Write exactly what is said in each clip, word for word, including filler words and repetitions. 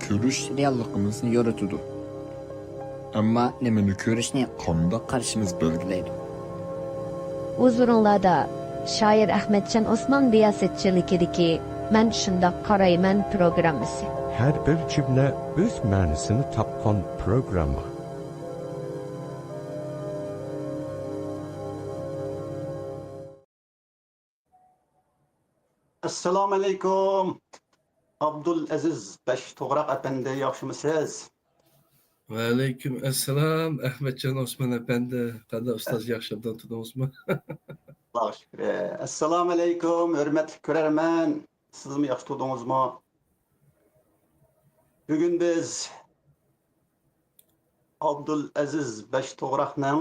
كۆرۈش رېئاللىقىمىزنى يورۇتىدۇ. ئەمما نېمىنى كۆرۈشنى قانداق قارىشىمىز بەلگىلەيدۇ. ھۇزۇرۇڭلاردا شائىر ئەخمەتجان ئوسمان رىياسەتچىلىكىدىكى مەن شۇنداق قارايمەن پروگراممىسى. ھەر بىر جۈملە ئۆز مەنىسىنى تاپقان پروگرامما. ئەسسالامۇئەلەيكۇم. ئابدۇلئەزىز بەش توغراق ئەپەندى، ياخشىمۇسىز؟ ۋەئەلەيكۇم ئەسسالام، ئەخمەتجان ئوسمان ئەپەندى. قانداق ئۇستاز، ياخشى ئوبدان تۇردىڭىزمۇ؟ ئاللاغا شۈكرى. ئەسسالامۇئەلەيكۇم، ھۆرمەتلىك كۆرەرمەن. سىزمۇ ياخشى تۇردىڭىزمۇ؟ بۈگۈن بىز ئابدۇلئەزىز بەش توغراقنىڭ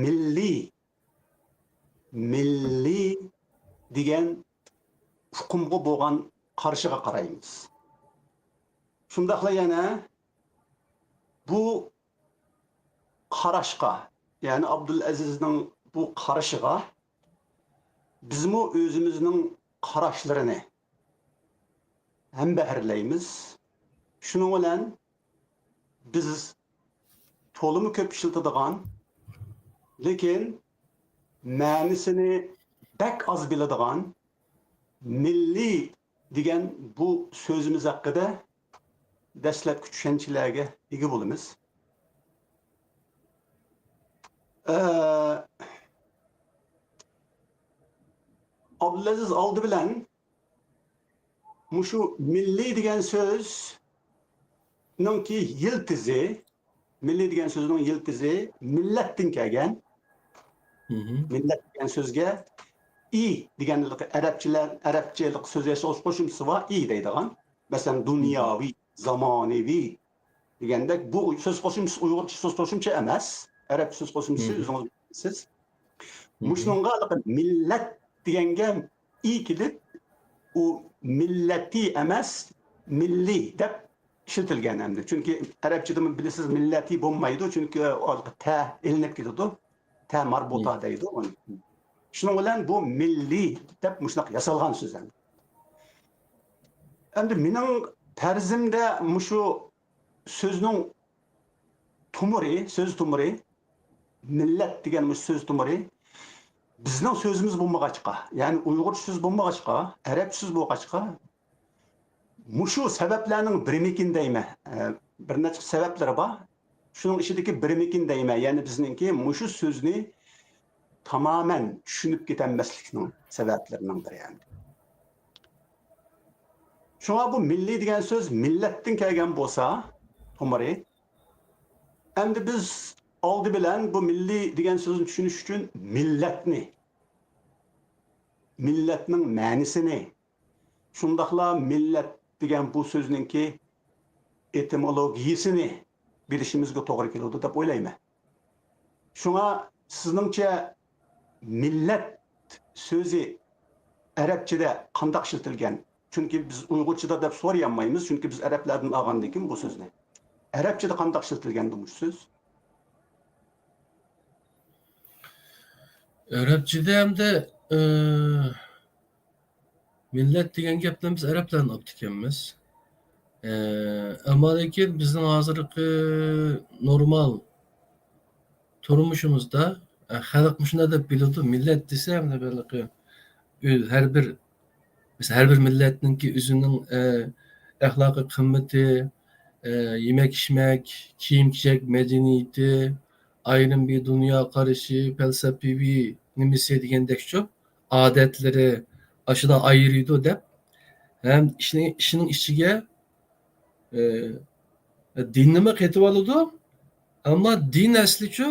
مىللىي، مىللىي دېگەن ئۇقۇمغا بولغان قارىشىغا قارايمىز. شۇنداقلا يەنە بۇ قاراشقا، يەنى ئابدۇلئەزىزنىڭ بۇ قارىشىغا بىزمۇ ئۆزىمىزنىڭ قاراشلىرىنى ھەمبەھىرلەيمىز. شۇنىڭ بىلەن بىز تولىمۇ كۆپ ئىشلىتىدىغان، لېكىن مەنىسىنى بەك ئاز بىلىدىغان مىللىي دېگەن بۇ سۆزىمىز ھەققىدە دەسلەپكى چۈشەنچىلەرگە ئىگە بولىمىز. ئە، ئابدۇلئەزىز ئالدى بىلەن مۇشۇ مىللىي دېگەن سۆزنىڭكى يىلتىزى، مىللىي دېگەن سۆزنىڭ يىلتىزى مىللەتتىن كەلگەن. مىللەت دېگەن سۆزگە ئى دېگەن ئەرەبچىلەر، ئەرەبچىلىك سۆز قوشۇمچىسى بار، ئى دەيدىغان. مەسىلەن، دۇنياۋى، زامانىۋى دېگەندەك، بۇ سۆز قوشۇمچىسى ئۇيغۇرچە سۆز قوشۇمچە ئەمەس. ئەرەبچە سۆز قوشۇمچىسى، ئۆزىڭىز بىلىسىز. مۇشۇنىڭغا مىللەت دېگەنگە ئى كېلىپ، ئۇ مىللەتى ئەمەس، مىللىي دەپ ئىشلىتىلگەن ئەمدى. چۈنكى ئەرەبچىدىمۇ بىلىسىز، مىللەتى بولمايدۇ، چۈنكى تە ئېلىنىپ كېتىدۇ. تە ماربۇتا دەيدۇ ئۇنى. شۇنىڭ بىلەن بۇ مىللىي دەپ مۇشۇنداق ياسالغان سۆز ئەمدى. ئەمدى مېنىڭ پەرىزىمدە مۇشۇ سۆزنىڭ تومۇرى، سۆز تومۇرى، مىللەت دېگەن مۇشۇ سۆز تومۇرى بىزنىڭ سۆزىمىز بولمىغاچقا، يەنى ئۇيغۇرچە سۆز بولمىغاچقا، ئەرەبچە سۆز بولغاچقا، مۇشۇ سەۋەبلەرنىڭ بىرىمىكىن دەيمەن. ئە، بىر نەچچە سەۋەبلىرى بار. شۇنىڭ ئىچىدىكى بىرىمىكىن دەيمەن. يەنى بىزنىڭكى مۇشۇ سۆزنى تامامەن چۈشىنىپ كېتەلمەسلىكنىڭ سەۋەبلىرىنىڭ بىرى ئەمدى. شۇڭا بۇ مىللىي دېگەن سۆز مىللەتتىن كەلگەن بولسا، تومۇرى، ئەمدى بىز ئالدى بىلەن بۇ مىللىي دېگەن سۆزنى چۈشىنىش ئۈچۈن مىللەتنى، مىللەتنىڭ مەنىسىنى، شۇنداقلا مىللەت دېگەن بۇ سۆزنىڭكى ئېتىمولوگىيىسىنى بىلىشىمىزگە توغرا كېلىدۇ دەپ ئويلايمەن. شۇڭا سىزنىڭچە مىللەت سۆزى ئەرەبچىدە قانداق ئىشلىتىلگەن؟ چۈنكى بىز ئۇيغۇرچىدا دەپ سورىيالمايمىز، چۈنكى بىز ئەرەبلەردىن ئالغاندىكىن بۇ سۆزنى. ئەرەبچىدە قانداق ئىشلىتىلگەندۇ مۇشۇ سۆز؟ ئەرەبچىدە ئەمدى، ئى، مىللەت دېگەن گەپنى بىز ئەرەبلەردىن ئاپتىكەنمىز. ئە، ئەمما لېكىن بىزنىڭ ھازىرقى نورمال تۇرمۇشىمىزدا، ئە، خەلق مۇشۇنداق دەپ بىلىدۇ، مىللەت دېسە، مانا بۇ ھېلىقى ئۆ-، ھەر بىر، مەسىلەن، ھەر بىر مىللەتنىڭكى ئۆزىنىڭ، ئە، ئەخلاقىي قىممىتى، ئە، يېمەك-ئىچمەك، كىيىم-كېچەك مەدەنىيىتى، ئايرىم بىر دۇنيا قارىشى، پەلسەپىۋى نېمىسى دېگەندەكچۇ، ئادەتلىرى ئاشۇنداق ئايرىيدۇ دەپ، ھەم ئىشنى، ئىشنىڭ ئىچىگە، ئە، دىننىمۇ قېتىۋالىدۇ، ئەمما دىن ئەسلىچۇ،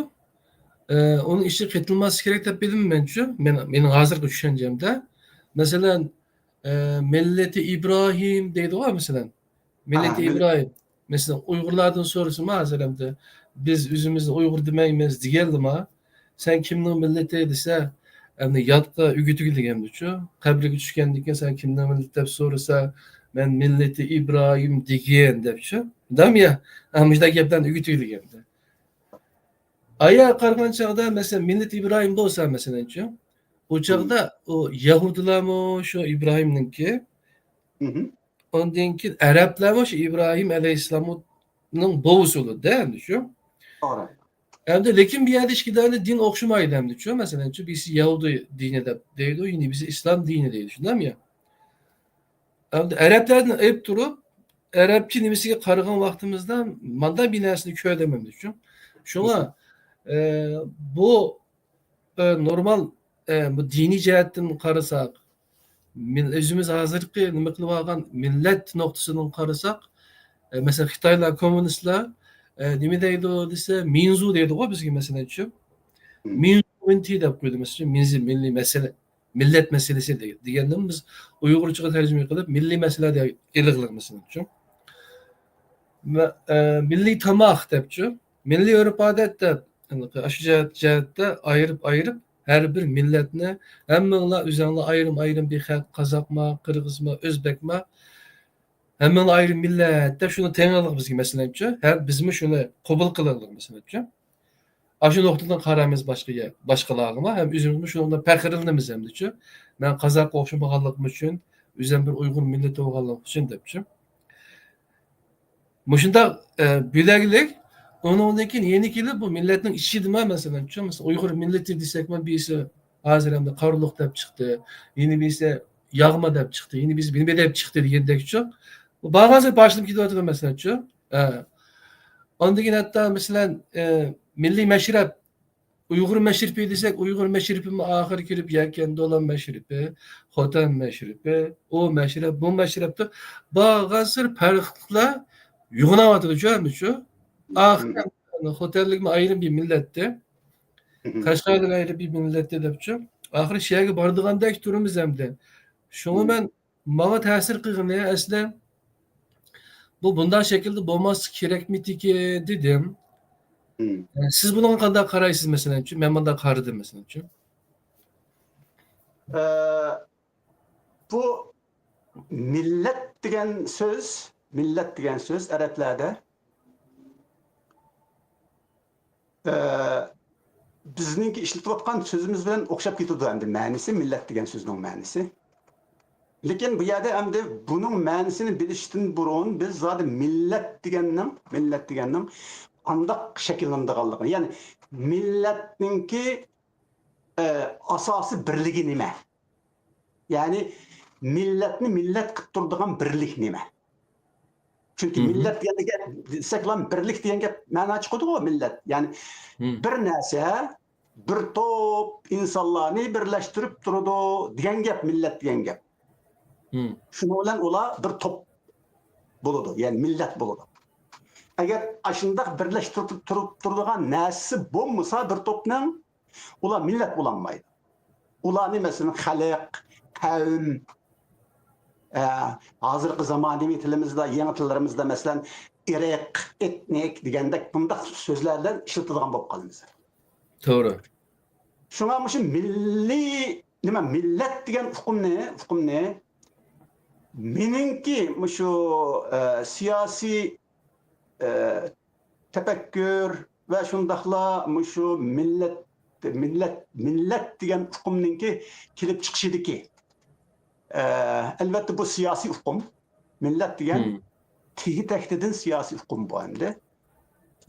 ئە، ئۇنىڭ ئىچىگە قېتىلماسلىقى كېرەك دەپ بىلىمەن مەنچۇ. مەن، مېنىڭ ھازىرقى چۈشەنچەمدە. مەسىلەن، ئە، مىللىتى ئىبراھىم دەيدىغۇ، مەسىلەن. مىللىتى ئىبراھىم. مەسىلەن، ئۇيغۇرلاردىن سورىسىمۇ ھازىر ئەمدى، بىز ئۆزىمىزنى ئۇيغۇر دېمەيمىز دېگەنلىما، سەن كىمنىڭ مىللىتى دېسە، ئەمدى ياتقا ئۆگىتىۋېتىلگەندىچۇ. قەبرىگە چۈشكەندىن كېيىن سەن كىمنىڭ مىللىتى دەپ سورىسا، مەن مىللىتى ئىبراھىم دېگەن دەپچۇ. دەم يا؟ ھە، مۇشۇنداق گەپلەرنى ئۆگىتىۋېتىلگەندە. ئايا قارىغان چاغدا، مەسىلەن، مىللىتى ئىبراھىم بولسا، مەسىلەنچۇ، ئۇ چاغدا ئۇ يەھۇدىيلارمۇ شۇ ئىبراھىمنىڭكى ئاندىن كېيىن ئەرەبلەرمۇ شۇ ئىبراھىم ئەلەيھىسسالامنىڭ بوۋىسى بولىدۇ-دە، ئەمدى شۇ. توغرا. ئەمدى لېكىن بۇ يەردە ئىككى دانە دىن ئوخشىمايدۇ ئەمدىچۇ. مەسىلەنچۇ، بىرسى يەھۇدىي دىنى دەپ دەيدۇ، يەنە بىرسى ئىسلام دىنى دەيدۇ، شۇنداقمۇ يا؟ ئەمدى ئەرەبلەردىن ئېلىپ تۇرۇپ، ئەرەبچە نېمىسىگە قارىغان ۋاقتىمىزدا ماندا بىر نەرسىنى كۆرەلمەمدىچۇ. شۇڭا، ئە، بۇ، ئە، نورمال، ئە، بۇ دىنىي جەھەتتىن قارىساق، مىل-، ئۆزىمىز ھازىرقى نېمە قىلىۋالغان مىللەت نۇقتىسىدىن قارىساق، ئە، مەسىلەن، خىتايلار، كوممۇنىستلار، ئە، نېمە دەيدۇ دېسە، مىنزۇ دەيدىغۇ بىزگە، مەسىلەنچۇ. مم. مىنزۇ ئىنتى دەپ قويدى، مەسىلەن، مىنزى مىللىي مەسىلە، مىللەت مەسىلىسى دېگەن. دېگەندىن بىز ئۇيغۇرچىغا تەرجىمە قىلىپ، مىللىي مەسىلە دەپ ئېلىغلىق، مەسىلەنچۇ. مە-، ئە، مىللىي تاماق دەپچۇ. مىللىي ئۆرپ-ئادەت دەپ، ئاشۇ جەھەت-، جەھەتتە ئايرىپ-ئايرىپ، ھەر بىر مىللەتنى، ھەممىڭلار ئۆزۈڭلار ئايرىم-ئايرىم بىر خەق، قازاقما، قىرغىزما، ئۆزبەكما، ھەممىڭلار ئايرىم مىللەت دەپ شۇنى تەڭلىق بىزگە، مەسىلەنچۇ. ھەم بىزمۇ شۇنى قوبۇل قىلىغلىق، مەسىلەنچۇ. ئاشۇ نۇقتىدىن قارايمىز باشقا يە-، باشقىلارغىمۇ، ھەم ئۆزىمىزمۇ شۇنىڭ بىلەن پەخىرلىنىمىز ئەمدىچۇ. مەن قازاققا ئوخشىمىغانلىقىم ئۈچۈن، ئۆزۈم بىر ئۇيغۇر مىللىتى بولغانلىقىم ئۈچۈن دەپچۇ. مۇشۇنداق، ئە، بۆلەكلىك، ئۇنىڭدىن كېيىن يەنە كېلىپ بۇ مىللەتنىڭ ئىچىدىمۇ، مەسىلەنچۇ، مەسىلەن، ئۇيغۇر مىللىتى دېسەكمۇ، بىرسى ھازىر ئەمدى قارىلۇق دەپ چىقتى، يەنە بىرسى ياغما دەپ چىقتى، يەنە بىرسى نېمە دەپ چىقتى دېگەندەكچۇ. بارغانسېرى پارچىلىنىپ كېتىۋاتىدۇ، مەسىلەنچۇ. ئە، ئاندىن كېيىن ھەتتا، مەسىلەن، ئە، مىللىي مەشرەپ، ئۇيغۇر مەشرىپى دېسەك، ئۇيغۇر مەشرىپىمۇ ئاخىرى كىرىپ يەكەن، دولان مەشرىپى، خوتەن مەشرىپى، ئۇ مەشرەپ، بۇ مەشرەپ دەپ بارغانسېرى پەرقلىقلەر يوغىناۋاتىدۇچۇ، ئەمدىچۇ. ئاخىرى خوتەنلىكمۇ ئايرىم بىر مىللەتتى، قەشقەرلىك ئايرىم بىر مىللەتتى دەپچۇ. ئاخىرى شۇ يەرگە بارىدىغاندەك تۇرىمىز ئەمدى. شۇڭا مەن ماڭا تەسىر قىلغىنى ئەسلى، بۇ بۇنداق شەكىلدە بولماسلىقى كېرەكمىدىكى دېدىم. مم. ئە، سىز بۇنىڭغا قانداق قارايسىز، مەسىلەنچۇ؟ مەن مۇنداق قارىدىم، مەسىلەنچۇ. ئە، بۇ مىللەت دېگەن سۆز، مىللەت دېگەن سۆز ئەرەبلەردە ئە، بىزنىڭكى ئىشلىتىۋاتقان سۆزىمىز بىلەن ئوخشاپ كېتىدۇ ئەمدى مەنىسى، مىللەت دېگەن سۆزنىڭ مەنىسى. لېكىن بۇ يەردە ئەمدى بۇنىڭ مەنىسىنى بىلىشتىن بۇرۇن بىز زادى مىللەت دېگەننىڭ، مىللەت دېگەننىڭ قانداق شەكىللىنىدىغانلىقىنى، يەنى مىللەتنىڭكى، ئە، ئاساسىي بىرلىكى نېمە؟ يەنى مىللەتنى مىللەت قىلىپ تۇرىدىغان بىرلىك نېمە؟ چۈنكى مىللەت دېگەن گەپ دېسەكلا، بىرلىك دېگەن گەپ مەنا چىقىدىغۇ، مىللەت. يەنى بىر نەرسە، بىر توپ ئىنسانلارنى بىرلەشتۈرۈپ تۇرىدۇ دېگەن گەپ، مىللەت دېگەن گەپ. شۇنىڭ بىلەن ئۇلار بىر توپ بولىدۇ، يەنى مىللەت بولىدۇ. ئەگەر ئاشۇنداق بىرلەشتۈرۈپ تۇرۇپ تۇرىدىغان نەرسىسى بولمىسا بىر توپنىڭ، ئۇلار مىللەت بولالمايدۇ. ئۇلارنى، مەسىلەن، خەلق، قەۋم، ئە، ھازىرقى زامانىۋى تىلىمىزدا، يېڭى تىللىرىمىزدا، مەسىلەن، ئىرق، ئېتنىك دېگەندەك بۇنداق سۆزلەر بىلەن ئىشلىتىدىغان بولۇپ قالىمىز. توغرا. شۇڭا مۇشۇ مىللىي، نېمە، مىللەت دېگەن ئۇقۇمنى، ئۇقۇمنى مېنىڭكى مۇشۇ، ئە، سىياسىي، ئە، تەپەككۇر ۋە شۇنداقلا مۇشۇ مىللەت، مىللەت، مىللەت دېگەن ئۇقۇمنىڭكى كېلىپ چىقىشىدىكى، ئە، ئەلۋەتتە، بۇ سىياسىي ئۇقۇم. مىللەت دېگەن تېگى-تەكتىدىن سىياسىي ئۇقۇم بۇ ئەمدى.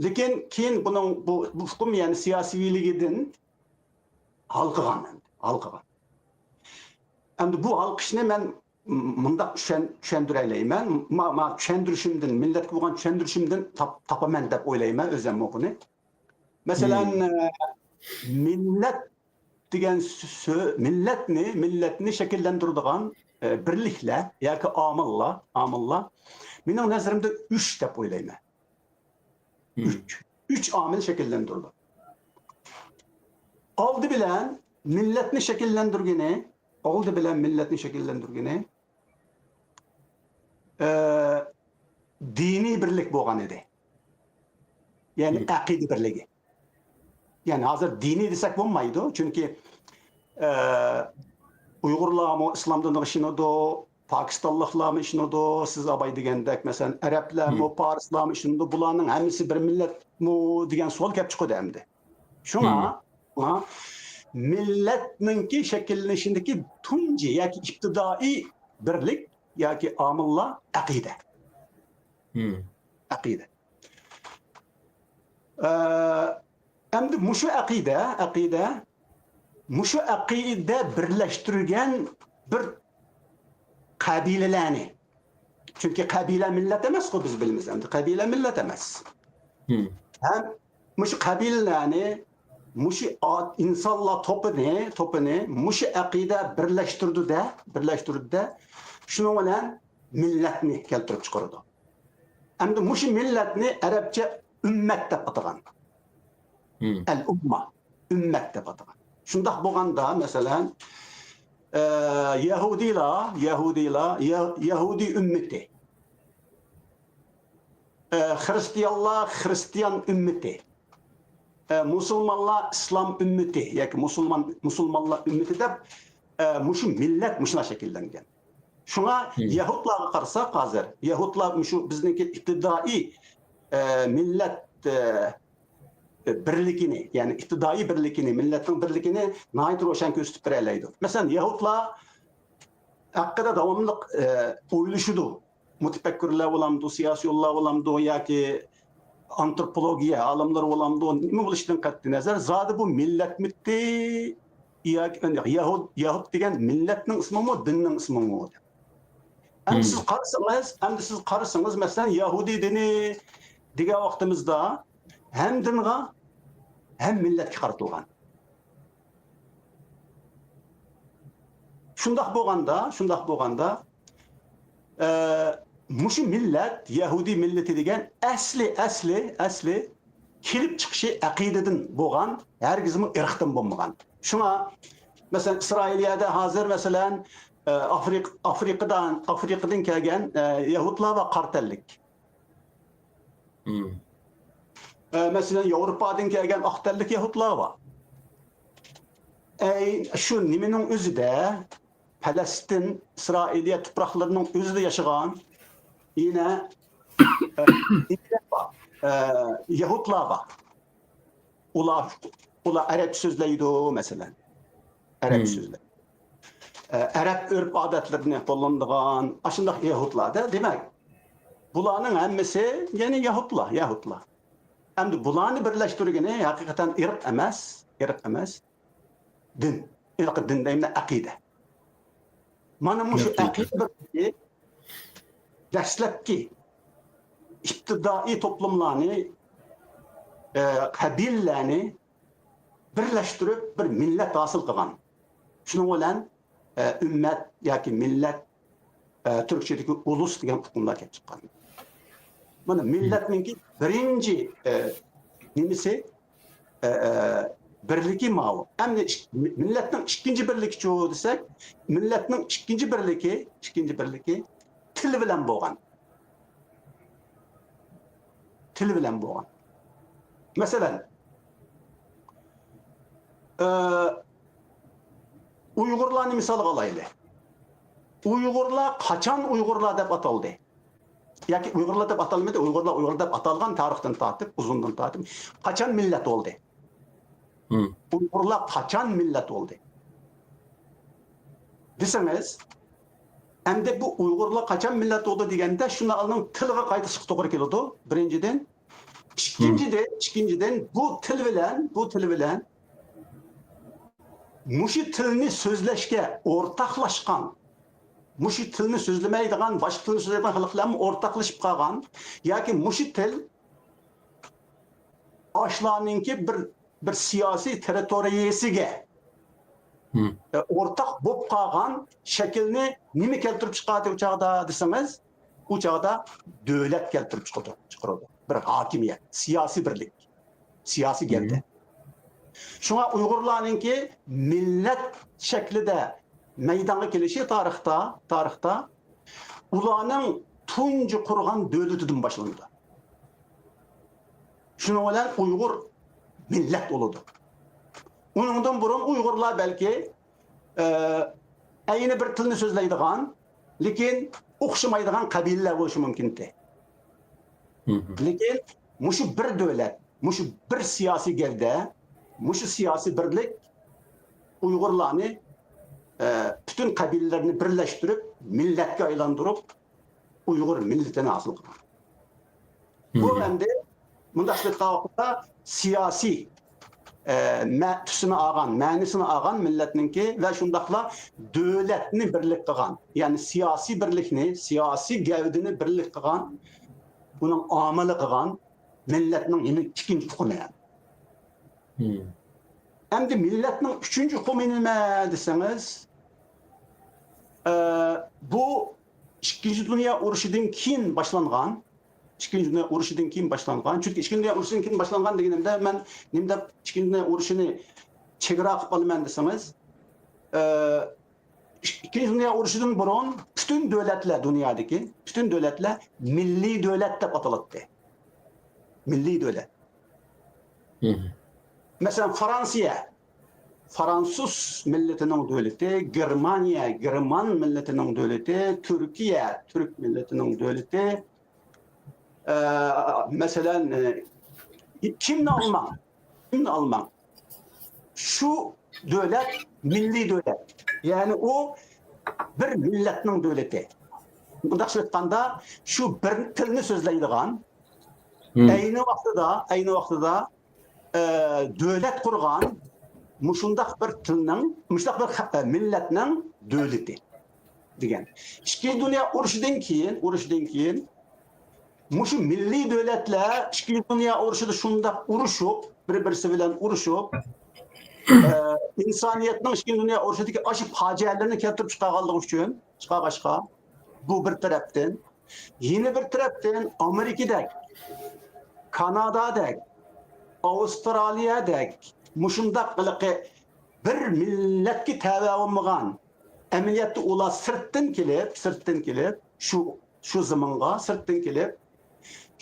لېكىن كېيىن بۇنىڭ، بۇ، بۇ ئۇقۇم، يەنى سىياسىيلىكىدىن ھالقىغان ئەمدى، ھالقىغان. ئەمدى بۇ ھالقىشنى مەن مۇنداق چۈشەن-، چۈشەندۈرەلەيمەن. ما-، ما چۈشەندۈرۈشۈمدىن، مىللەتكە بولغان چۈشەندۈرۈشۈمدىن تاپ-، تاپىمەن دەپ ئويلايمەن ئۆزۈممۇ بۇنى. مەسىلەن، ئە، مىللەت دېگەن سۆ-، مىللەتنى، مىللەتنى شەكىللەندۈرىدىغان، ئە، بىرلىكلەر ياكى ئامىللار، ئامىللار مېنىڭ نەزىرىمدە ئۈچ دەپ ئويلايمەن. ئۈچ. ئۈچ ئامىل شەكىللەندۈرىدۇ. ئالدى بىلەن مىللەتنى شەكىللەندۈرگىنى، ئالدى بىلەن مىللەتنى شەكىللەندۈرگىنى، ئە، دىنىي بىرلىك بولغان ئىدى. يەنى ئەقىدە بىرلىكى. يەنى ھازىر دىنىي دېسەك بولمايدۇ. چۈنكى، ئە، ئۇيغۇرلارمۇ ئىسلام دىنىغا ئىشىنىدۇ، پاكىستانلىقلارمۇ ئىشىنىدۇ، سىز ئاباي دېگەندەك، مەسىلەن، ئەرەبلەرمۇ، پارسلارمۇ ئىشىنىدۇ. بۇلارنىڭ ھەممىسى بىر مىللەتمۇ دېگەن سوئال كەپ چىقىدۇ ئەمدى. شۇڭا، شۇڭا مىللەتنىڭكى شەكىللىنىشىدىكى تۇنجى ياكى ئىپتىدائىي بىرلىك ياكى ئامىللار ئەقىدە. ئەقىدە. ئە، ئەمدى مۇشۇ ئەقىدە، ئەقىدە، مۇشۇ ئەقىدە بىرلەشتۈرگەن بىر قەبىلىلەرنى، چۈنكى قەبىلە مىللەت ئەمەسقۇ، بىز بىلىمىز ئەمدى، قەبىلە مىللەت ئەمەس. ھەم مۇشۇ قەبىلىلەرنى، مۇشۇ ئا-، ئىنسانلار توپىنى، توپىنى مۇشۇ ئەقىدە بىرلەشتۈردى-دە، بىرلەشتۈردى-دە، شۇنىڭ بىلەن مىللەتنى كەلتۈرۈپ چىقىرىدۇ. ئەمدى مۇشۇ مىللەتنى ئەرەبچە ئۈممەت دەپ ئاتىغان. ئەل ئۇمما، ئۈممەت دەپ ئاتىغان. شۇنداق بولغاندا، مەسىلەن، ئە، يەھۇدىيلار، يەھۇدىيلار، يە-، يەھۇدىي ئۈممىتى. ئە، خىرىستىيانلار، خىرىستىيان ئۈممىتى. ئە، مۇسۇلمانلار، ئىسلام ئۈممىتى ياكى مۇسۇلمان، مۇسۇلمانلار ئۈممىتى دەپ، ئە، مۇشۇ مىللەت مۇشۇنداق شەكىللەنگەن. شۇڭا يەھۇدلارغا قارىساق ھازىر، يەھۇدلار مۇشۇ بىزنىڭكى ئىپتىدائىي، ئە، مىللەت، ئە، بىرلىكىنى، يەنى ئىپتىدائىي بىرلىكىنى، مىللەتنىڭ بىرلىكىنى ناھايىتى روشەن كۆرسىتىپ بېرەلەيدۇ. مەسىلەن، يەھۇدلار ھەققىدە داۋاملىق، ئە، ئويلىشىدۇ. مۇتەپەككۇرلار بولامدۇ، سىياسىيونلار بولامدۇ ياكى ئانتروپولوگىيە ئالىملىرى بولامدۇ، نېمە بولۇشىدىن قەتئىينەزەر، زادى بۇ مىللەتمىتى ياكى يەھۇد، يەھۇد دېگەن مىللەتنىڭ ئىسمىمۇ، دىننىڭ ئىسمىمۇ دەپ. ئەمدى سىز قارىسىڭىز، ئەمدى سىز قارىسىڭىز، مەسىلەن، يەھۇدىي دىنى دېگەن ۋاقتىمىزدا ھەم دىنغا، ھەم مىللەتكە قارىتىلغان. شۇنداق بولغاندا، شۇنداق بولغاندا، ئە، مۇشۇ مىللەت، يەھۇدىي مىللىتى دېگەن ئەسلى، ئەسلى، ئەسلى كېلىپ چىقىشى ئەقىدىدىن بولغان، ھەرگىزمۇ ئىرقتىن بولمىغان. شۇڭا، مەسىلەن، ئىسرائىلىيەدە ھازىر، مەسىلەن، ئە، ئافرىق-، ئافرىقىدىن، ئافرىقىدىن كەلگەن، ئە، يەھۇدلار بار قارا تەنلىك. ئە، مەسىلەن، ياۋروپادىن كەلگەن ئاق تەنلىك يەھۇدلار بار. ئەي، شۇ نېمىنىڭ ئۆزىدە، پەلەستىن، ئىسرائىلىيە تۇپراقلىرىنىڭ ئۆزىدە ياشىغان يەنە، ئە، ئە، يەھۇدلار بار. ئۇلار، ئۇلار ئەرەب سۆزلەيدۇ، مەسىلەن. ئەرەب سۆزلەيدۇ. ئە، ئەرەب ئۆرپ-ئادەتلىرىنى قوللىنىدىغان ئاشۇنداق يەھۇدلاردا، دېمەك، بۇلارنىڭ ھەممىسى يەنى يەھۇدلار، يەھۇدلار. ئەمدى بۇلارنى بىرلەشتۈرگىنى ھەقىقەتەن ئىرق ئەمەس، ئىرق ئەمەس، دىن. ھېلىقى دىن دەيمەن، ئەقىدە. مانا مۇشۇ ئەقىدە بىرلىكى دەسلەپكى ئىپتىدائىي توپلۇملارنى، ئە، قەبىلىلەرنى بىرلەشتۈرۈپ، بىر مىللەت ھاسىل قىلغان. شۇنىڭ بىلەن، ئە، ئۈممەت ياكى مىللەت، ئە، تۈركچىدىكى ئۇلۇس دېگەن ئۇقۇملار كېلىپ چىققان. مانا مىللەتنىڭكى بىرىنچى، ئە، نېمىسى، ئە، ئە، بىرلىكى ماۋۇ. ئەمدى ئىك-، مىللەتنىڭ ئىككىنچى بىرلىكىچۇ دېسەك، مىللەتنىڭ ئىككىنچى بىرلىكى، ئىككىنچى بىرلىكى تىل بىلەن بولغان. تىل بىلەن بولغان. مەسىلەن، ئە، ئۇيغۇرلارنى مىسالغا ئالايلى. ئۇيغۇرلار قاچان ئۇيغۇرلار دەپ ئاتالدى؟ ياكى ئۇيغۇرلار دەپ ئاتالمىدى، ئۇيغۇرلار ئۇيغۇر دەپ ئاتالغان تارىختىن تارتىپ، ئۇزۇندىن تارتىپ. قاچان مىللەت بولدى؟ ئۇيغۇرلار قاچان مىللەت بولدى؟ دېسىڭىز، ئەمدى بۇ ئۇيغۇرلار قاچان مىللەت بولدى دېگەندە، شۇنىڭ تىلىغا قايتىشقا توغرا كېلىدۇ، بىرىنچىدىن. ئىككىنچىدىن، ئىككىنچىدىن، بۇ تىل بىلەن، بۇ تىل بىلەن مۇشۇ تىلنى سۆزلەشكە ئورتاقلاشقان، مۇشۇ تىلنى سۆزلىمەيدىغان، باشقا تىلنى سۆزلەيدىغان خەلقلەرمۇ ئورتاقلىشىپ قالغان ياكى مۇشۇ تىل ئاشۇلارنىڭكى بىر، بىر سىياسىي تېررىتورىيەسىگە، ئە، ئورتاق بولۇپ قالغان شەكىلنى نېمە كەلتۈرۈپ چىقاردى ئۇ چاغدا دېسىڭىز، ئۇ چاغدا دۆلەت كەلتۈرۈپ چىقىدۇ، چىقىرىدۇ. بىر ھاكىمىيەت، سىياسىي بىرلىك، سىياسىي گەۋدە. شۇڭا ئۇيغۇرلارنىڭكى مىللەت شەكلىدە مەيدانغا كېلىشى تارىختا، تارىختا ئۇلارنىڭ تۇنجى قۇرغان دۆلىتىدىن باشلىنىدۇ. شۇنىڭ بىلەن ئۇيغۇر مىللەت بولىدۇ. ئۇنىڭدىن بۇرۇن ئۇيغۇرلار بەلكى، ئە، ئەينى بىر تىلنى سۆزلەيدىغان، لېكىن ئوخشىمايدىغان قەبىلىلەر بولۇشى مۇمكىنتى. لېكىن مۇشۇ بىر دۆلەت، مۇشۇ بىر سىياسىي گەۋدە، مۇشۇ سىياسىي بىرلىك ئۇيغۇرلارنى، ئە، پۈتۈن قەبىلىلەرنى بىرلەشتۈرۈپ، مىللەتكە ئايلاندۇرۇپ، ئۇيغۇر مىللىتىنى ھاسىل قىلغان. بۇ ئەمدى مۇنداق ئېيتقان ۋاقىتتا سىياسىي، ئە، مە-، تۈسىنى ئالغان، مەنىسىنى ئالغان مىللەتنىڭكى ۋە شۇنداقلا دۆلەتنى بىرلىك قىلغان، يەنى سىياسىي بىرلىكنى، سىياسىي گەۋدىنى بىرلىك قىلغان، بۇنىڭ ئامىلى قىلغان مىللەتنىڭ يەنە ئىككىنچى ئۇقۇمى. ئەمدى مىللەتنىڭ ئۈچىنچى ئۇقۇمى نېمە دېسىڭىز، ئە، بۇ ئىككىنچى دۇنيا ئۇرۇشىدىن كېيىن باشلانغان، ئىككىنچى دۇنيا ئۇرۇشىدىن كېيىن باشلانغان، چۈنكى ئىككىنچى دۇنيا ئۇرۇشىدىن كېيىن باشلانغان دېگىنىمدە، مەن نېمە دەپ ئىككىنچى دۇنيا ئۇرۇشىنى چېگرا قىلىپ ئالىمەن دېسىڭىز، ئە، ئىككىنچى دۇنيا ئۇرۇشىدىن بۇرۇن پۈتۈن دۆلەتلەر، دۇنيادىكى پۈتۈن دۆلەتلەر مىللىي دۆلەت دەپ ئاتىلاتتى. مىللىي دۆلەت. مەسىلەن، فرانسىيە، فرانسۇز مىللىتىنىڭ دۆلىتى، گېرمانىيە، گېرمان مىللىتىنىڭ دۆلىتى، تۈركىيە، تۈرك مىللىتىنىڭ دۆلىتى. ئە، مەسىلەن، ئە، كىمنى ئالماڭ، كىمنى ئالماڭ. شۇ دۆلەت مىللىي دۆلەت. يەنى ئۇ بىر مىللەتنىڭ دۆلىتى. مۇنداقچە ئېيتقاندا، شۇ بىر تىلنى سۆزلەيدىغان، ئەينى ۋاقتىدا، ئەينى ۋاقتىدا، ئە، دۆلەت قۇرغان مۇشۇنداق بىر تىلنىڭ، مۇشۇنداق بىر خە-، ئە، مىللەتنىڭ دۆلىتى دېگەن. ئىككىنچى دۇنيا ئۇرۇشىدىن كېيىن، ئۇرۇشىدىن كېيىن مۇشۇ مىللىي دۆلەتلەر ئىككىنچى دۇنيا ئۇرۇشىدا شۇنداق ئۇرۇشۇپ، بىر-بىرسى بىلەن ئۇرۇشۇپ، ئە، ئىنسانىيەتنىڭ ئىككىنچى دۇنيا ئۇرۇشىدىكى ئاشۇ پاجىئەلىرىنى كەلتۈرۈپ چىقارغانلىقى ئۈچۈن، چىقارغاچقا، بۇ بىر تەرەپتىن. يەنە بىر تەرەپتىن ئامېرىكىدەك، كانادادەك، ئاۋسترالىيەدەك مۇشۇنداق ھېلىقى بىر مىللەتكە تەۋە بولمىغان، ئەمەلىيەتتە ئۇلار سىرتتىن كېلىپ، سىرتتىن كېلىپ، شۇ، شۇ زېمىنغا سىرتتىن كېلىپ،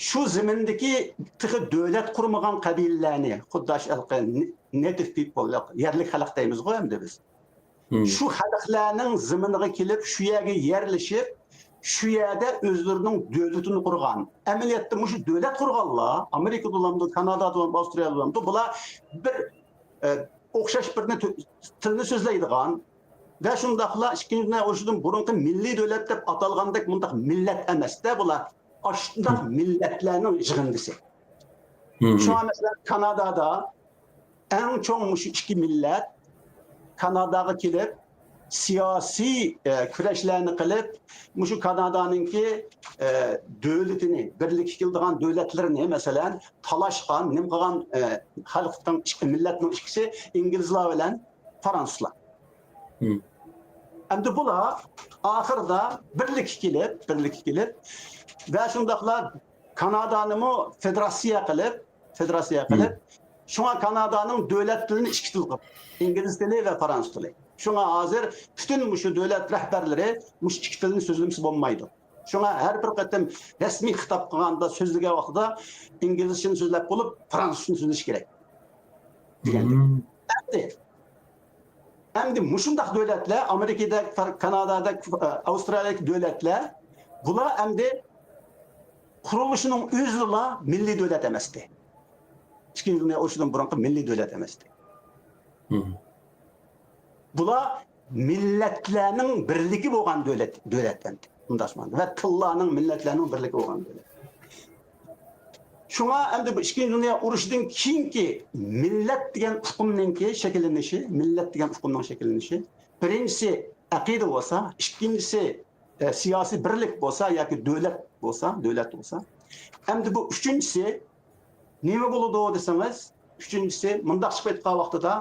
شۇ زېمىندىكى تېخى دۆلەت قۇرمىغان قەبىلىلەرنى، خۇددى شۇ ھېلىقى نېتىپ پىپل، يەرلىك خەلق دەيمىزغۇ ئەمدى بىز. شۇ خەلقلەرنىڭ زېمىنىغا كېلىپ، شۇ يەرگە يەرلىشىپ، شۇ يەردە ئۆزلىرىنىڭ دۆلىتىنى قۇرغان. ئەمەلىيەتتە مۇشۇ دۆلەت قۇرغانلار، ئامېرىكىدا بولامدۇ، كانادادا بولامدۇ، ئاۋسترالىيەدە بولامدۇ، بۇلار بىر، ئە، ئوخشاش بىر تىل-، تىلنى سۆزلەيدىغان ۋە شۇنداقلا ئىككىنچى دۇنيا ئۇرۇشىدىن بۇرۇنقى مىللىي دۆلەت دەپ ئاتالغاندەك مۇنداق مىللەت ئەمەس-دە بۇلار. ئاشۇنداق مىللەتلەرنىڭ يىغىندىسى. شۇڭا مەسىلەن، كانادادا ئەڭ چوڭ مۇشۇ ئىككى مىللەت كاناداغا كېلىپ، سىياسىي، ئە، كۈرەشلەرنى قىلىپ، مۇشۇ كانادانىڭكى، ئە، دۆلىتىنى، بىرلىككە كېلىدىغان دۆلەتلىرىنى، مەسىلەن، تالاشقان، نېمە قىلغان، ئە، خەلقنىڭ ئىككى، مىللەتنىڭ ئىككىسى ئىنگلىزلار بىلەن فرانسۇزلار. ئەمدى بۇلار ئاخىرىدا بىرلىككە كېلىپ، بىرلىككە كېلىپ ۋە شۇنداقلا كانادانىمۇ فېدېراتسىيە قىلىپ، فېدېراتسىيە قىلىپ، شۇڭا كانادانىڭ دۆلەت تىلىنى ئىككى تىل قىلىپ، ئىنگلىز تىلى ۋە فارانسۇز تىلى. شۇڭا ھازىر پۈتۈن مۇشۇ دۆلەت رەھبەرلىرى مۇشۇ ئىككى تىلنى سۆزلىمىسە بولمايدۇ. شۇڭا ھەر بىر قېتىم رەسمىي خىتاب قىلغاندا، سۆزلىگەن ۋاقتىدا ئىنگلىزچىنى سۆزلەپ بولۇپ، فارانسۇزچىنى سۆزلىشى كېرەك دېگەن. ئەمدى، ئەمدى مۇشۇنداق دۆلەتلەر، ئامېرىكىدەك، فار-، كانادادەك، ئە، ئاۋسترالىيەدىكى دۆلەتلەر، بۇلار ئەمدى قۇرۇلۇشىنىڭ ئۆزىلا مىللىي دۆلەت ئەمەستى. ئىككىنچى دۇنيا ئۇرۇشىدىن بۇرۇنقى مىللىي دۆلەت ئەمەستى. بۇلار مىللەتلەرنىڭ بىرلىكى بولغان دۆلەت، دۆلەت ئەمدى. مۇنداق ئېيتقاندا. ۋە تىللارنىڭ، مىللەتلەرنىڭ بىرلىكى بولغان دۆلەت. شۇڭا ئەمدى بۇ ئىككىنچى دۇنيا ئۇرۇشىدىن كېيىنكى مىللەت دېگەن ئۇقۇمنىڭكى شەكىللىنىشى، مىللەت دېگەن ئۇقۇمنىڭ شەكىللىنىشى، بىرىنچىسى ئەقىدە بولسا، ئىككىنچىسى، ئە، سىياسىي بىرلىك بولسا ياكى دۆلەت بولسا، دۆلەت بولسا. ئەمدى بۇ ئۈچىنچىسى نېمە بولىدۇ دېسىڭىز، ئۈچىنچىسى مۇنداقچە ئېيتقان ۋاقتىدا،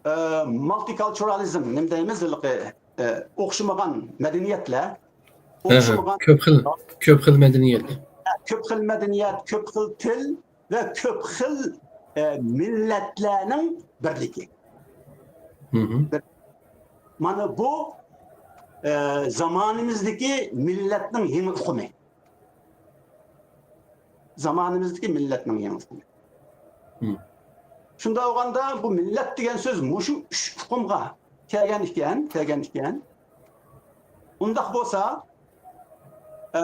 ئە، مالتىكالچۇرالىزم، نېمە دەيمىز، ھېلىقى، ئە، ئوخشىمىغان مەدەنىيەتلەر، ئوخشىمىغان كۆپ خىل، كۆپ خىل مەدەنىيەت. كۆپ خىل مەدەنىيەت، كۆپ خىل تىل ۋە كۆپ خىل، ئە، مىللەتلەرنىڭ بىرلىكى. بىر-، مانا بۇ، ئە، زامانىمىزدىكى مىللەتنىڭ يېڭى ئۇقۇمى. زامانىمىزدىكى مىللەتنىڭ يېڭى ئۇقۇمى. شۇنداق بولغاندا، بۇ مىللەت دېگەن سۆز مۇشۇ ئۈچ ئۇقۇمغا كەلگەن ئىكەن، كەلگەن ئىكەن. ئۇنداق بولسا، ئە،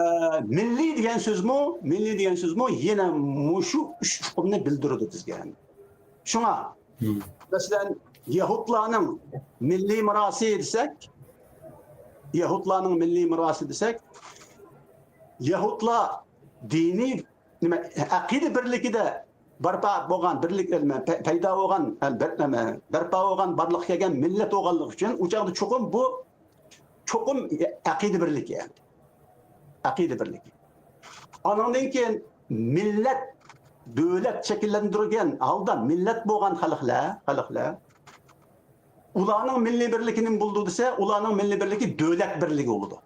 مىللىي دېگەن سۆزمۇ، مىللىي دېگەن سۆزمۇ يەنە مۇشۇ ئۈچ ئۇقۇمنى بىلدۈرىدۇ بىزگە. شۇڭا، مەسىلەن، يەھۇدلارنىڭ مىللىي مىراسى دېسەك، يەھۇدلارنىڭ مىللىي مىراسى دېسەك، يەھۇدلار دىنىي، نېمە، ئەقىدە بىرلىكىدە بەرپا بولغان، بىرلىك، پەيدا بولغان، بەرپا بولغان، بارلىققا كەلگەن مىللەت بولغانلىقى ئۈچۈن، ئۇ چاغدا چوقۇم بۇ، چوقۇم ئەقىدە بىرلىكى، ئەقىدە بىرلىكى. ئانىڭدىن كېيىن مىللەت، دۆلەت شەكىللەندۈرگەن ھالدا مىللەت بولغان خەلقلەر، خەلقلەر، ئۇلارنىڭ مىللىي بىرلىكى نېمە بولىدۇ دېسە، ئۇلارنىڭ مىللىي بىرلىكى دۆلەت بىرلىكى بولىدۇ.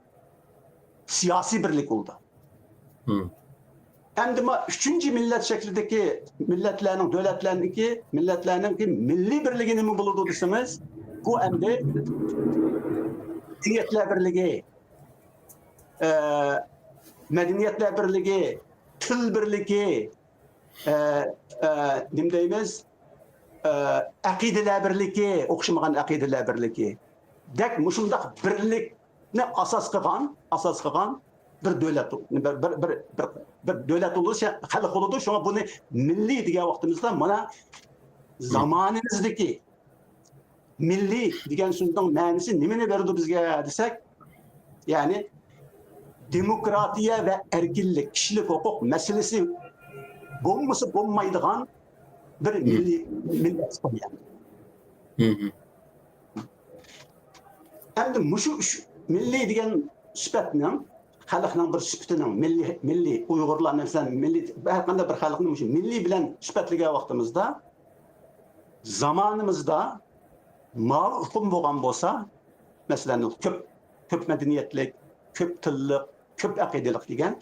سىياسىي بىرلىك بولىدۇ. مم. ئەمدى ما ئۈچىنچى مىللەت شەكلىدىكى مىللەتلەرنىڭ، دۆلەتلەرنىڭكى، مىللەتلەرنىڭكى مىللىي بىرلىكى نېمە بولىدۇ دېسىڭىز، بۇ ئەمدى مەدەنىيەتلەر بىرلىكى، ئە، مەدەنىيەتلەر بىرلىكى، تىل بىرلىكى، ئە، ئە، نېمە دەيمىز، ئە، ئەقىدىلەر بىرلىكى، ئوخشىمىغان ئەقىدىلەر بىرلىكى دەك مۇشۇنداق بىرلىكنى ئاساس قىلغان، ئاساس قىلغان بىر دۆلەت، بىر، بىر، بىر، بىر، بىر دۆلەت بولىدۇ، شە-، خەلق بولىدۇ. شۇڭا بۇنى مىللىي دېگەن ۋاقتىمىزدا مانا زامانىمىزدىكى مىللىي دېگەن سۆزنىڭ مەنىسى نېمىنى بېرىدۇ بىزگە دېسەك، يەنى دېموكراتىيە ۋە ئەركىنلىك، كىشىلىك ھوقۇق مەسىلىسى بولمىسا بولمايدىغان بىر مىللىي، مىللەت ئىكەن. ئەمدى مۇشۇ ئۈچ مىللىي دېگەن سۈپەتنىڭ، خەلقنىڭ بىر سۈپىتىنىڭ، مىللىي، مىللىي ئۇيغۇرلارنى، مەسىلەن، مىللىي، ھەر قانداق بىر خەلقنى مۇشۇ مىللىي بىلەن سۈپەتلىگەن ۋاقتىمىزدا، زامانىمىزدا ماۋۇ ئۇقۇم بولغان بولسا، مەسىلەن، كۆپ، كۆپ مەدەنىيەتلىك، كۆپ تىللىق، كۆپ ئەقىدىلىك دېگەن.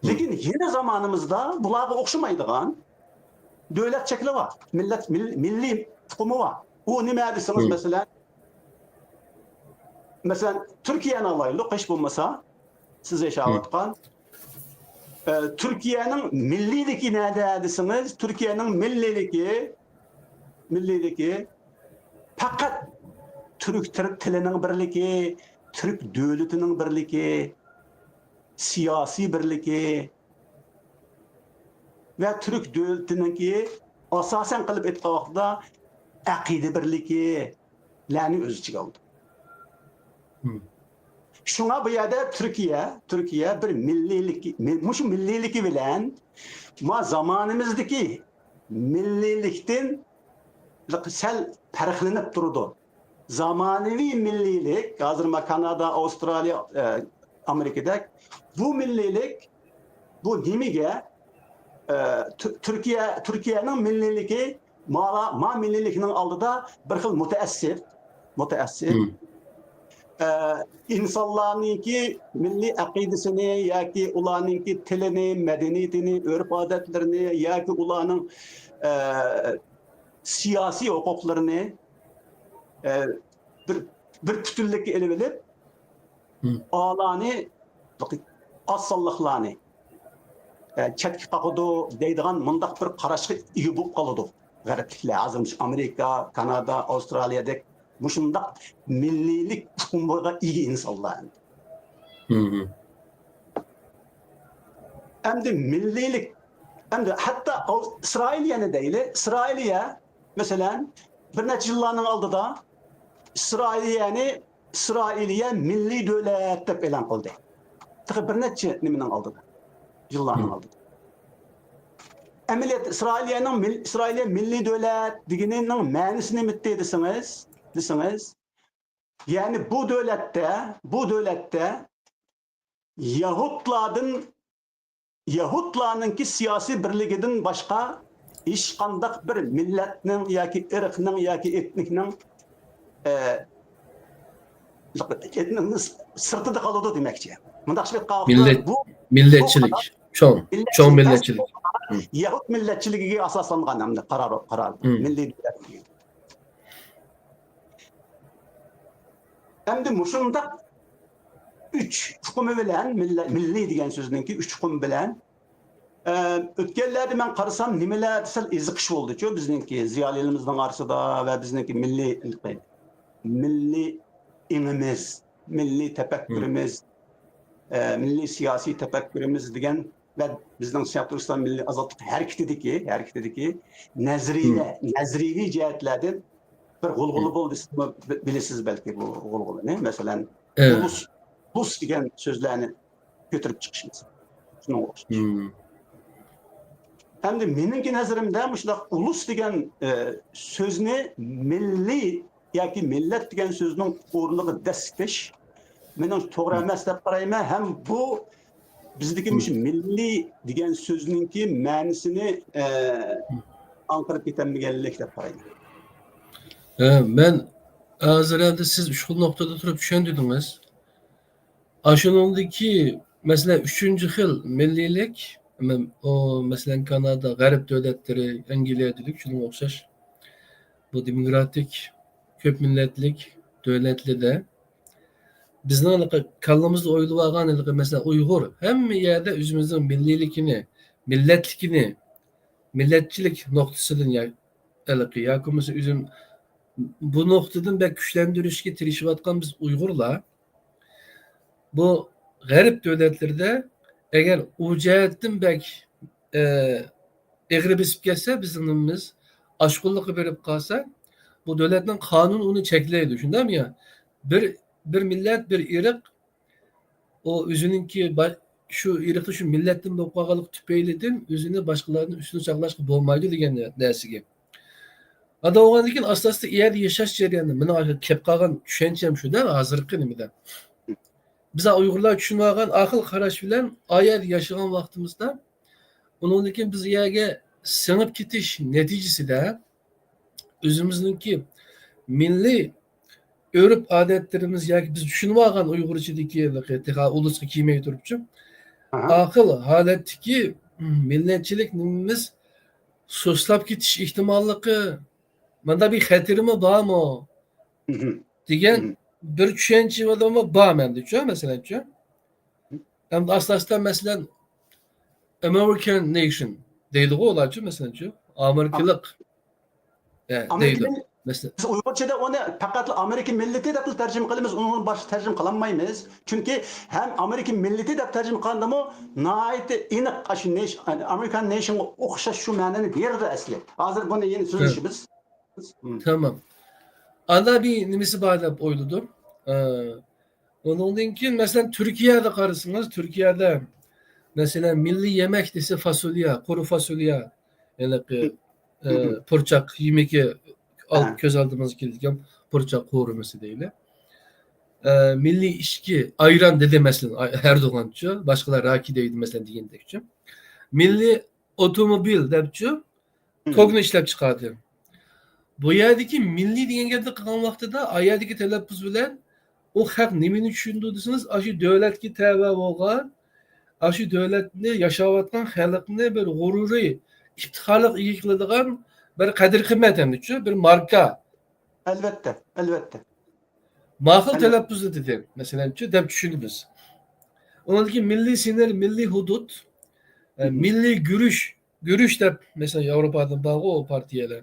لېكىن يەنە زامانىمىزدا بۇلارغا ئوخشىمايدىغان دۆلەت شەكلى بار، مىللەت، مىل-، مىللىي ئۇقۇمى بار. ئۇ نېمە دېسىڭىز، مەسىلەن، مەسىلەن، تۈركىيەنى ئالايلۇق، ھېچ بولمىسا، سىز ياشاۋاتقان، ئە، تۈركىيەنىڭ مىللىيلىكى نەدە دېسىڭىز، تۈركىيەنىڭ مىللىيلىكى، مىللىيلىكى پەقەت تۈرك، تۈرك تىلىنىڭ بىرلىكى، تۈرك دۆلىتىنىڭ بىرلىكى، سىياسىي بىرلىكى ۋە تۈرك دۆلىتىنىڭكى، ئاساسەن قىلىپ ئېيتقان ۋاقتىدا، ئەقىدە بىرلىكى، لەرنى ئۆز ئىچىگە ئالىدۇ. شۇڭا بۇ يەردە تۈركىيە، تۈركىيە بىر مىللىيلىكى، مۇشۇ مىللىيلىكى بىلەن ما زامانىمىزدىكى مىللىيلىكتىن سەل پەرقلىنىپ تۇرىدۇ. زامانىۋى مىللىيلىك، ھازىر ما كانادا، ئاۋسترالىيە، ئە، ئامېرىكىدەك، بۇ مىللىيلىك، بۇ نېمىگە، ئە، تۈ-، تۈركىيە، تۈركىيەنىڭ مىللىيلىكى ما، ما مىللىيلىكنىڭ ئالدىدا بىر خىل مۇتەئەسسىپ، مۇتەئەسسىپ. ئە، ئىنسانلارنىڭكى مىللىي ئەقىدىسىنى ياكى ئۇلارنىڭكى تىلىنى، مەدەنىيىتىنى، ئۆرپ-ئادەتلىرىنى ياكى ئۇلارنىڭ، ئە، سىياسىي ھوقۇقلىرىنى، ئە، بىر، بىر پۈتۈنلۈككە ئېلىۋېلىپ، ئالانى، ئاز سانلىقلارنى، ئە، چەتكە قاقىدۇ دەيدىغان مۇنداق بىر قاراشقا ئىگە بولۇپ قالىدۇ غەربلىكلەر. ھازىر مۇشۇ ئامېرىكا، كانادا، ئاۋسترالىيەدەك مۇشۇنداق مىللىيلىك ئۇقۇمىغا ئىگە ئىنسانلار. ئەمدى مىللىيلىك، ئەمدى ھەتتا ئىسرائىلىيەنى دەيلى، ئىسرائىلىيە، مەسىلەن، بىر نەچچە يىللارنىڭ ئالدىدا ئىسرائىلىيەنى ئىسرائىلىيە مىللىي دۆلەت دەپ ئېلان قىلدى. تېخى بىر نەچچە نېمىنىڭ ئالدىدا، يىللارنىڭ ئالدىدا. ئەمەلىيەتتە ئىسرائىلىيەنىڭ مىل-، ئىسرائىلىيە مىللىي دۆلەت دېگىنىنىڭ مەنىسى نېمىتى دېسىڭىز، دېسىڭىز، يەنى بۇ دۆلەتتە، بۇ دۆلەتتە يەھۇدلاردىن، يەھۇدلارنىڭكى سىياسىي بىرلىكىدىن باشقا ھېچقانداق بىر مىللەتنىڭ ياكى ئىرقنىڭ ياكى ئېتنىكنىڭ، ئە، ئېتنىكنىڭ سىرتىدا قالىدۇ دېمەكچى. مۇنداقچە ئېيتقان ۋاقىتتا مىللەت-، بۇ، مىللەتچىلىك، بۇ قارار، چوڭ، چوڭ مىللەتچىلىك، مىللەتچىلىك. يەھۇد مىللەتچىلىكىگە ئاساسلانغان ھەمدە قارار، قارار. مىللىي دۆلەت. ئەمدى مۇشۇنداق ئۈچ ئۇقۇمى بىلەن، مىللە-، مىللىي دېگەن سۆزنىڭكى ئۈچ ئۇقۇمى بىلەن، ئە، ئۆتكەنلەردە مەن قارىسام، نېمىلەردە سەل ئېزىقىش بولدىچۇ بىزنىڭكى زىيالىيلىرىمىزنىڭ ئارىسىدا ۋە بىزنىڭكى مىللىي، مىللىي ئېڭىمىز، مىللىي تەپەككۇرىمىز، ئە، مىللىي سىياسىي تەپەككۇرىمىز دېگەن ۋە بىزنىڭ شەرقىي تۈركىستان مىللىي ئازادلىق ھەرىكىتىدىكى، ھەرىكىتىدىكى نەزەرىيە، نەزەرىيەۋى جەھەتلەردىن بىر غۇلغۇلا بولدى، سىزمۇ بىلىسىز بەلكى بۇ غۇلغۇلىنى. مەسىلەن، ئۇلۇس، ئۇلۇس دېگەن سۆزلەرنى كۆتۈرۈپ چىقىشىمىز. شۇنىڭغا ئوخشاش. ئەمدى مېنىڭكى نەزىرىمدە مۇشۇنداق ئۇلۇس دېگەن، ئە، سۆزنى مىللىي ياكى مىللەت دېگەن سۆزنىڭ ئورنىغا دەسسىتىش مېنىڭ توغرا ئەمەس دەپ قارايمەن ھەم بۇ بىزدىكى مۇشۇ مىللىي دېگەن سۆزنىڭكى مەنىسىنى، ئە، ئاڭقىرىپ كېتەلمىگەنلىك دەپ قارايمەن. ھە، مەن ھازىر ئەمدى سىز ئۈچ خىل نۇقتىدا تۇرۇپ چۈشەندۈردىڭىز. ئاشۇنىڭدىكى، مەسىلەن، ئۈچىنچى خىل مىللىيلىك، مەن-، ئۇ، مەسىلەن، كانادا، غەرب دۆلەتلىرى، ئەنگلىيەدىكى شۇنىڭغا ئوخشاش بۇ دېموكراتىك، كۆپ مىللەتلىك دۆلەتلەردە بىزنىڭ ھېلىقى كاللىمىزدا ئويۇلۇۋالغان ھېلىقى، مەسىلەن، ئۇيغۇر ھەممە يەردە ئۆزىمىزنىڭ مىللىيلىكىنى، مىللەتلىكىنى، مىللەتچىلىك نۇقتىسىدىن يا-، ھېلىقى ياكى بولمىسا ئۆزۈم بۇ نۇقتىدىن بەك كۈچلەندۈرۈشكە تىرىشىۋاتقان بىز ئۇيغۇرلار، بۇ غەرب دۆلەتلىرىدە ئەگەر ئۇ جەھەتتىن بەك، ئە، ئېغىر بېسىپ كەتسە، بىزنىڭ نېمىمىز ئاشقۇنلۇققا بېرىپ قالسا، بۇ دۆلەتنىڭ قانۇنى ئۇنى چەكلەيدۇ، شۇنداقمۇ يا؟ بىر، بىر مىللەت، بىر ئىرق، ئۇ ئۆزىنىڭكى با-، شۇ ئىرقتا، شۇ مىللەتتىن بولۇپ قالغانلىقى تۈپەيلىدىن ئۆزىنى باشقىلاردىن ئۈستۈن ساقلاشقا بولمايدۇ دېگەن نەرسىگە. ئانداق بولغاندىن كېيىن ئاستا-ئاستا ئۇ يەردە ياشاش جەريانىدا مېنىڭ كېلىپ قالغان چۈشەنچەم شۇ-دە، ھازىرقى نېمىدە. بىز ئۇيغۇرلار چۈشىنىۋالغان ئاقىل قاراش بىلەن ئۇ يەردە ياشىغان ۋاقتىمىزدا، ئۇنىڭدىن كېيىن بىز ئۇ يەرگە سىڭىپ كېتىش نەتىجىسىدە ئۆزىمىزنىڭكى مىللىي ئۆرپ-ئادەتلىرىمىز ياكى بىز چۈشىنىۋالغان ئۇيغۇرچىدىكى تېخى ئۇلۇسقا كىيمەي تۇرۇپچۇ، ئاقىل ھالەتتىكى مىللەتچىلىك نېمىمىز سۇسلاپ كېتىش ئېھتىماللىقى، مانداق بىر خەتىرىمۇ بارمۇ دېگەن بىر چۈشەنچە بار مەندىچۇ، مەسىلەنچۇ. ئەمدى ئاستا-ئاستا، مەسىلەن، American nation دەيدىغۇ ئۇلارچۇ، مەسىلەنچۇ، ئامېرىكىلىق، ئە، دەيدۇ. مەسىلەن، بىز ئۇيغۇرچىدا ئۇنى پەقەتلا ئامېرىكا مىللىتى دەپلا تەرجىمە قىلىمىز، ئۇنىڭدىن باشقا تەرجىمە قىلالمايمىز. چۈنكى ھەم ئامېرىكا مىللىتى دەپ تەرجىمە قىلغاندىمۇ ناھايىتى ئېنىق، ئاشۇ نېش-، ئامېرىكان نېشنغا ئوخشاش شۇ مەنىنى بېرىدۇ ئەسلى. ھازىر بۇنى يەنە سۆزلىشىمىز. تامام. ئاندىن بىر نېمىسى بار دەپ ئويلىدىم. ئە، ئۇنىڭدىن كېيىن، مەسىلەن، تۈركىيەدە قارىسىڭىز، تۈركىيەدە، مەسىلەن، مىللىي يېمەك دېسە فاسوليا، قۇرۇ فاسوليا، ھېلىقى، ئە، پۇرچاق يېمىكى، كۆز ئالدىمىزغا كېلىدىكەن، پۇرچاق قورۇمىسى دەيلى. ئە، مىللىي ئىچكى، ئايران دېدى، مەسىلەن، ئەردوغانچۇ، باشقىلار راكى دەيدۇ، مەسىلەن، دېگەندەكچۇ. مىللىي ئوتوموبىل دەپچۇ، توكنى ئىشلەپ چىقاردى. بۇ يەردىكى مىللىي دېگەن گەپنى قىلغان ۋاقتىدا، ئا يەردىكى تەلەپپۇز بىلەن ئۇ خەق نېمىنى چۈشىنىدۇ دېسىڭىز، ئاشۇ دۆلەتكە تەۋە بولغان، ئاشۇ دۆلەتنى ياشاۋاتقان خەلقنى بىر غۇرۇرى، ئىپتىخارلىق ئىگە قىلىدىغان بىر قەدىر-قىممەت ھەمدىچۇ، بىر ماركا. ئەلۋەتتە، ئەلۋەتتە. ماقۇل تەلەپپۇزدا دېدى، مەسىلەنچۇ، دەپ چۈشىنىمىز. ئۇنىڭدىن كېيىن مىللىي سىنىر، مىللىي ھۇدۇد، ئە، مىللىي گۈرۈش، گۈرۈش دەپ، مەسىلەن، ياۋروپادىن بارغۇ ئۇ پارتىيەلەر.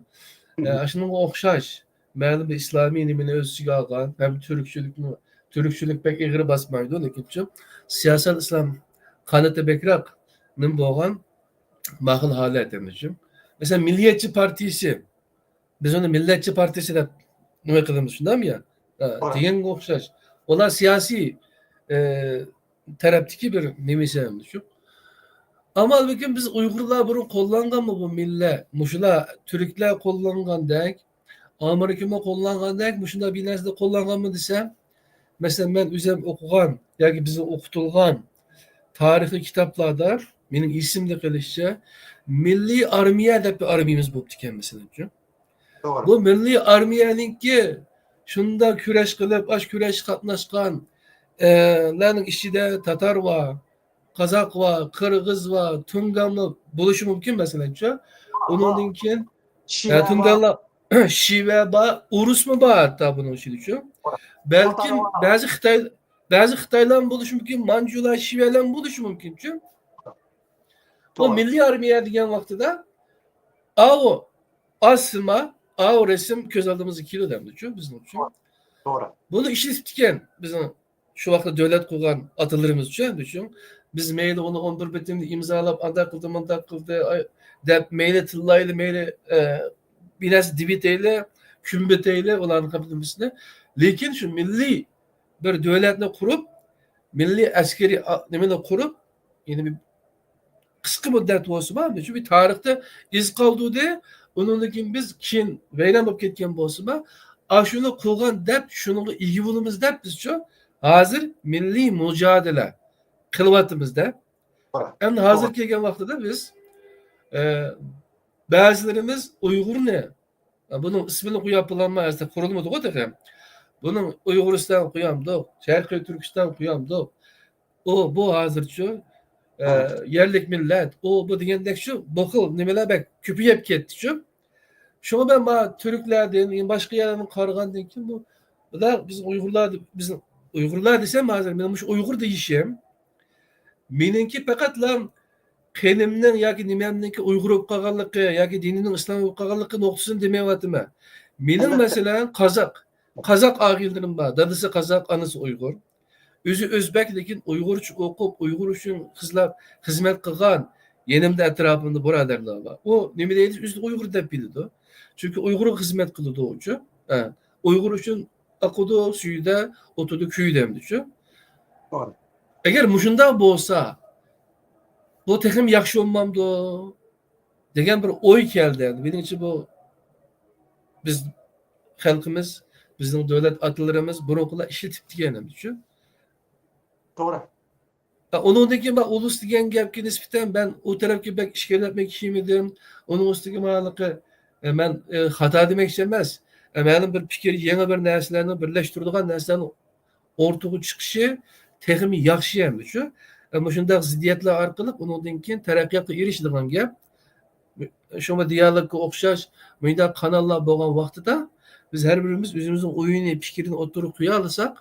ئە، ئاشۇنىڭغا ئوخشاش مەلۇم بىر ئىسلامىي نېمىنى ئۆز ئىچىگە ئالغان ھەم تۈركچىلىكنى، تۈركچىلىك بەك ئېغىر باسمايدۇ، لېكىنچۇ سىياسەت ئىسلام قانىتى بەكرەك نېمە بولغان ماقۇل ھالەت ئەمدىچۇ. مەسىلەن، مىللىيەتچى پارتىيىسى، بىز ئۇنى مىللەتچى پارتىيىسى دەپ نېمە قىلىمىز، شۇنداقمۇ يا؟ ھە، دېگەنگە ئوخشاش. ئۇلار سىياسىي، ئە، تەرەپتىكى بىر نېمىسى ئەمدى شۇ. ئەمما لېكىن بىز ئۇيغۇرلار بۇرۇن قوللانغانمۇ بۇ مىللەت؟ مۇشۇلار تۈركلەر قوللانغاندەك، ئامېرىكىمۇ قوللانغاندەك مۇشۇنداق بىر نەرسىدە قوللانغانمۇ دېسەم، مەسىلەن، مەن ئۆزۈم ئوقۇغان ياكى بىزنىڭ ئوقۇتۇلغان تارىخىي كىتابلاردا مېنىڭ ئېسىمدە قېلىشىچە، مىللىي ئارمىيە دەپ بىر ئارمىيىمىز بوپتىكەن، مەسىلەنچۇ. توغرا. بۇ مىللىي ئارمىيەنىڭكى شۇنداق كۈرەش قىلىپ، ئاش كۈرەشكە قاتناشقان، ئە، لارنىڭ ئىچىدە تاتار بار، قازاق بار، قىرغىز بار، تۇڭگانمۇ بولۇشى مۇمكىن، مەسىلەنچۇ. ئۇنىڭدىن كېيىن، شىۋە ئە، بار. تۇڭگانلار، شىۋە بار، ئورۇسمۇ بار ھەتتا بۇنىڭ ئىچىدىچۇ. بەلكىم تاتار بار. بەزى خىتاي، بەزى خىتايلارمۇ بولۇشى مۇمكىن، مانجۇلار، شىۋەلەرمۇ بولۇشى مۇمكىنچۇ. بۇ توغرا. مىللىي ئارمىيە دېگەن ۋاقتىدا ئاۋۇ ئاسما، ئاۋۇ رەسىم كۆز ئالدىمىزغا كېلىدۇ ئەمدىچۇ بىزنىڭچۇ. توغرا. بۇنى ئىشلىتىپتىكەن بىزنىڭ شۇ ۋاقىتتا دۆلەت قۇرغان ئاتىلىرىمىزچۇ ئەمدىچۇ. بىز مەيلى ئۇنى ئون بىر بېتىمنى ئىمزالاپ، ئانداق قىلدى، مۇنداق قىلدى، ئاي، دەپ مەيلى تىللايلى، مەيلى، ئە، بىر نەرسە دېۋىتەيلى، كۈنبېتەيلى ئۇلارنىڭ ھەممىسىنى. لېكىن شۇ مىللىي بىر دۆلەتنى قۇرۇپ، مىللىي ئەسكىرىي ئا-، نېمىنى قۇرۇپ، يەنى بىر قىسقا مۇددەت بولسىمۇ، شۇ بىر تارىختا ئىز قالدۇردى. ئۇنىڭدىن كېيىن بىز كېيىن ۋەيران بولۇپ كەتكەن بولسىمۇ، ئاشۇنى قىلغان دەپ، شۇنىڭغا ئىگە بولىمىز دەپ بىزچۇ ھازىر مىللىي مۇجادىلە قىلىۋاتىمىز-دە. ئەمدى ھازىر كەلگەن ۋاقتىدا بىز، ئە، بەزىلىرىمىز ئۇيغۇرنى، بۇنىڭ ئىسمىنى قويۇپ بولالماي، ئەسلى قۇرۇلمىدىغۇ تېخى. بۇنىڭ ئۇيغۇرىستان قويامدۇق، شەرقىي تۈركىستان قويامدۇق. ئۇ، بۇ ھازىرچۇ، ئە، يەرلىك مىللەت، ئۇ، بۇ دېگەندەكچۇ، بۇ خىل نېمىلەر بەك كۆپىيىپ كەتتىچۇ. شۇڭا مەن ما تۈركلەردىن، يەنە باشقا يەرلەردىن قارىغاندىن كېيىن بۇ، بۇلار بىز ئۇيغۇرلار، بىز ئۇيغۇرلار دېسەم ھازىر، مېنىڭ مۇشۇ ئۇيغۇر دېيىشىم، مېنىڭكى پەقەتلا قېنىمنىڭ ياكى نېمەمنىڭكى ئۇيغۇر بولۇپ قالغانلىقى ياكى دىنىمنىڭ ئىسلام بولۇپ قالغانلىقى نۇقتىسىدىن دېمەيۋاتىمەن. مېنىڭ، ئەلۋەتتە، مەسىلەن، قازاق، قازاق ئاغىنىلىرىم بار. دادىسى قازاق، ئانىسى ئۇيغۇر. ئۆزى ئۆزبەك، لېكىن ئۇيغۇرچە ئوقۇپ، ئۇيغۇر ئۈچۈن خىزلار-، خىزمەت قىلغان، يېنىمدا، ئەتراپىمدا بۇرادەرلەر بار. ئۇ نېمە دەيدۇ؟ ئۆزىنى ئۇيغۇر دەپ بىلىدۇ. چۈنكى ئۇيغۇرغا خىزمەت قىلىدۇ ئۇچۇ. ھە. ئۇيغۇر ئۈچۈن ئاقىدۇ سۈيىدە، ئوتىدۇ كۆيىدۇ ئەمدىچۇ. توغرا. ئەگەر مۇشۇنداق بولسا، بۇ تېخىمۇ ياخشى بولمامدۇ؟ دېگەن بىر ئوي كەلدى. مېنىڭچە بۇ بىز خەلقىمىز، بىزنىڭ دۆلەت ئاتىلىرىمىز بۇرۇنقىلار ئىشلىتىپ دېگەن ئەمدىچۇ. توغرا. ھە، ئۇنىڭدىن كېيىن مەن ئۇلۇس دېگەن گەپكە نىسبەتەن مەن ئۇ تەرەپكە بەك ئىچكىرىلەپمۇ كىيمىدىم. ئۇنىڭ ئۈستىگە ماڭىلىقى، ئە، مەن، ئە، خاتا دېمەكچى ئەمەس. ئە، مەلۇم بىر پىكىر، يېڭى بىر نەرسىلەرنى بىرلەشتۈرىدىغان نەرسىلەرنى ئوتتۇرىغا چىقىشى تېخىمۇ ياخشى ئەمدىچۇ. ئە، مۇشۇنداق زىددىيەتلەر ئارقىلىق ئۇنىڭدىن كېيىن تەرەققىياتقا ئېرىشىدىغان گەپ. شۇڭا دىيالوگقا ئوخشاش مۇنداق قاناللار بولغان ۋاقتىدا بىز ھەر بىرىمىز ئۆزىمىزنىڭ ئويىنى، پىكرىنى ئوتتۇرىغا قويالىساق،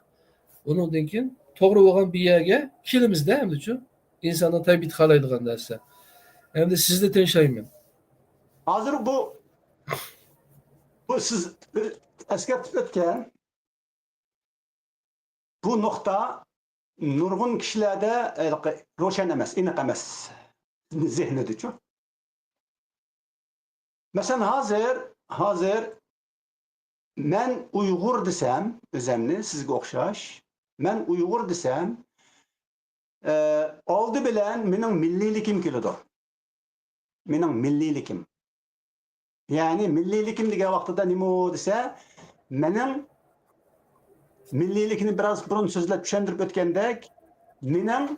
ئۇنىڭدىن كېيىن توغرا بولغان بىر يەرگە كېلىمىزدە ئەمدىچۇ. ئىنساننىڭ تەبىئىتى خالايدىغان نەرسە. ئەمدى سىزنى تىڭشايمەن. ھازىر بۇ، بۇ سىز ئەسكەرتىپ ئۆتكەن بۇ نۇقتا نۇرغۇن كىشىلەردە، ھېلىقى، روشەن ئەمەس، ئېنىق ئەمەس زېھنىدىچۇ. مەسىلەن، ھازىر، ھازىر مەن ئۇيغۇر دېسەم، ئۆزەمنى سىزگە ئوخشاش، مەن ئۇيغۇر دېسەم، ئە، ئالدى بىلەن مېنىڭ مىللىيلىكىم كېلىدۇ. مېنىڭ مىللىيلىكىم. يەنى مىللىيلىكىم دېگەن ۋاقتىدا نېمە دېسە، مېنىڭ مىللىيلىكنى بىراز بۇرۇن سۆزلەپ چۈشەندۈرۈپ ئۆتكەندەك، مېنىڭ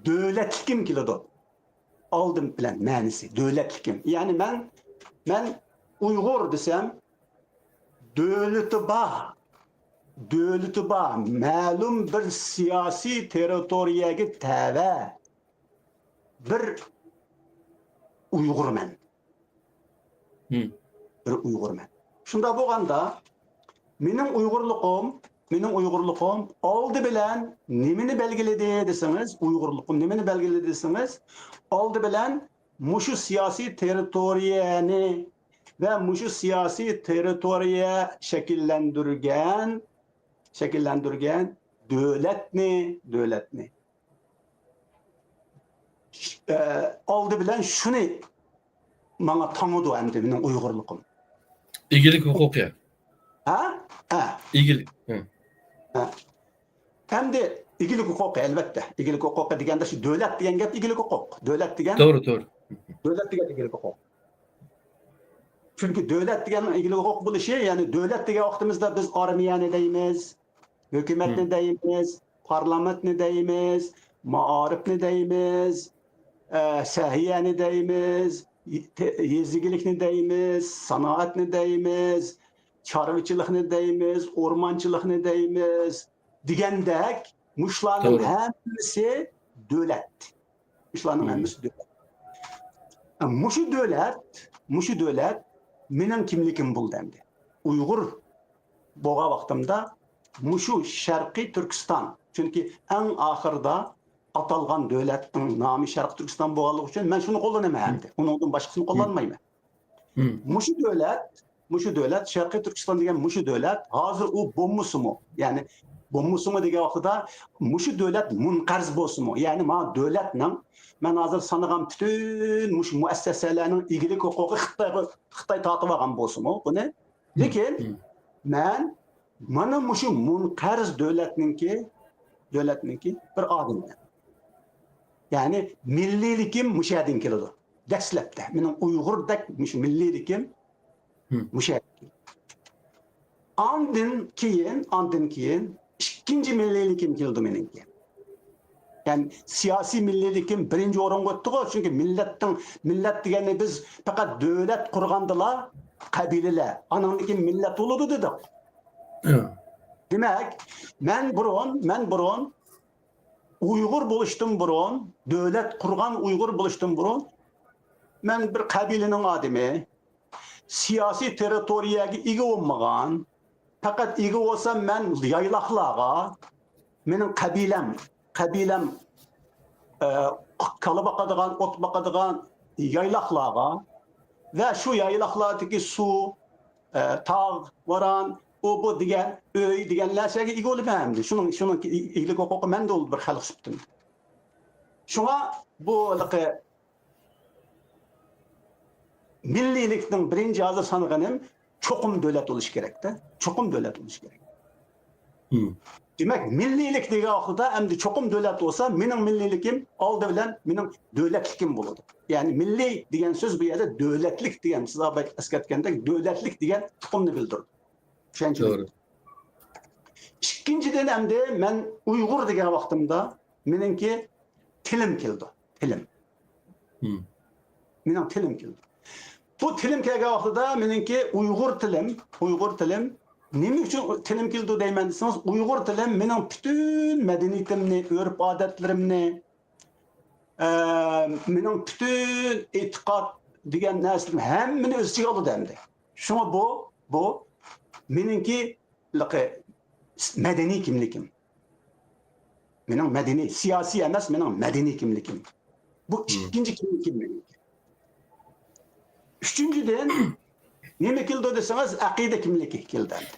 دۆلەتلىكىم كېلىدۇ. ئالدى بىلەن مەنىسى دۆلەتلىكىم. يەنى مەن، مەن ئۇيغۇر دېسەم، دۆلىتى بار، دۆلىتى بار، مەلۇم بىر سىياسىي تېررىتورىيەگە تەۋە بىر ئۇيغۇرمەن. مم. بىر ئۇيغۇرمەن. شۇنداق بولغاندا، مېنىڭ ئۇيغۇرلۇقۇم، مېنىڭ ئۇيغۇرلۇقۇم ئالدى بىلەن نېمىنى بەلگىلىدى دېسىڭىز، ئۇيغۇرلۇقۇم نېمىنى بەلگىلىدى دېسىڭىز، ئالدى بىلەن مۇشۇ سىياسىي تېررىتورىيەنى ۋە مۇشۇ سىياسىي تېررىتورىيە شەكىللەندۈرگەن، شەكىللەندۈرگەن دۆلەتنى، دۆلەتنى، ئە، ئالدى بىلەن شۇنى ماڭا تاڭىدۇ ئەمدى مېنىڭ ئۇيغۇرلۇقۇم. ئىگىلىك ھوقۇقى. ھە؟ ھە. ئىگىلىك. ھە. ھە. ئەمدى ئىگىلىك ھوقۇقى، ئەلۋەتتە. ئىگىلىك ھوقۇقى دېگەندە شۇ دۆلەت دېگەن گەپ ئىگىلىك ھوقۇق. دۆلەت دېگەن، توغرا، توغرا. دۆلەت دېگەن ئىگىلىك ھوقۇق. چۈنكى دۆلەت دېگەننىڭ ئىگىلىك ھوقۇق بولۇشى، يەنى دۆلەت دېگەن ۋاقتىمىزدا بىز ئارمىيەنى دەيمىز، ھۆكۈمەتنى، مم، دەيمىز، پارلامېنتنى دەيمىز، مائارىپنى دەيمىز، ئە، سەھىيەنى دەيمىز، يې-، تې-، يېزا ئىگىلىكنى دەيمىز، سانائەتنى دەيمىز، چارۋىچىلىقنى دەيمىز، ئورمانچىلىقنى دەيمىز دېگەندەك، مۇشۇلارنىڭ، توغرا، ھەممىسى دۆلەت. مۇشۇلارنىڭ، مم، ھەممىسى دۆلەت. ئە، مۇشۇ دۆلەت، مۇشۇ دۆلەت مېنىڭ كىملىكىم بولدى ئەمدى. ئۇيغۇر بولغان ۋاقتىمدا مۇشۇ شەرقىي تۈركىستان، چۈنكى ئەڭ ئاخىرىدا ئاتالغان دۆلەتنىڭ نامى شەرقىي تۈركىستان بولغانلىقى ئۈچۈن مەن شۇنى قوللىنىمەن ئەمدى. ئۇنىڭدىن باشقىسىنى قوللانمايمەن. مم. مۇشۇ دۆلەت، مۇشۇ دۆلەت، شەرقىي تۈركىستان دېگەن مۇشۇ دۆلەت، ھازىر ئۇ بولمىسىمۇ، يەنى بولمىسىمۇ دېگەن ۋاقتىدا، مۇشۇ دۆلەت مۇنقەرز بولسىمۇ، يەنى مانا دۆلەتنىڭ، مەن ھازىر سانىغان پۈتۈن مۇشۇ مۇئەسسەسەلەرنىڭ ئىگىلىك ھوقۇقى خىتايغا، خىتاي تارتىۋالغان بولسىمۇ، بۇنى لېكىن مەن مانا مۇشۇ مۇنقەرز دۆلەتنىڭكى، دۆلەتنىڭكى بىر ئادىمى. يەنى مىللىيلىكىم مۇشۇ يەردىن كېلىدۇ. دەسلەپتە مېنىڭ ئۇيغۇردەك مۇشۇ مىللىيلىكىم مۇشۇ يەردىن كېلىدۇ. ئاندىن كېيىن، ئاندىن كېيىن ئىككىنچى مىللىيلىكىم كېلىدۇ مېنىڭكى. يەنى سىياسىي مىللىيلىكىم بىرىنچى ئورۇنغا ئۆتتىغۇ، چۈنكى مىللەتنىڭ، مىللەت دېگەننى بىز پەقەت دۆلەت قۇرغاندىلا قەبىلىلەر، ئاناندىن كېيىن مىللەت بولىدۇ دېدۇق. دېمەك، مەن بۇرۇن، مەن بۇرۇن ئۇيغۇر بولۇشتىن بۇرۇن، دۆلەت قۇرغان ئۇيغۇر بولۇشتىن بۇرۇن، مەن بىر قەبىلىنىڭ ئادىمى، سىياسىي تېررىتورىيەگە ئىگە بولمىغان، پەقەت ئىگە بولسام مەن يايلاقلارغا، مېنىڭ قەبىلەم، قەبىلەم، ئە، كالا باقىدىغان، ئوت باقىدىغان يايلاقلارغا ۋە شۇ يايلاقلاردىكى سۇ، ئە، تاغ، باران، ئۇ بۇ دېگەن، ئۆي دېگەن نەرسىگە ئىگە بولىمەن ئەمدى. شۇنىڭ، شۇنىڭ ئىگىلىك ھوقۇقى مەندە بولىدۇ بىر خەلق سۈپىتىم. شۇڭا بۇ ھېلىقى مىللىيلىكنىڭ بىرىنچى ھازىر سانىغىنىم چوقۇم دۆلەت بولۇشى كېرەكتە. چوقۇم دۆلەت بولۇشى كېرەك. دېمەك، مىللىيلىك دېگەن ۋاقىتتا ئەمدى چوقۇم دۆلەت بولسا، مېنىڭ مىللىيلىكىم ئالدى بىلەن مېنىڭ دۆلەتلىكىم بولىدۇ. يەنى مىللىي دېگەن سۆز بۇ يەردە دۆلەتلىك دېگەن، سىز ئەسكەرتكەندەك دۆلەتلىك دېگەن ئۇقۇمنى بىلدۈرىدۇ. چۈشەنچىلىك. توغرا. ئىككىنچىدىن، ئەمدى مەن ئۇيغۇر دېگەن ۋاقتىمدا مېنىڭكى تىلىم كېلىدۇ. تىلىم. مېنىڭ تىلىم كېلىدۇ. بۇ تىلىم كەلگەن ۋاقتىدا مېنىڭكى ئۇيغۇر تىلىم، ئۇيغۇر تىلىم. نېمە ئۈچۈن تىلىم كېلىدۇ دەيمەن دېسىڭىز، ئۇيغۇر تىلىم مېنىڭ پۈتۈن مەدەنىيىتىمنى، ئۆرپ-ئادەتلىرىمنى، ئە، مېنىڭ پۈتۈن ئېتىقاد دېگەن نەرسىلىرىم ھەممىنى ئۆز ئىچىگە ئالىدۇ ئەمدى. شۇڭا بۇ، بۇ مېنىڭكى مەدەنىي كىملىكىم. مېنىڭ مەدەنىي، سىياسىي ئەمەس، مېنىڭ مەدەنىي كىملىكىم. بۇ ئىككىنچى كىملىكىم مېنىڭكى. ئۈچىنچىدىن، نېمە كېلىدۇ دېسىڭىز، ئەقىدە كىملىكى كېلىدۇ ئەمدى.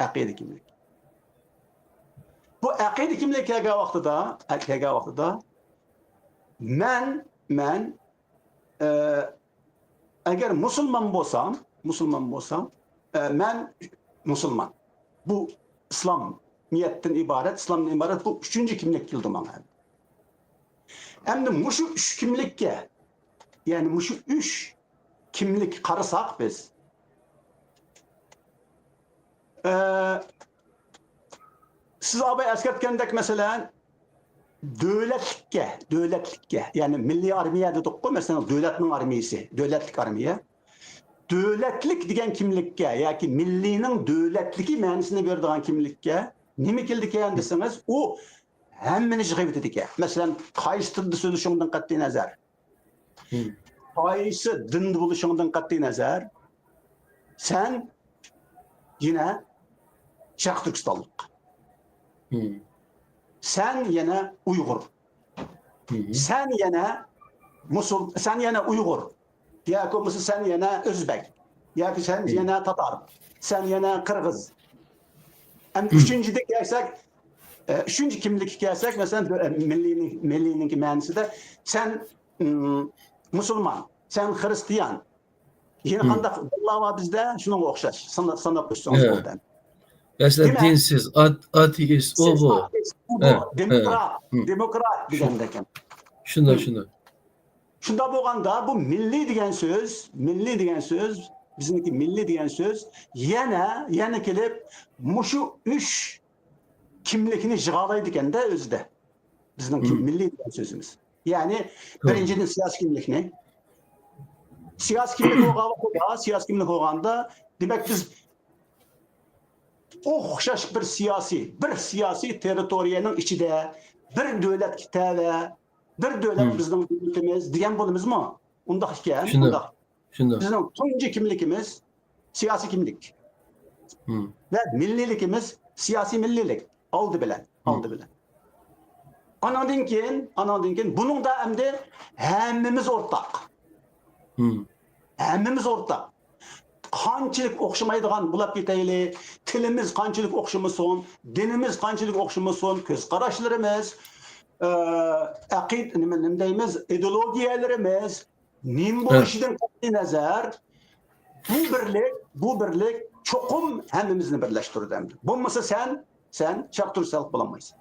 ئەقىدە كىملىكى. بۇ ئەقىدە كىملىكى كەلگەن ۋاقتىدا، كەلگەن ۋاقتىدا مەن، مەن، ئە، ئەگەر مۇسۇلمان بولسام، مۇسۇلمان بولسام، ئە، مەن مۇسۇلمان. بۇ ئىسلامىيەتتىن ئىبارەت، ئىسلامدىن ئىبارەت بۇ ئۈچىنچى كىملىك كېلىدۇ ماڭا. ئەمدى مۇشۇ ئۈچ كىملىككە، يەنى مۇشۇ ئۈچ كىملىككە قارىساق بىز، ئە، سىز ئاباي ئەسكەرتكەندەك، مەسىلەن، دۆلەتلىككە، دۆلەتلىككە، يەنى مىللىي ئارمىيە دېدۇققۇ، مەسىلەن، دۆلەتنىڭ ئارمىيىسى، دۆلەتلىك ئارمىيە. دۆلەتلىك دېگەن كىملىككە ياكى مىللىينىڭ دۆلەتلىكى مەنىسىنى بېرىدىغان كىملىككە نېمە كېلىدىكەن دېسىڭىز، ئۇ ھەممىنى يىغىۋېتىدىكەن. مەسىلەن، قايسى تىلدا سۆزلىشىڭدىن قەتئىينەزەر، قايسى دىندا بولۇشۇڭدىن قەتئىينەزەر، سەن يەنە شەرقىي تۈركىستانلىق. سەن يەنە ئۇيغۇر. سەن يەنە مۇسۇل-، سەن يەنە ئۇيغۇر. ياكى بولمىسا سەن يەنە ئۆزبەك. ياكى سەن يەنە تاتار. سەن يەنە قىرغىز. ئەمدى ئۈچىنچىدە كەلسەك، ئە، ئۈچىنچى كىملىككە كەلسەك، مەسىلەن، ئە، مىللىينىڭ، مىللىينىڭكى مەنىسىدە سەن، ئىم، مۇسۇلمان، سەن خىرىستىيان. يەنە قانداق دىنلار بار بىزدە؟ شۇنىڭغا ئوخشاش. سانا-، ساناپ ئۆتسىڭىز بولدى. مەسىلەن، دىنسىز، ئات-، ئاتېئىست، ئۇ بۇ. دېموكرات، دېموكرات دېگەندەك. شۇنداق، شۇنداق. شۇنداق بولغاندا، بۇ مىللىي دېگەن سۆز، مىللىي دېگەن سۆز، بىزنىڭكى مىللىي دېگەن سۆز يەنە، يەنە كېلىپ مۇشۇ ئۈچ كىملىكنى يىغالايدىكەن-دە ئۆزىدە. بىزنىڭكى مىللىي دېگەن سۆزىمىز. يەنى، بىرىنچىدىن، سىياسىي كىملىكنى. سىياسىي كىملىك بولغان ۋاقتىدا، سىياسىي كىملىك بولغاندا، دېمەك، بىز ئوخشاش بىر سىياسىي، بىر سىياسىي تېررىتورىيەنىڭ ئىچىدە بىر دۆلەتكە تەۋە، بىر دۆلەت بىزنىڭ دۆلىتىمىز دېگەن بولىمىزمۇ؟ ئۇنداق ئىكەن، شۇنداق. ئۇنداق. شۇنداق. بىزنىڭ تۇنجى كىملىكىمىز سىياسىي كىملىك. ۋە مىللىيلىكىمىز سىياسىي مىللىيلىك. ئالدى بىلەن، ئالدى بىلەن. ئاناندىن كېيىن، ئاناندىن كېيىن بۇنىڭدا ئەمدى ھەممىمىز ئورتاق. ھەممىمىز ئورتاق. قانچىلىك ئوخشىمايدىغان بولاپ كېتەيلى، تىلىمىز قانچىلىك ئوخشىمىسۇن، دىنىمىز قانچىلىك ئوخشىمىسۇن، كۆز قاراشلىرىمىز، ئە، ئەقىد-، نېمە، نېمە دەيمىز، ئىدېئولوگىيەلىرىمىز، نېمە بولۇشىدىن قەتئىينەزەر، بۇ بىرلىك، بۇ بىرلىك چوقۇم ھەممىمىزنى بىرلەشتۈرىدۇ ئەمدى. بولمىسا سەن، سەن شەرقىي تۈركىستانلىق بولالمايسەن.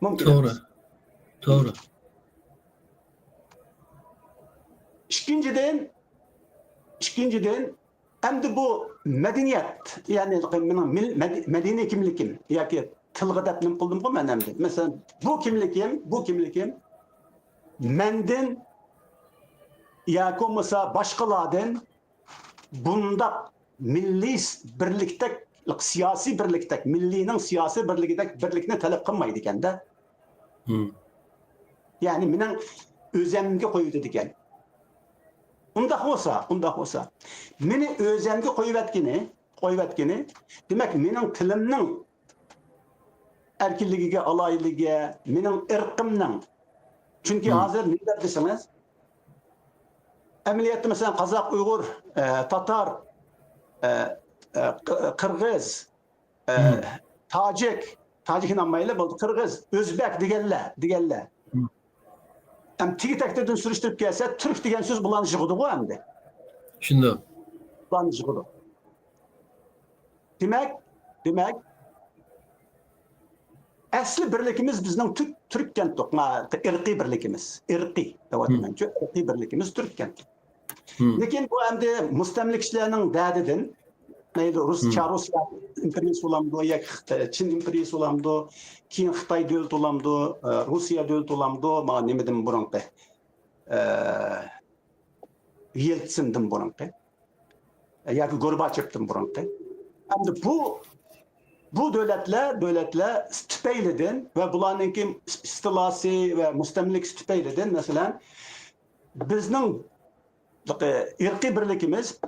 مۇمكىن توغرا. ئەمەس. توغرا. ئىككىنچىدىن، ئىككىنچىدىن، ئەمدى بۇ مەدەنىيەت، يەنى مېنىڭ مىل-، مەد-، مەدەنىي كىملىكىم ياكى تىلغا دەپ نېمە قىلدىمغۇ مەن ئەمدى؟ مەسىلەن، بۇ كىملىكىم، بۇ كىملىكىم مەندىن ياكى بولمىسا باشقىلاردىن بۇنداق مىللىي س-، بىرلىكتەك، سىياسىي بىرلىكتەك، مىللىينىڭ سىياسىي بىرلىكىدەك بىرلىكنى تەلەپ قىلمايدىكەن-دە. مم. يەنى مېنىڭ ئۆزەمگە قويۇۋېتىدىكەن. ئۇنداق بولسا، ئۇنداق بولسا، مېنى ئۆزەمگە قويۇۋەتكىنى، قويۇۋەتكىنى، دېمەك، مېنىڭ تىلىمنىڭ ئەركىنلىكىگە، ئالاھىدىلىكىگە، مېنىڭ ئىرقىمنىڭ. چۈنكى مم. ھازىر نېمە دەپ دېسىڭىز، ئەمەلىيەتتە، مەسىلەن، قازاق، ئۇيغۇر، ئە، تاتار، ئە، ئە، قى-، قىرغىز، ئە، مم. تاجىك، تاجىكنى ئالمايلى، بولدى، قىرغىز، ئۆزبەك دېگەنلەر، دېگەنلەر. مم. ئەمدى تېگى-تەكتىدىن سۈرۈشتۈرۈپ كەلسە، تۈرك دېگەن سۆز بۇلارنى يىغىدىغۇ ئەمدى. شۇنداق. بۇلارنى يىغىدۇ. دېمەك، دېمەك، ئەسلى بىرلىكىمىز بىزنىڭ تۈرك، تۈرككەنتۇق. ما، ئىرقىي بىرلىكىمىز. ئىرقىي دەۋاتىمەنچۇ، مم. ئىرقىي بىرلىكىمىز تۈرككەنتۇق. مم. لېكىن بۇ ئەمدى مۇستەملىكىچىلەرنىڭ دەردىدىن، مەيلى رۇس-، مم. چار رۇسىيە ئىمپېرىيىسى بولامدۇ، ياكى خىت-، چىن ئىمپېرىيىسى بولامدۇ، كېيىن خىتاي دۆلىتى بولامدۇ، ئە، رۇسىيە دۆلىتى بولامدۇ، ما نېمىدىن بۇرۇنقى، ئە، يېلتسىندىن بۇرۇنقى. ياكى گورباچېۋدىن بۇرۇنقى. ئەمدى بۇ، بۇ دۆلەتلەر، دۆلەتلەر تۈپەيلىدىن ۋە بۇلارنىڭكى ئىستىلاسى ۋە مۇستەملىكىسى تۈپەيلىدىن، مەسىلەن، بىزنىڭ ئىرقىي بىرلىكىمىز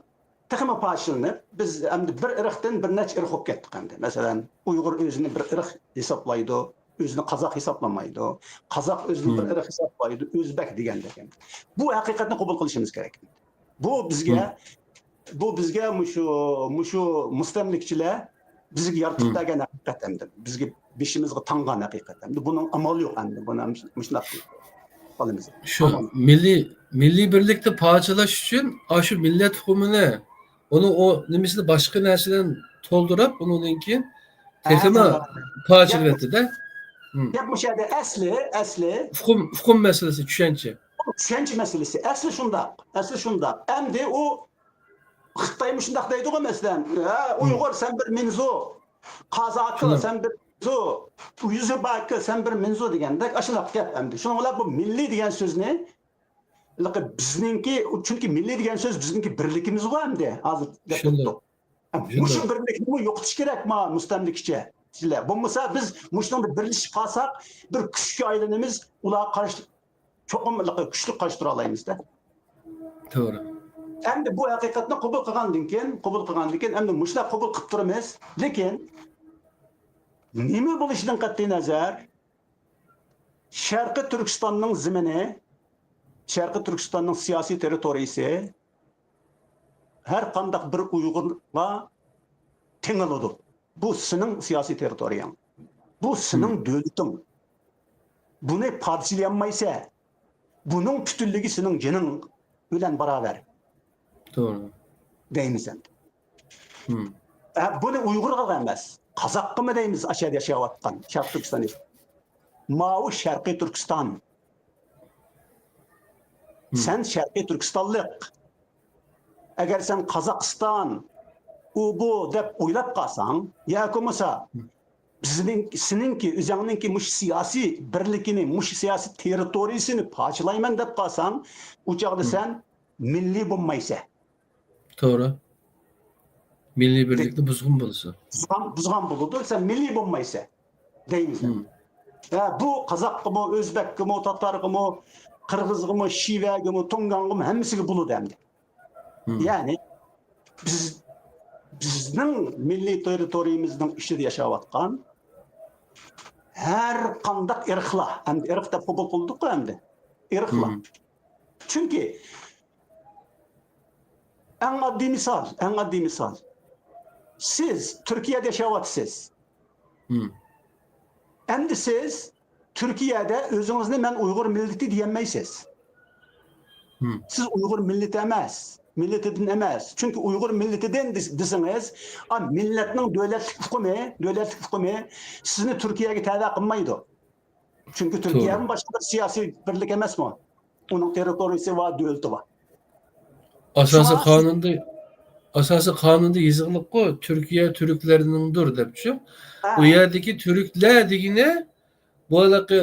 تېخىمۇ پارچىلىنىپ، بىز ئەمدى بىر ئىرقتىن بىر نەچچە ئىرق بولۇپ كەتتۇق ئەمدى. مەسىلەن، ئۇيغۇر ئۆزىنى بىر ئىرق ھېسابلايدۇ، ئۆزىنى قازاق ھېسابلىمايدۇ. قازاق ئۆزىنى بىر مم. ئىرق ھېسابلايدۇ، ئۆزبەك دېگەندەك ئەمدى. بۇ ھەقىقەتنى قوبۇل قىلىشىمىز كېرەك. بۇ بىزگە، مم. بۇ بىزگە مۇشۇ، مۇشۇ مۇستەملىكىچىلەر بىزگە يارىتىپ مم. بەرگەن ھەقىقەت ئەمدى. بىزگە بېشىمىزغا تاڭغان ھەقىقەت ئەمدى. بۇنىڭ ئامالى يوق ئەمدى. بۇنى مۇشۇنداق قىلىمىز. شۇ مىللىي، مىللىي بىرلىكنى پارچىلاش ئۈچۈن ئاشۇ مىللەت ئۇقۇمىنى، ئۇنىڭ ئۇ نېمىسىنى باشقا نەرسە بىلەن تولدۇرۇپ، ئۇنىڭدىن كېيىن تېخىمۇ ھە، توغرا. پارچىلىۋەتتى-دە. مم. گەپ مۇشۇ يەردە ئەسلى، ئەسلى ئۇقۇم، ئۇقۇم مەسىلىسى، چۈشەنچە. چۈشەنچە مەسىلىسى. ئەسلى شۇنداق. ئەسلى شۇنداق. ئەمدى ئۇ خىتاي مۇشۇنداق دەيدىغۇ، مەسىلەن، ھە، مم. ئۇيغۇر سەن بىر مىنزۇ، قازاقى شۇنداق. سەن بىر مىنزۇ، ئۆزبەكى سەن بىر مىنزۇ دېگەندەك ئاشۇنداق گەپ ئەمدى. شۇنىڭ بىلەن بۇ مىللىي دېگەن سۆزنى، بىزنىڭكى، چۈنكى مىللىي دېگەن سۆز بىزنىڭكى بىرلىكىمىزغۇ ئەمدى ھازىر دەپ شۇنداق. ئۆتتۇق. مۇشۇ شۇنداق. بىرلىكنىمۇ يوقىتىش كېرەك ما مۇستەملىكىچىلەر. بولمىسا بىز مۇشۇنىڭدا بىرلىشىپ قالساق، بىر كۈچكە ئايلىنىمىز، ئۇلارغا قارشى چوقۇم كۈچلۈك قارشى تۇرالايمىز-دە. توغرا. ئەمدى بۇ ھەقىقەتنى قوبۇل قىلغاندىن كېيىن، قوبۇل قىلغاندىن كېيىن، ئەمدى مۇشۇنداق قوبۇل قىلىپ تۇرىمىز. لېكىن نېمە بولۇشىدىن قەتئىينەزەر، شەرقىي تۈركىستاننىڭ زېمىنى، شەرقىي تۈركىستاننىڭ سىياسىي تېررىتورىيىسى ھەر قانداق بىر ئۇيغۇرغا تېڭىلىدۇ. بۇ سېنىڭ سىياسىي تېررىتورىيەڭ. بۇ سېنىڭ مم. دۆلىتىڭ. بۇنى پارچىلىيالمايسەن. بۇنىڭ پۈتۈنلۈكى سېنىڭ جېنىڭ بىلەن باراۋەر. توغرا. دەيمىز ئەمدى. مم. ئە، بۇنى ئۇيغۇرغا ئەمەس، قازاققىمۇ دەيمىز، ئاشۇ يەردە ياشاۋاتقان شەرقىي تۈركىستان. ماۋۇ شەرقىي تۈركىستان. مم. سەن شەرقىي تۈركىستانلىق. ئەگەر سەن قازاقىستان، ئۇ بۇ دەپ ئويلاپ قالساڭ، ياكى بولمىسا، مم. بىزنىڭ، سېنىڭكى، ئۆزۈڭنىڭكى مۇشۇ سىياسىي بىرلىكىنى، مۇشۇ سىياسىي تېررىتورىيىسىنى پارچىلايمەن دەپ قالساڭ، ئۇ چاغدا مم. سەن مىللىي بولمايسەن. توغرا. مىللىي بىرلىكنى بۇزغان بولىسەن. بۇزغان، بۇزغان بولىدۇ، سەن مىللىي بولمايسەن دەيمىز. مم. ھە، بۇ قازاققىمۇ، ئۆزبەككىمۇ، تاتارغىمۇ، قىرغىزغىمۇ، شىۋەگىمۇ، تۇڭگانغىمۇ، ھەممىسىگە بولىدۇ ئەمدى. مم. يەنى بىز، بىزنىڭ مىللىي تېررىتورىيىمىزنىڭ ئىچىدە ياشاۋاتقان ھەر قانداق ئىرقلار، ئەمدى ئىرق دەپ قوبۇل قىلدۇققۇ ئەمدى. ئىرقلار. مم. چۈنكى ئەڭ ئاددىي مىسال، ئەڭ ئاددىي مىسال. سىز تۈركىيەدە ياشاۋاتىسىز. مم. ئەمدى سىز تۈركىيەدە ئۆزىڭىزنى مەن ئۇيغۇر مىللىتى دېيەلمەيسىز. مم. سىز ئۇيغۇر مىللىتى ئەمەس. مىللىتىدىن ئەمەس. چۈنكى ئۇيغۇر مىللىتىدىن دېس-، دېسىڭىز، ئا، مىللەتنىڭ دۆلەتلىك ئۇقۇمى، دۆلەتلىك ئۇقۇمى سىزنى تۈركىيەگە تەۋە قىلمايدۇ. چۈنكى تۈركىيەمۇ باشقا بىر سىياسىي بىرلىك ئەمەسمۇ؟ ئۇنىڭ تېررىتورىيىسى بار، دۆلىتى بار. ئاساسىي شۇڭا قانۇندا، ئاساسىي قانۇندا يېزىقلىققۇ، تۈركىيە تۈركلەرنىڭدۇر دەپچۇ. ھە. ئۇ يەردىكى تۈركلەر دېگىنى بۇ ھېلىقى،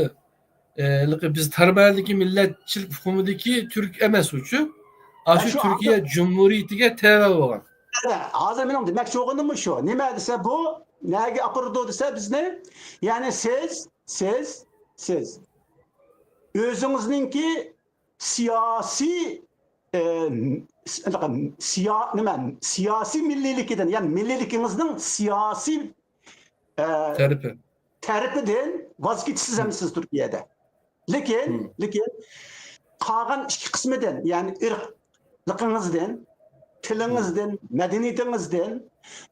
ئە، ھېلىقى بىز تارماندىكى مىللەتچىلىك ئۇقۇمىدىكى تۈرك ئەمەس ئۇچۇ. ھە، ئاشۇ شۇ تۈركىيە جۇمھۇرىيىتىگە تەۋە بولغان. ھە، ھازىر مېنىڭ دېمەكچى بولغىنىم شۇ. نېمە دېسە بۇ، نەگە ئاپىرىدۇ دېسە بىزنى، يەنى سىز، سىز، سىز ئۆزىڭىزنىڭكى سىياسىي، ئە، سىيا-، نېمە، سىياسىي مىللىيلىكىدىن، يەنى مىللىيلىكىڭىزنىڭ سىياسىي، ئە، تەرىپى. تەرىپىدىن ۋاز كېچىشسىز ھەم سىز تۈركىيەدە. لېكىن، لېكىن قالغان ئىككى قىسمىدىن، يەنى ئىرقلىقىڭىزدىن، تىلىڭىزدىن، مەدەنىيىتىڭىزدىن،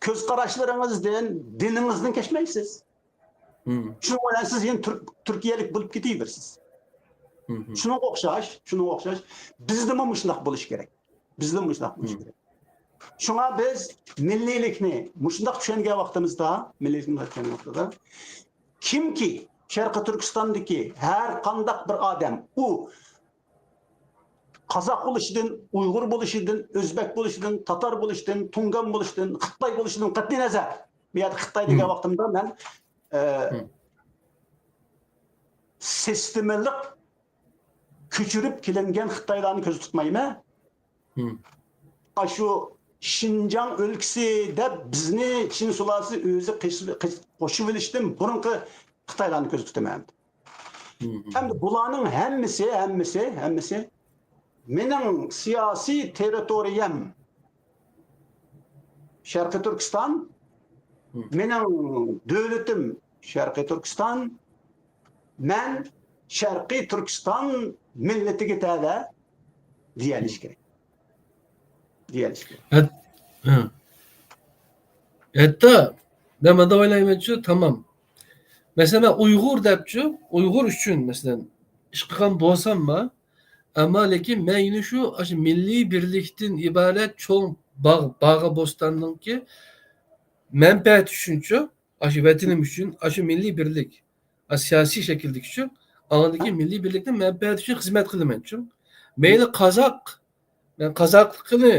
كۆز قاراشلىرىڭىزدىن، دىنىڭىزدىن كەچمەيسىز. شۇنىڭ بىلەن سىز يەنە تۈرك-، تۈركىيەلىك بولۇپ كېتىۋېرىسىز. شۇنىڭغا ئوخشاش، شۇنىڭغا ئوخشاش بىزدىمۇ مۇشۇنداق بولۇش كېرەك. بىزدىمۇ مۇشۇنداق بولۇش كېرەك. شۇڭا بىز مىللىيلىكنى مۇشۇنداق چۈشەنگەن ۋاقتىمىزدا، مىللىيلىكنى چۈشەنگەن ۋاقتىدا، كىمكى شەرقىي تۈركىستاندىكى ھەر قانداق بىر ئادەم، ئۇ قازاق بولۇشىدىن، ئۇيغۇر بولۇشىدىن، ئۆزبەك بولۇشىدىن، تاتار بولۇشىدىن، تۇڭگان بولۇشىدىن، خىتاي بولۇشىدىن قەتئىينەزەر، بۇ يەردە خىتاي دېگەن ۋاقتىمدا مەن، ئە، سىستېمىلىق كۆچۈرۈپ كېلىنگەن خىتايلارنى كۆزدە تۇتمايمەن. ئاشۇ شىنجاڭ ئۆلكىسى دەپ بىزنى چىن سۇلالىسى ئۆزى قېش-، قېش-، قوشۇۋېلىشتىن بۇرۇنقى خىتايلارنى كۆزدە تۇتىمەن. ئەمدى بۇلارنىڭ ھەممىسى، ھەممىسى، ھەممىسى مېنىڭ سىياسىي تېررىتورىيەم شەرقىي تۈركىستان، مېنىڭ دۆلىتىم شەرقىي تۈركىستان، مەن شەرقىي تۈركىستان مىللىتىگە تەۋە دېيەلىشى كېرەك. دېيەلىشى كېرەك. ھەت-، ھە. ھەتتا مەن مۇنداق ئويلايمەنچۇ، تامام. مەسىلەن، مەن ئۇيغۇر دەپچۇ، ئۇيغۇر ئۈچۈن، مەسىلەن، ئىش قىلغان بولساممۇ، ئەمما لېكىن مەن يەنە شۇ، ئاشۇ مىللىي بىرلىكتىن ئىبارەت چوڭ باغ، باغ بوستاننىڭكى مەنپەئەتى ئۈچۈنچۇ، ئاشۇ ۋەتىنىم ئۈچۈن، ئاشۇ مىللىي بىرلىك، ئاشۇ سىياسىي شەكىلدىكىچۇ، ئاندىكى مىللىي بىرلىكنىڭ مەنپەئەتى ئۈچۈن خىزمەت قىلىمەنچۇ. مەيلى قازاق، مەن قازاقلىقىنى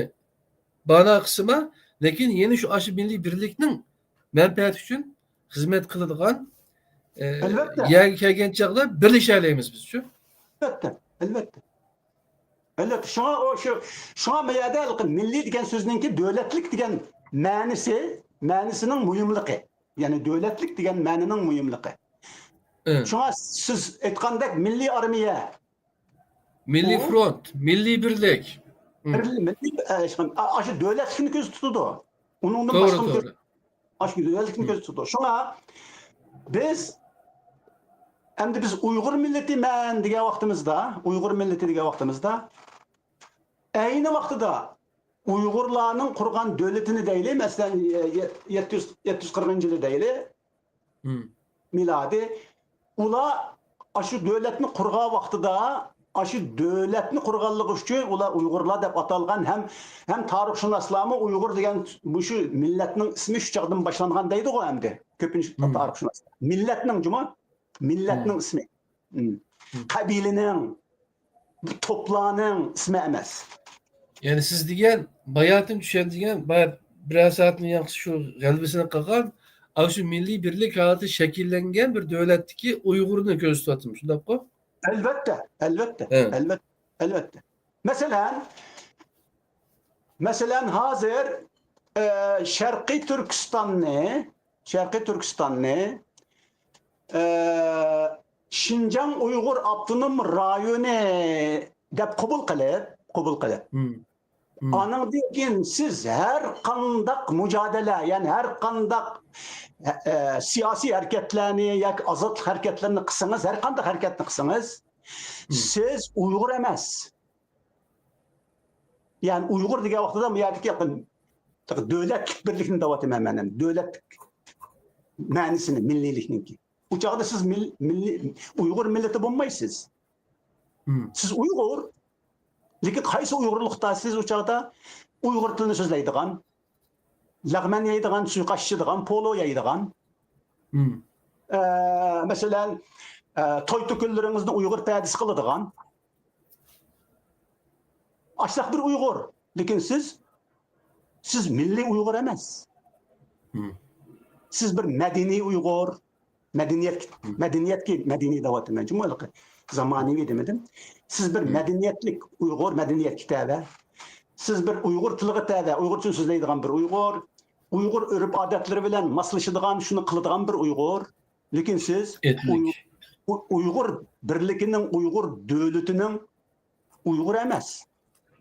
بانا قىسما، لېكىن يەنە شۇ ئاشۇ مىللىي بىرلىكنىڭ مەنپەئەتى ئۈچۈن خىزمەت قىلىدىغان، ئە، ئەلۋەتتە. يەرگە كەلگەن چاغدا بىرلىشەلەيمىز بىزچۇ. ئەلۋەتتە، ئەلۋەتتە. ئەلۋەتتە، شۇڭا ئۇ شۇ، شۇڭا بۇ يەردە مىللىي دېگەن سۆزنىڭكى دۆلەتلىك دېگەن مەنىسى، مەنىسىنىڭ مۇھىملىقى، يەنى دۆلەتلىك دېگەن مەنىنىڭ مۇھىملىقى. ئى. شۇڭا سىز ئېيتقاندەك مىللىي ئارمىيە، مىللىي ئۇ فرونت، مىللىي بىرلىك. ئى. بىر-، مىللىي، ئە، ئاشۇ دۆلەتلىكنى كۆزدە تۇتىدۇ. ئۇنىڭدىن توغرا، باشقىنى كۆز-، توغرا. ئاشۇ دۆلەتلىكنى كۆزدە تۇتىدۇ. شۇڭا بىز، ئەمدى بىز ئۇيغۇر مىللىتى مەن دېگەن ۋاقتىمىزدا، ئۇيغۇر مىللىتى دېگەن ۋاقتىمىزدا، ئەينى ۋاقتىدا ئۇيغۇرلارنىڭ قۇرغان دۆلىتىنى دەيلى، مەسىلەن، يە-، يەتتە يۈز، يەتتە يۈز قىرىقىنچى يىلى دەيلى، مىلادىي. ئۇلار ئاشۇ دۆلەتنى قۇرغان ۋاقتىدا، ئاشۇ دۆلەتنى قۇرغانلىقى ئۈچۈن ئۇلار ئۇيغۇرلار دەپ ئاتالغان ھەم، ھەم تارىخشۇناسلارمۇ ئۇيغۇر دېگەن مۇشۇ مىللەتنىڭ ئىسمى شۇ چاغدىن باشلانغان دەيدىغۇ ئەمدى كۆپىنچە تارىخشۇناسلار. مىللەتنىڭ جۇمۇ، مىللەتنىڭ ئىسمى. قەبىلىنىڭ، بۇ توپلارنىڭ ئىسمى ئەمەس. يەنى سىز دېگەن، باياتىن چۈشەن دېگەن، بايا بىرەر سائەتتىن ياقى شۇ غەلىبىسىنى قىلغان، ئاشۇ مىللىي بىرلىك ھالىتى شەكىللەنگەن بىر دۆلەتتىكى ئۇيغۇرنى كۆرسىتىۋاتىمىز، شۇنداققۇ؟ ئەلۋەتتە، ئەلۋەتتە، ئەلۋەتتە، ئەلۋەتتە. مەسىلەن، مەسىلەن، ھازىر، ئە، شەرقىي تۈركىستاننى، شەرقىي تۈركىستاننى، ئە، شىنجاڭ ئۇيغۇر ئاپتونوم رايونى دەپ قوبۇل قىلىپ، قوبۇل قىلىپ، ئانىڭدىن كېيىن سىز ھەر قانداق مۇجادىلە، يەنى ھەر قانداق، ئە، سىياسىي ھەرىكەتلەرنى ياكى ئازادلىق ھەرىكەتلىرىنى قىلسىڭىز، ھەر قانداق ھەرىكەتنى قىلسىڭىز، سىز ئۇيغۇر ئەمەس. يەنى ئۇيغۇر دېگەن ۋاقتىدا بۇ يەردىكى دۆلەتلىك بىرلىكنى دەۋاتىمەن مەن، دۆلەتلىك مەنىسىنى، مىللىيلىكنىڭكى. ئۇ چاغدا سىز مىل-، مىللىي، ئۇيغۇر مىللىتى بولمايسىز. سىز ئۇيغۇر. لېكىن قايسى ئۇيغۇرلۇقتا سىز ئۇ چاغدا ئۇيغۇر تىلىنى سۆزلەيدىغان، لەغمەن يەيدىغان، سۇيۇقئاش ئىچىدىغان، پولۇ يەيدىغان، مم. ئە، مەسىلەن، ئە، توي-تۆكۈنلىرىڭىزنى ئۇيغۇر پەدىسى قىلىدىغان، ئاشۇنداق بىر ئۇيغۇر. لېكىن سىز، سىز مىللىي ئۇيغۇر ئەمەس. مم. سىز بىر مەدەنىي ئۇيغۇر، مەدەنىيەت، مەدەنىيەتكە مەدەنىي دەۋاتىمەن جۇمۇ، ھېلىقى زامانىۋى دېمىدىم. سىز بىر مم. مەدەنىيەتلىك ئۇيغۇر، مەدەنىيەتكە تەۋە. سىز بىر ئۇيغۇر تىلىغا تەۋە، ئۇيغۇرچىنى سۆزلەيدىغان بىر ئۇيغۇر، ئۇيغۇر ئۆرپ-ئادەتلىرى بىلەن ماسلىشىدىغان، شۇنى قىلىدىغان بىر ئۇيغۇر. لېكىن سىز ئېتنىك. ئۇي-، ئۇ-، ئۇيغۇر بىرلىكىنىڭ، ئۇيغۇر دۆلىتىنىڭ ئۇيغۇر ئەمەس.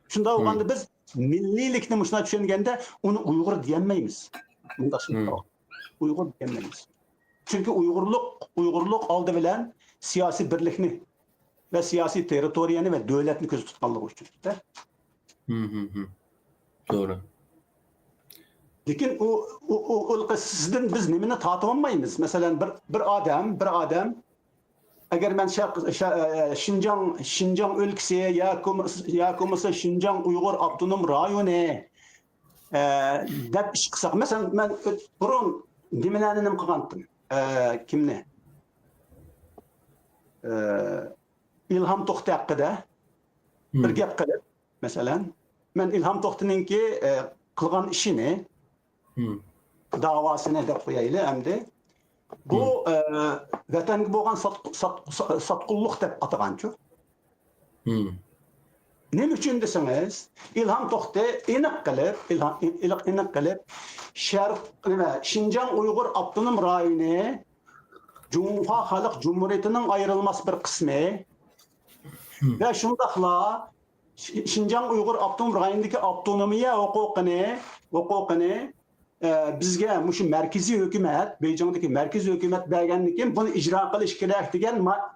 شۇنداق مم. بولغاندا بىز مىللىيلىكنى مۇشۇنداق چۈشەنگەندە ئۇنى ئۇيغۇر دېيەلمەيمىز. مۇنداق مم. ئۇيغۇر دېيەلمەيمىز. چۈنكى ئۇيغۇرلۇق، ئۇيغۇرلۇق ئالدى بىلەن سىياسىي بىرلىكنى ۋە سىياسىي تېررىتورىيەنى ۋە دۆلەتنى كۆزدە تۇتقانلىقى ئۈچۈن. مم، مم، مم. توغرا. لېكىن ئۇ، ئۇ، ئۇ، ئۇ سىزدىن بىز نېمىنى تارتىۋالمايمىز؟ مەسىلەن، بىر، بىر ئادەم، بىر ئادەم، ئەگەر مەن شەرق-، شە-، ئە، شىنجاڭ، شىنجاڭ ئۆلكىسى ياكى بولمىسا، ياكى بولمىسا شىنجاڭ ئۇيغۇر ئاپتونوم رايونى، ئە، دەپ ئىش قىلساق، مەسىلەن، مەن بۇرۇن نېمىلەرنى نېمە قىلغانتىم؟ ئە، كىمنى؟ ئە، ئىلھام توختى ھەققىدە بىر مم. گەپ قىلىپ، مەسىلەن، مەن ئىلھام توختىنىڭكى، ئە، قىلغان ئىشىنى، مم. داۋاسىنى دەپ قويايلى ئەمدى. بۇ، مم. ئە، ۋەتەنگە بولغان سات-، سات-، سات-، ساتقۇنلۇق دەپ ئاتىغانچۇ. مم. نېمە ئۈچۈن دېسىڭىز، ئىلھام توختى ئېنىق قىلىپ، ئىلھام، ئېنىق، ئېنىق قىلىپ، شەرق، نېمە، شىنجاڭ ئۇيغۇر ئاپتونوم رايونى جۇڭخۇا خەلق جۇمھۇرىيىتىنىڭ ئايرىلماس بىر قىسمى مم. ۋە شۇنداقلا شى-، شىنجاڭ ئۇيغۇر ئاپتونوم رايونىدىكى ئاپتونومىيە ھوقۇقىنى، ھوقۇقىنى، ئە، بىزگە مۇشۇ مەركىزىي ھۆكۈمەت، بېيجىڭدىكى مەركىزىي ھۆكۈمەت بەرگەندىن كېيىن بۇنى ئىجرا قىلىش كېرەك دېگەن ما-،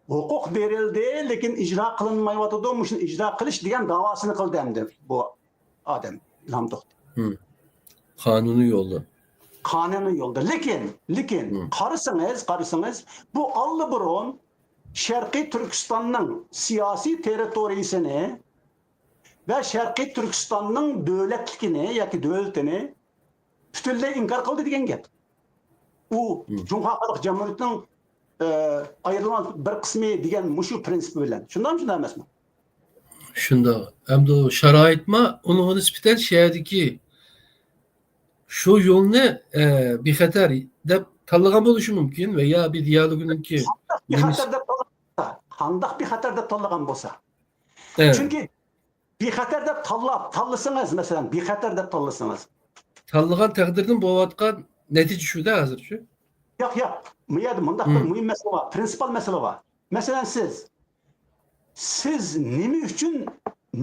ھوقۇق بېرىلدى، لېكىن ئىجرا قىلىنمايۋاتىدۇ، مۇشۇنى ئىجرا قىلىش دېگەن داۋاسىنى قىلدى ئەمدى بۇ ئادەم، ئىلھام توختى. مم. قانۇنىي يولدا. قانۇنىي يولدا. لېكىن، لېكىن مم. قارىسىڭىز، قارىسىڭىز، بۇ ئاللىبۇرۇن شەرقىي تۈركىستاننىڭ سىياسىي تېررىتورىيىسىنى ۋە شەرقىي تۈركىستاننىڭ دۆلەتلىكىنى ياكى دۆلىتىنى پۈتۈنلەي ئىنكار قىلدى دېگەن گەپ. ئۇ مم. جۇڭخۇا خەلق جۇمھۇرىيىتىنىڭ، ئە، ئايرىلماس بىر قىسمى دېگەن مۇشۇ پرىنسىپ بىلەن. شۇنداقمۇ، شۇنداق ئەمەسمۇ؟ شۇنداق. ئەمدى ئۇ شارائىتمۇ ئۇنىڭغا نىسبەتەن شۇ يەردىكى شۇ يولنى، ئە، بىخەتەر دەپ تاللىغان بولۇشى مۇمكىن ۋە يا بىر دىيالوگنىڭكى قانداق نېمىسى بىخەتەر دەپ تاللىغان بولسا، قانداق بىخەتەر دەپ تاللىغان بولسا. ئە. چۈنكى بىخەتەر دەپ تاللاپ، تاللىسىڭىز، مەسىلەن، بىخەتەر دەپ تاللىسىڭىز. تاللىغان تەقدىردىن بولۇۋاتقان نەتىجە شۇ-دە ھازىرچۇ. ياق، ياق. بۇ يەردە مۇنداق بىر مم. مۇھىم مەسىلە بار، پرىنسىپال مەسىلە بار. مەسىلەن، سىز، سىز نېمە ئۈچۈن،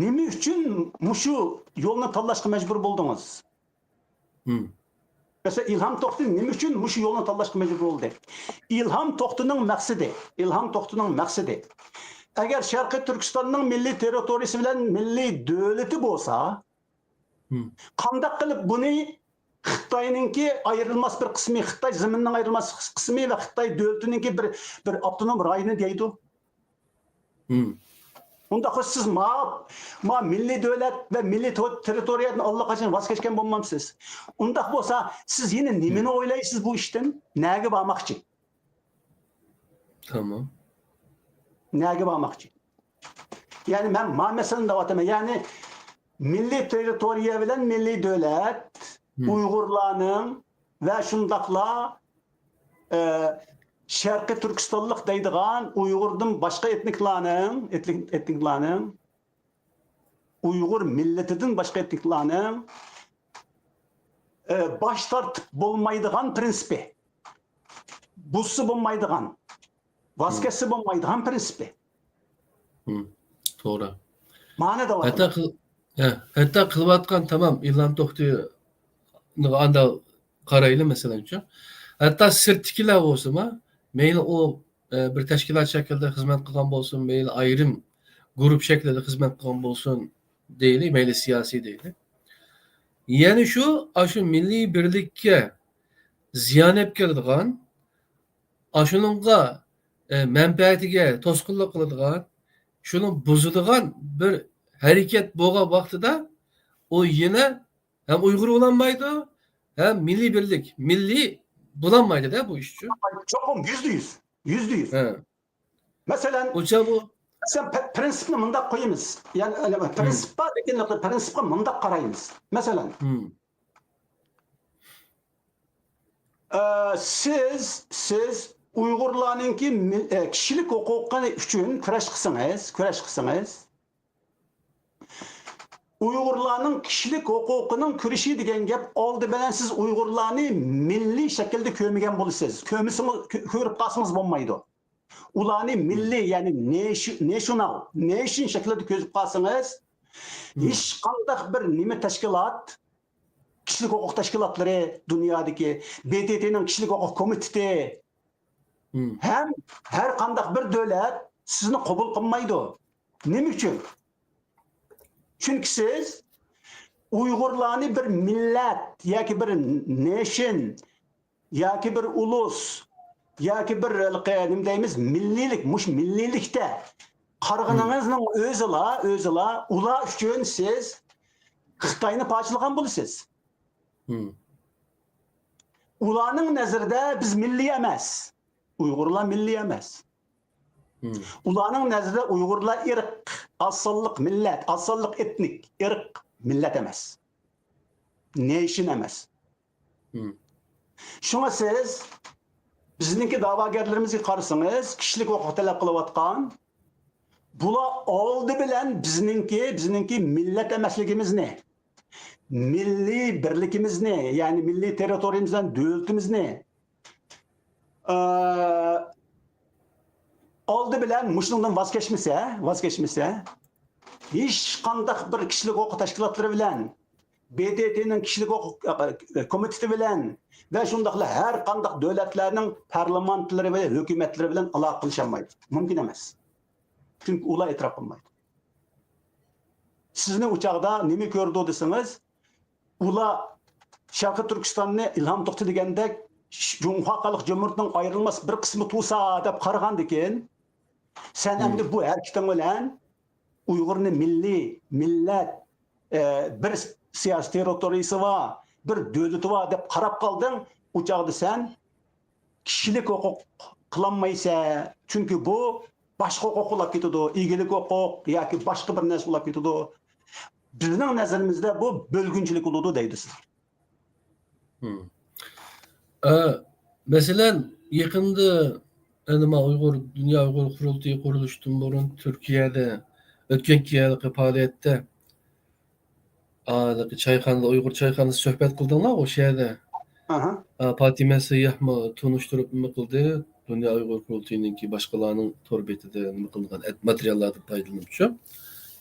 نېمە ئۈچۈن مۇشۇ يولنى تاللاشقا مەجبۇر بولدىڭىز؟ مم. مەسىلەن، ئىلھام توختى نېمە ئۈچۈن مۇشۇ يولنى تاللاشقا مەجبۇر بولدى؟ ئىلھام توختىنىڭ مەقسىتى، ئىلھام توختىنىڭ مەقسىتى، ئەگەر شەرقىي تۈركىستاننىڭ مىللىي تېررىتورىيىسى بىلەن مىللىي دۆلىتى بولسا، مم. قانداق قىلىپ بۇنى خىتاينىڭكى ئايرىلماس بىر قىسمى، خىتاي زېمىنىنىڭ ئايرىلماس قىسمى ۋە خىتاي دۆلىتىنىڭكى بىر، بىر ئاپتونوم رايونى دەيدۇ؟ مم. ئۇنداق بولسا سىز ما، ما مىللىي دۆلەت ۋە مىللىي تو-، تېررىتورىيەدىن ئاللىقاچان ۋاز كەچكەن بولمامسىز؟ ئۇنداق بولسا سىز يەنە نېمىنى ئويلايسىز بۇ ئىشتىن؟ نەگە بارماقچى؟ تامام. نەگە بارماقچى؟ يەنى مەن ما مەسىلىنى دەۋاتىمەن. يەنى مىللىي تېررىتورىيە بىلەن مىللىي دۆلەت مم. ئۇيغۇرلارنىڭ ۋە شۇنداقلا، ئە، شەرقىي تۈركىستانلىق دەيدىغان ئۇيغۇردىن باشقا ئېتنىكلارنىڭ، ئېتنىك-، ئېتنىكلارنىڭ، ئۇيغۇر مىللىتىدىن باشقا ئېتنىكلارنىڭ، ئە، باش تارتىپ بولمايدىغان پرىنسىپى، بۇزسا بولمايدىغان، ۋاز مم. كەچسە بولمايدىغان پرىنسىپى. مم. توغرا. مانا دەۋاتىمەن. ھەتتا قىل-، ھە، ھەتتا قىلىۋاتقان تامام ئىلھام توختى ئانداق قارايلى مەسىلەن ئۈچۈن. ھەتتا سىرتتىكىلەر بولسىمۇ، مەيلى ئۇ، ئە، بىر تەشكىلات شەكلىدە خىزمەت قىلغان بولسۇن، مەيلى ئايرىم گۇرۇپ شەكلىدە خىزمەت قىلغان بولسۇن دەيلى، مەيلى سىياسىي دەيلى. يەنى شۇ، ئاشۇ مىللىي بىرلىككە زىيان ئېلىپ كېلىدىغان، ئاشۇنىڭغا، ئە، مەنپەئەتىگە توسقۇنلۇق قىلىدىغان، شۇنى بۇزىدىغان بىر ھەرىكەت بولغان ۋاقتىدا، ئۇ يەنە ھەم ئۇيغۇر بولالمايدۇ، ھەم مىللىي بىرلىك، مىللىي بولالمايدۇ-دە بۇ ئىش ئۈچۈن. چوقۇم، يۈزدە يۈز، يۈزدە يۈز. ھە. مەسىلەن، ئۇ چاغ بۇ. مەسىلەن، پە-، پرىنسىپنى مۇنداق قويىمىز. يەنى، ئەلۋەتتە، پرىنسىپ بار، لېكىن پرىنسىپقا مۇنداق قارايمىز. مەسىلەن، ئە، سىز، سىز ئۇيغۇرلارنىڭكى مىل-، ئە، كىشىلىك ھوقۇقى ئۈچۈن كۈرەش قىلسىڭىز، كۈرەش قىلسىڭىز، ئۇيغۇرلارنىڭ كىشىلىك ھوقۇقىنىڭ كۈرىشى دېگەن گەپ، ئالدى بىلەن سىز ئۇيغۇرلارنى مىللىي شەكىلدە كۆرمىگەن بولىسىز. كۆرمىسىڭىز، كۆ-، كۆرۈپ قالسىڭىز بولمايدۇ. ئۇلارنى مىللىي، يەنى نېشۇ-، نېشونال، نېشن شەكلىدە كۆرۈپ قالسىڭىز، ھېچقانداق بىر نېمە تەشكىلات، كىشىلىك ھوقۇق تەشكىلاتلىرى دۇنيادىكى، ب د ت نىڭ كىشىلىك ھوقۇق كومىتېتى، ھەم ھەر قانداق بىر دۆلەت سىزنى قوبۇل قىلمايدۇ. نېمە ئۈچۈن؟ چۈنكى سىز ئۇيغۇرلارنى بىر مىللەت ياكى بىر نېشن ياكى بىر ئۇلۇس ياكى بىر ھېلىقى نېمە دەيمىز، مىللىيلىك، مۇشۇ مىللىيلىكتە قارىغىنىڭىزنىڭ ئۆزىلا، ئۆزىلا ئۇلار ئۈچۈن سىز خىتاينى پارچىلىغان بولىسىز. ئۇلارنىڭ نەزىرىدە بىز مىللىي ئەمەس. ئۇيغۇرلار مىللىي ئەمەس. ئۇلارنىڭ نەزىرىدە ئۇيغۇرلار ئىرق، ئاز سانلىق مىللەت، ئاز سانلىق ئېتنىك، ئىرق، مىللەت ئەمەس. نېشن ئەمەس. شۇڭا سىز بىزنىڭكى دەۋاگەرلىرىمىزگە قارىسىڭىز، كىشىلىك ھوقۇق تەلەپ قىلىۋاتقان، بۇلار ئالدى بىلەن بىزنىڭكى، بىزنىڭكى مىللەت ئەمەسلىكىمىزنى، مىللىي بىرلىكىمىزنى، يەنى مىللىي تېررىتورىيىمىز بىلەن دۆلىتىمىزنى، ئە، ئالدى بىلەن مۇشۇنىڭدىن ۋاز كەچمىسە، ۋاز كەچمىسە، ھېچقانداق بىر كىشىلىك ھوقۇق تەشكىلاتلىرى بىلەن، ب د ت نىڭ كىشىلىك ھوقۇق، ئە، كومىتېتى بىلەن ۋە شۇنداقلا ھەر قانداق دۆلەتلەرنىڭ پارلامېنتلىرى ۋە ھۆكۈمەتلىرى بىلەن ئالاقە قىلىشالمايدۇ. مۇمكىن ئەمەس. چۈنكى ئۇلار ئېتىراپ قىلمايدۇ. سىزنى ئۇ چاغدا نېمە كۆرىدۇ دېسىڭىز، ئۇلار شەرقىي تۈركىستاننى ئىلھام توختى دېگەندەك، ش-، جۇڭخۇا خەلق جۇمھۇرىيىتىنىڭ ئايرىلماس بىر قىسمى تۇرسا دەپ قارىغاندىكىن، سەن ئەمدى بۇ ھەرىكىتىڭ بىلەن ئۇيغۇرنى مىللىي، مىللەت، ئە، بىر سىياسىي تېررىتورىيىسى بار، بىر دۆلىتى بار دەپ قاراپ قالدىڭ. ئۇ چاغدا سەن كىشىلىك ھوقۇق قىلالمايسەن، چۈنكى بۇ باشقا ھوقۇق بولاپ كېتىدۇ، ئىگىلىك ھوقۇق ياكى باشقا بىر نەرسە بولاپ كېتىدۇ. بىزنىڭ نەزىرىمىزدە بۇ بۆلگۈنچىلىك بولىدۇ دەيدۇ سىلەر. ئە، مەسىلەن، يېقىندا ئەنە ما ئۇيغۇر، دۇنيا ئۇيغۇر قۇرۇلتىيى قۇرۇلۇشتىن بۇرۇن تۈركىيەدە ئۆتكەن ھېلىقى پائالىيەتتە، ھېلىقى چايخانىدا، ئۇيغۇر چايخانىسىدا سۆھبەت قىلدىڭلار ئوشۇ يەردە. ئاھا. ئا، پاتىمە سەيياھمۇ تونۇشتۇرۇپ نېمە قىلدى؟ دۇنيا ئۇيغۇر قۇرۇلتىيىنىڭكى باشقىلارنىڭ تور بېتىدە نېمە قىلىنغان ئەت-، ماتېرىياللاردىن پايدىلىنىپچۇ؟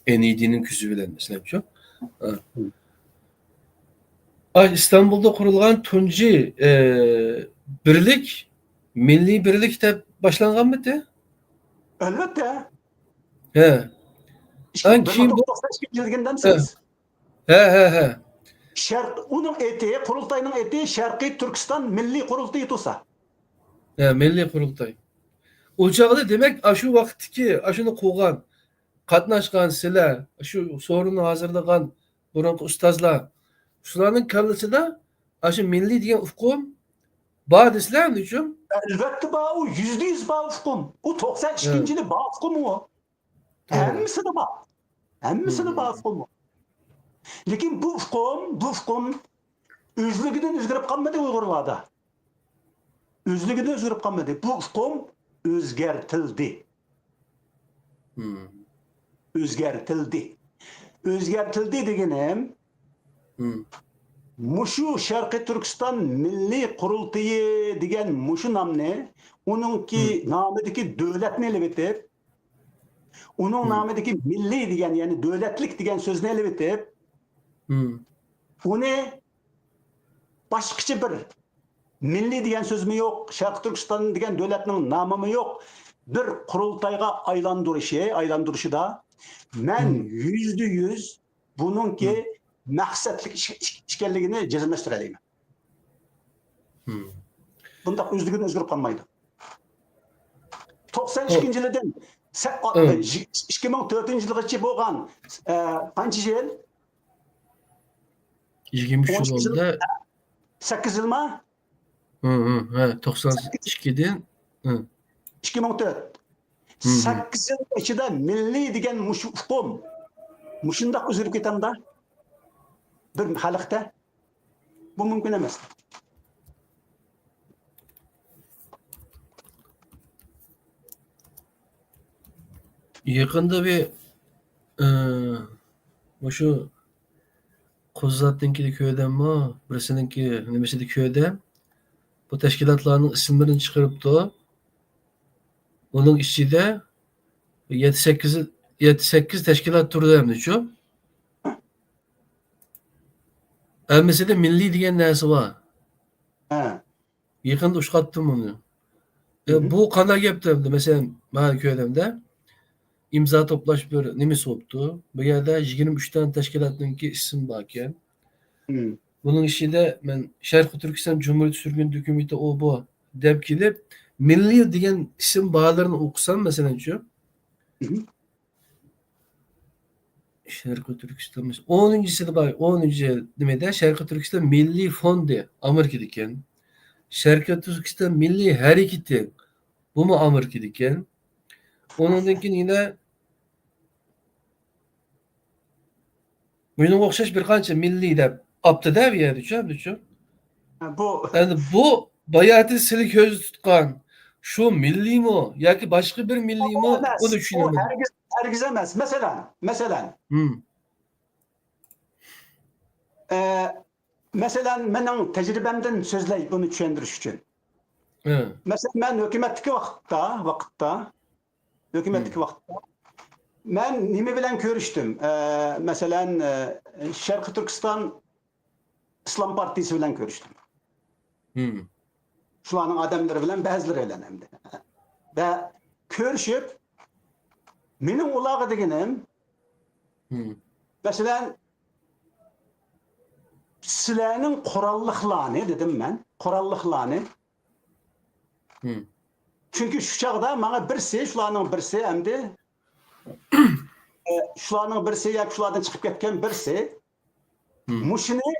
ئېن ئى دى نىڭ كۆزى بىلەن ئىشلەپچۇ؟ ئا. ئاي، ئىستانبۇلدا قۇرۇلغان تۇنجى، ئە، بىرلىك، مىللىي بىرلىك دەپ باشلانغانمىدى؟ ئەلۋەتتە. ھە. ئىككى مىڭ توققۇز يۈز توقسان ئىككىنچى يىل دېگەندەمسىز؟ ھە، ھە، ھە. شەرق، ئۇنىڭ ئېتى، قۇرۇلتاينىڭ ئېتى شەرقىي تۈركىستان مىللىي قۇرۇلتىيى تۇرسا. ھە، مىللىي قۇرۇلتاي. ئۇ چاغدا دېمەك، ئاشۇ ۋاقىتتىكى، ئاشۇنى قۇرغان، قاتناشقان سىلەر، شۇ سورۇننى ھازىرلىغان بۇرۇنقى ئۇستازلار، شۇلارنىڭ كاللىسىدا ئاشۇ مىللىي دېگەن ئۇقۇم بار دېسىلە، نېچۈن؟ ئەلۋەتتە بار، ئۇ يۈزدە يۈز بار ئۇقۇم. ئۇ توقسان ئىككىنچى يىلى بار ئۇقۇم ئۇ. توغرا. ھەممىسىدە بار. ھەممىسىدە بار ئۇقۇم ئۇ. لېكىن بۇ ئۇقۇم، بۇ ئۇقۇم ئۆزلۈكىدىن ئۆزگىرىپ قالمىدى ئۇيغۇرلاردا. ئۆزلۈكىدىن ئۆزگىرىپ قالمىدى. بۇ ئۇقۇم ئۆزگەرتىلدى. ئۆزگەرتىلدى. ئۆزگەرتىلدى دېگىنىم، مۇشۇ شەرقىي تۈركىستان مىللىي قۇرۇلتىيى دېگەن مۇشۇ نامنى، ئۇنىڭكى نامىدىكى دۆلەتنى ئېلىۋېتىپ، ئۇنىڭ نامىدىكى مىللىي دېگەن، يەنى دۆلەتلىك دېگەن سۆزنى ئېلىۋېتىپ، ئۇنى باشقىچە بىر مىللىي دېگەن سۆزمۇ يوق، شەرقىي تۈركىستان دېگەن دۆلەتنىڭ نامىمۇ يوق، بىر قۇرۇلتايغا ئايلاندۇرۇشى، ئايلاندۇرۇشىدا مەن يۈزدە يۈز بۇنىڭكى مەقسەتلىك ئىش، ئىش، ئىكەنلىكىنى جەزملەشتۈرەلەيمەن. بۇنداق ئۆزلۈكىدىن ئۆزگىرىپ قالمايدۇ. توقسان ئىككىنچى يىلىدىن سە-، ئا-، ئىككى مىڭ تۆتىنچى يىلغىچە بولغان، ئە، قانچە يىل؟ يىگىرمە ئۈچ يىل بولدى. سەككىز يىلما؟ ھە، توقسان ئىككىدىن. ئىككى مىڭ تۆت. سەككىز يىل ئىچىدە مىللىي دېگەن مۇشۇ ئۇقۇم مۇشۇنداق ئۈزۈلۈپ كېتەمدا؟ بىر خەلقتە؟ بۇ مۇمكىن ئەمەس. يېقىندا بىر، ئى، مۇشۇ قۇززاتنىڭكىدە كۆردۈممۇ، بىرسىنىڭكى نېمىسىدە كۆردۈم. بۇ تەشكىلاتلارنىڭ ئىسىملىرىنى چىقىرىپتۇ. ئۇنىڭ ئىچىدە يەتتە سەككىز، يەتتە سەككىز تەشكىلات تۇرىدۇ ئەمدىچۇ. ھەممىسىدە مىللىي دېگەن نەرسە بار. ھە. يېقىندا ئۇچراتتىم بۇنى. ئە، بۇ قانداق گەپتۇ ئەمدى؟ مەسىلەن، مانا كۆرەمدە، ئىمزا توپلاش بىر نېمىسى بوپتۇ. بۇ يەردە يىگىرمە ئۈچ دانە تەشكىلاتنىڭكى ئىسمى باركەن. بۇنىڭ ئىچىدە مەن شەرقىي تۈركىستان جۇمھۇرىيىتى سۈرگۈن ھۆكۈمىتى ئۇ بۇ دەپ كېلىپ، مىللىي دېگەن ئىسىم بارلىرىنى ئوقۇسام، مەسىلەنچۇ، شەرقىي تۈركىستان، ئونىنچىسىدا بار، ئونىنچى نېمىدە، شەرقىي تۈركىستان مىللىي فوندى ئامېرىكىدىكەن. شەرقىي تۈركىستان مىللىي ھەرىكىتى، بۇمۇ ئامېرىكىدىكەن. ئۇنىڭدىن كېيىن يەنە بۇنىڭغا ئوخشاش بىر قانچە مىللىي دەپ ئاپتۇ-دە بۇ يەردىچۇ، ئەمدىچۇ. ھە، بۇ ئەمدى بۇ باياتىن سىلى كۆزدە تۇتقان شۇ مىللىيمۇ ياكى باشقا بىر مىللىيمۇ، ئۇنى چۈشىنەلمىدىم. ھەرگىز، ھەرگىز ئەمەس. مەسىلەن، مەسىلەن، ئە، مەسىلەن، مېنىڭ تەجرىبەمدىن سۆزلەي بۇنى چۈشەندۈرۈش ئۈچۈن. مەسىلەن، مەن ھۆكۈمەتتىكى ۋاقىتتا، ۋاقىتتا، ھۆكۈمەتتىكى ۋاقىتتا مەن نېمە بىلەن كۆرۈشتۈم؟ ئە، مەسىلەن، ئە، شەرقىي تۈركىستان ئىسلام پارتىيىسى بىلەن كۆرۈشتۈم. شۇلارنىڭ ئادەملىرى بىلەن، بەزىلىرى بىلەن ئەمدى. ۋە كۆرۈشۈپ، مېنىڭ ئۇلارغا دېگىنىم، مەسىلەن، سىلەرنىڭ قوراللىقلارنى، دېدىم مەن، قوراللىقلارنى. چۈنكى شۇ چاغدا ماڭا بىرسى، شۇلارنىڭ بىرسى ئەمدى، ئە، شۇلارنىڭ بىرسى ياكى شۇلاردىن چىقىپ كەتكەن بىرسى، مۇشۇنى،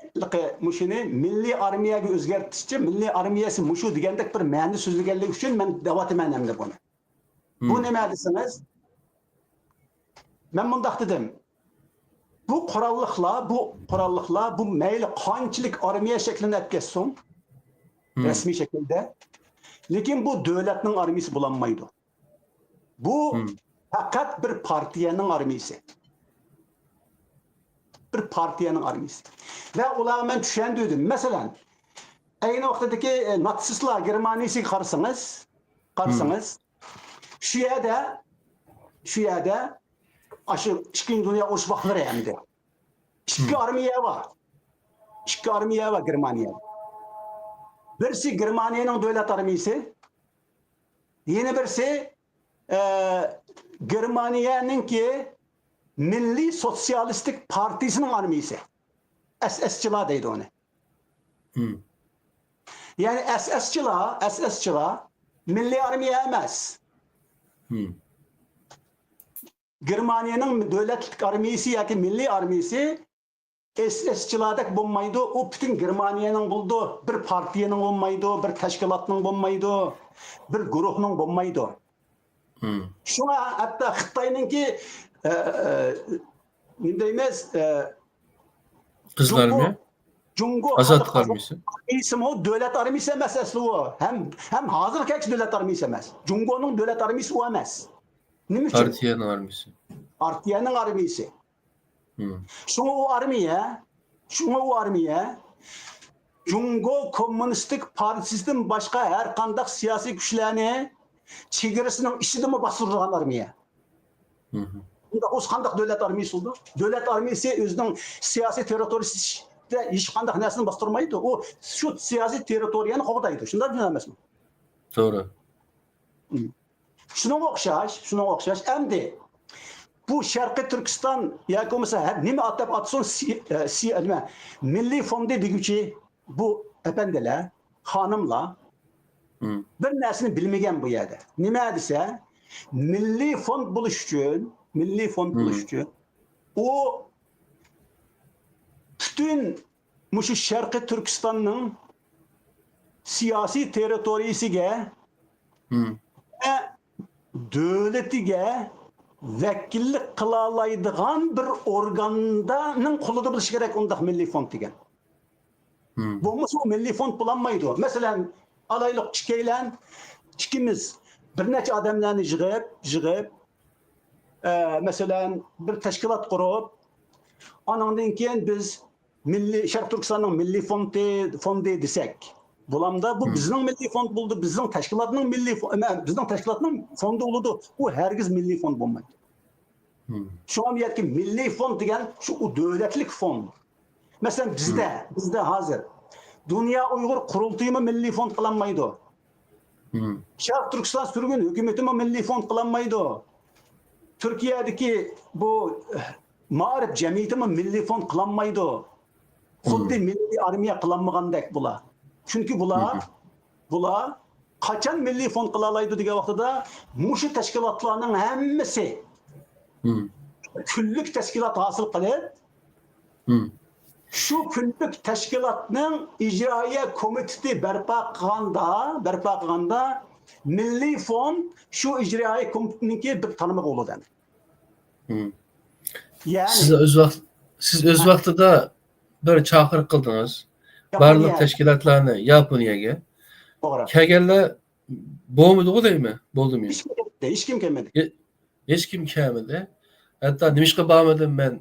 مۇشۇنى مىللىي ئارمىيەگە ئۆزگەرتىشچە، مىللىي ئارمىيەسى مۇشۇ دېگەندەك بىر مەنىدە سۆزلىگەنلىكى ئۈچۈن مەن دەۋاتىمەن ئەمدى بۇنى. بۇ نېمە دېسىڭىز، مەن مۇنداق دېدىم، بۇ قوراللىقلار، بۇ قوراللىقلار، بۇ مەيلى قانچىلىك ئارمىيە شەكلىنى ئەپ كەتسۇن، رەسمىي شەكىلدە، لېكىن بۇ دۆلەتنىڭ ئارمىيىسى بولالمايدۇ. بۇ پەقەت بىر پارتىيەنىڭ ئارمىيىسى. بىر پارتىيەنىڭ ئارمىيىسى. ۋە ئۇلارغا مەن چۈشەندۈردۈم. مەسىلەن، ئەينى ۋاقتىدىكى، ئە، ناتسىستلار گېرمانىيىسىگە قارىسىڭىز، قارىسىڭىز، شۇ يەردە، شۇ يەردە، ئاشۇ ئىككىنچى دۇنيا ئۇرۇشى ۋاقىتلىرى ئەمدى. ئىككى ئارمىيە بار. ئىككى ئارمىيە بار گېرمانىيەدە. بىرسى گېرمانىيەنىڭ دۆلەت ئارمىيىسى، يەنە بىرسى، ئە، گېرمانىيەنىڭكى مىللىي سوتسىيالىستىك پارتىيىسىنىڭ ئارمىيىسى. ئەس ئەسچىلار دەيدۇ ئۇنى. يەنى ئەس ئەسچىلار، ئەس ئەسچىلار مىللىي ئارمىيە ئەمەس. گېرمانىيەنىڭ دۆلەتلىك ئارمىيىسى ياكى مىللىي ئارمىيىسى ئەس ئەسچىلاردەك بولمايدۇ. ئۇ پۈتۈن گېرمانىيەنىڭ بولىدۇ. بىر پارتىيەنىڭ بولمايدۇ، بىر تەشكىلاتنىڭ بولمايدۇ، بىر گۇرۇھنىڭ بولمايدۇ. شۇڭا ھەتتا خىتاينىڭكى، ئە، ئە، نېمە دەيمىز، ئە، قىزىل ئارمىيە؟ جۇڭگو، جۇڭگو ئازادلىق ئارمىيىسى. ئارمىيىسىمۇ دۆلەت ئارمىيىسى ئەمەس ئەسلى ئۇ. ھەم، ھەم ھازىرغا كەلگۈچە دۆلەت ئارمىيىسى ئەمەس. جۇڭگونىڭ دۆلەت ئارمىيىسى ئۇ ئەمەس. نېمە ئۈچۈن؟ پارتىيەنىڭ ئارمىيىسى. پارتىيەنىڭ ئارمىيىسى. شۇڭا ئۇ ئارمىيە، شۇڭا ئۇ ئارمىيە جۇڭگو كوممۇنىستىك پارتىيىسىدىن باشقا ھەر قانداق سىياسىي كۈچلەرنى چېگرىسىنىڭ ئىچىدىمۇ باستۇرىدىغان ئارمىيە. ئۇنداق بولسا قانداق دۆلەت ئارمىيىسى بولىدۇ؟ دۆلەت ئارمىيىسى ئۆزىنىڭ سىياسىي تېررىتورىيىسىدا ھېچقانداق نەرسىنى باستۇرمايدۇ. ئۇ شۇ سىياسىي تېررىتورىيەنى قوغدايدۇ. شۇنداق دېگەن ئەمەسمۇ؟ توغرا. شۇنىڭغا ئوخشاش، شۇنىڭغا ئوخشاش. ئەمدى بۇ شەرقىي تۈركىستان ياكى بولمىسا ھە-، نېمە ئات دەپ ئاتىسۇن، سى-، ئە، سى-، نېمە، مىللىي فوندى دېگۈچى بۇ ئەپەندىلەر، خانىملار بىر نەرسىنى بىلمىگەن بۇ يەردە. نېمە دېسە، مىللىي فوند بولۇش ئۈچۈن، مىللىي فوند بولۇش ئۈچۈن ئۇ پۈتۈن مۇشۇ شەرقىي تۈركىستاننىڭ سىياسىي تېررىتورىيىسىگە ۋە دۆلىتىگە ۋەكىللىك قىلالايدىغان بىر ئورگاننىڭ قولىدا بولۇشى كېرەك ئۇنداق مىللىي فوند دېگەن. بولمىسا ئۇ مىللىي فوند بولالمايدۇ. مەسىلەن، ئالايلۇق ئىككىيلەن، ئىككىمىز بىر نەچچە ئادەملەرنى يىغىپ، يىغىپ، ئە، مەسىلەن، بىر تەشكىلات قۇرۇپ، ئانىڭدىن كېيىن بىز مىللىي، شەرقىي تۈركىستاننىڭ مىللىي فوندى، فوندى دېسەك، بولامدا بۇ بىزنىڭ مىللىي فوند بولىدۇ، بىزنىڭ تەشكىلاتنىڭ مىللىي فو-، ئەمە، بىزنىڭ تەشكىلاتنىڭ فوندى بولىدۇ. ئۇ ھەرگىز مىللىي فوند بولمايدۇ. شۇڭا بۇ يەردىكى مىللىي فوند دېگەن شۇ ئۇ دۆلەتلىك فوند. مەسىلەن، بىزدە، بىزدە ھازىر دۇنيا ئۇيغۇر قۇرۇلتىيىمۇ مىللىي فوند قىلالمايدۇ. شەرقىي تۈركىستان سۈرگۈن ھۆكۈمىتىمۇ مىللىي فوند قىلالمايدۇ. تۈركىيەدىكى بۇ مائارىپ جەمئىيىتىمۇ مىللىي فوند قىلالمايدۇ. خۇددى مىللىي ئارمىيە قىلالمىغاندەك بۇلار. چۈنكى بۇلار، بۇلار قاچان مىللىي فوند قىلالايدۇ دېگەن ۋاقتىدا مۇشۇ تەشكىلاتلارنىڭ ھەممىسى كۈنلۈك تەشكىلات ھاسىل قىلىپ، شۇ كۈنلۈك تەشكىلاتنىڭ ئىجرائىيە كومىتېتى بەرپا قىلغاندا، بەرپا قىلغاندا مىللىي فوند شۇ ئىجرائىيە كومىتېتىنىڭكى بىر تارمىقى بولىدۇ. يەنى سىز ئۆز ۋاقىت، سىز ئۆز ۋاقتىدا بىر چاقىرىق قىلدىڭىز. بارلىق تەشكىلاتلارنى ياپونىيەگە. توغرا. كەلگەنلەر بولمىدىغۇ دەيمەن، بولدىمۇ؟ ھېچكىم كەلمىدى، ھېچكىم كەلمىدى. ھېچ-، ھېچكىم كەلمىدى. ھەتتا نېمىشقا بارمىدىم مەن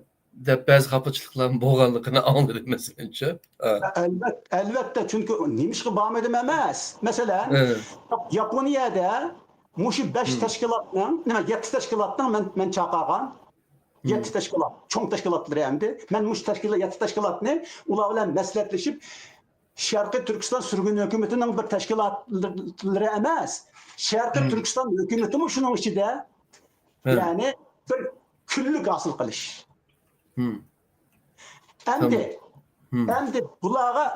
دەپ بەزى خاپىچىلىقلارمۇ بولغانلىقىنى ئاڭلىدىم، مەسىلەنچۇ. ھە. ئەلۋەت-، ئەلۋەتتە، چۈنكى نېمىشقا بارمىدىم ئەمەس. مەسىلەن، ياپونىيەدە مۇشۇ بەش تەشكىلاتنىڭ، نېمە، يەتتە تەشكىلاتنىڭ مەن، مەن چاقىرغان يەتتە تەشكىلات، چوڭ تەشكىلاتلىرى ئەمدى. مەن مۇشۇ تەشكىلات، يەتتە تەشكىلاتنى ئۇلار بىلەن مەسلىھەتلىشىپ، شەرقىي تۈركىستان سۈرگۈن ھۆكۈمىتىنىڭ بىر تەشكىلاتلىرى ئەمەس، شەرقىي تۈركىستان ھۆكۈمىتىمۇ شۇنىڭ ئىچىدە، يەنى بىر كۈنلۈك ھاسىل قىلىش. ئەمدى، ئەمدى بۇلارغا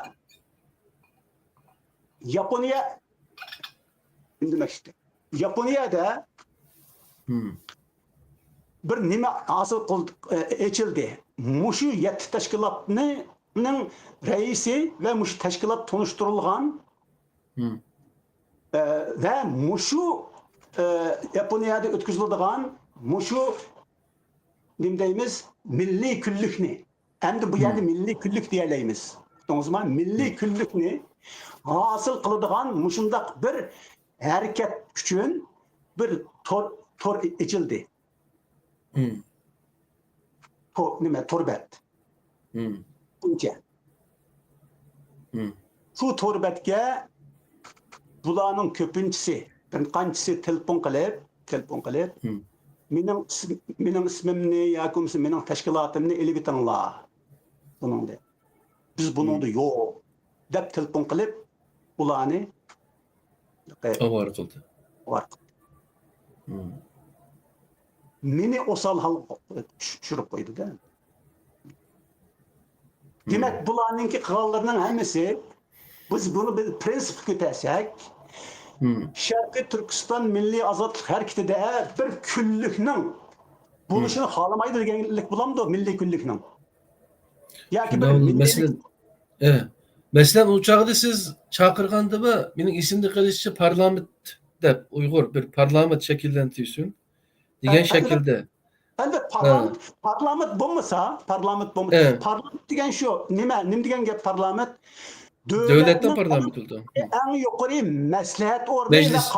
ياپونىيە ئۈندىمەكچى. ياپونىيەدە بىر نېمە ھاسىل قىل-، ئېچىلدى. مۇشۇ يەتتە تەشكىلاتنىڭ رەئىسى ۋە مۇشۇ تەشكىلات تونۇشتۇرۇلغان، ئە، ۋە مۇشۇ، ئە، ياپونىيەدە ئۆتكۈزۈلىدىغان مۇشۇ، نېمە دەيمىز، مىللىي كۈنلۈكنى، ئەمدى بۇ يەردە مىللىي كۈنلۈك دېيەلەيمىز. ئۇقتۇڭىزمۇ؟ مىللىي كۈنلۈكنى ھاسىل قىلىدىغان مۇشۇنداق بىر ھەرىكەت ئۈچۈن بىر تور، تور ئېچىلدى. تور، نېمە، تور بەت. بۇنچە. شۇ تور بەتكە بۇلارنىڭ كۆپىنچىسى، بىر قانچىسى تېلېفون قىلىپ، تېلېفون قىلىپ، مېنىڭ ئىسم-، مېنىڭ ئىسمىمنى ياكى بولمىسا مېنىڭ تەشكىلاتىمنى ئېلىۋېتىڭلار بۇنىڭدىن. بىز بۇنىڭدا يوق، دەپ تېلېفون قىلىپ، ئۇلارنى ئاۋارە قىلدى. ئاۋارە قىلدى. مېنى ئوسال ھالغا چۈش-، چۈشۈرۈپ قويدى-دە. دېمەك، بۇلارنىڭكى قىلغانلىرىنىڭ ھەممىسى، بىز بۇنى بىر پىرىنسىپقا كۆتەرسەك، شەرقىي تۈركىستان مىللىي ئازادلىق ھەرىكىتىدە بىر كۈنلۈكنىڭ بولۇشىنى خالىمايدۇ دېگەنلىك بولامدۇ، مىللىي كۈنلۈكنىڭ؟ ياكى بىر مىللىي، مەسىلەن، ئە، مەسىلەن، ئۇ چاغدا سىز چاقىرغاندىمۇ، مېنىڭ ئېسىمدە قېلىشىچە، پارلامېنت دەپ، ئۇيغۇر بىر پارلامېنت شەكىللەندۈرسۇن دېگەن شەكىلدە. ئەلۋەتتە، پارلامېنت، پارلامېنت بولمىسا، پارلامېنت بولمىسا، پارلامېنت دېگەن شۇ، نېمە، نېمە دېگەن گەپ پارلامېنت؟ دۆلەتنىڭ پارلامېنتى بولىدۇ. ئەڭ يۇقىرى مەسلىھەت ئورنى، مەجلىس.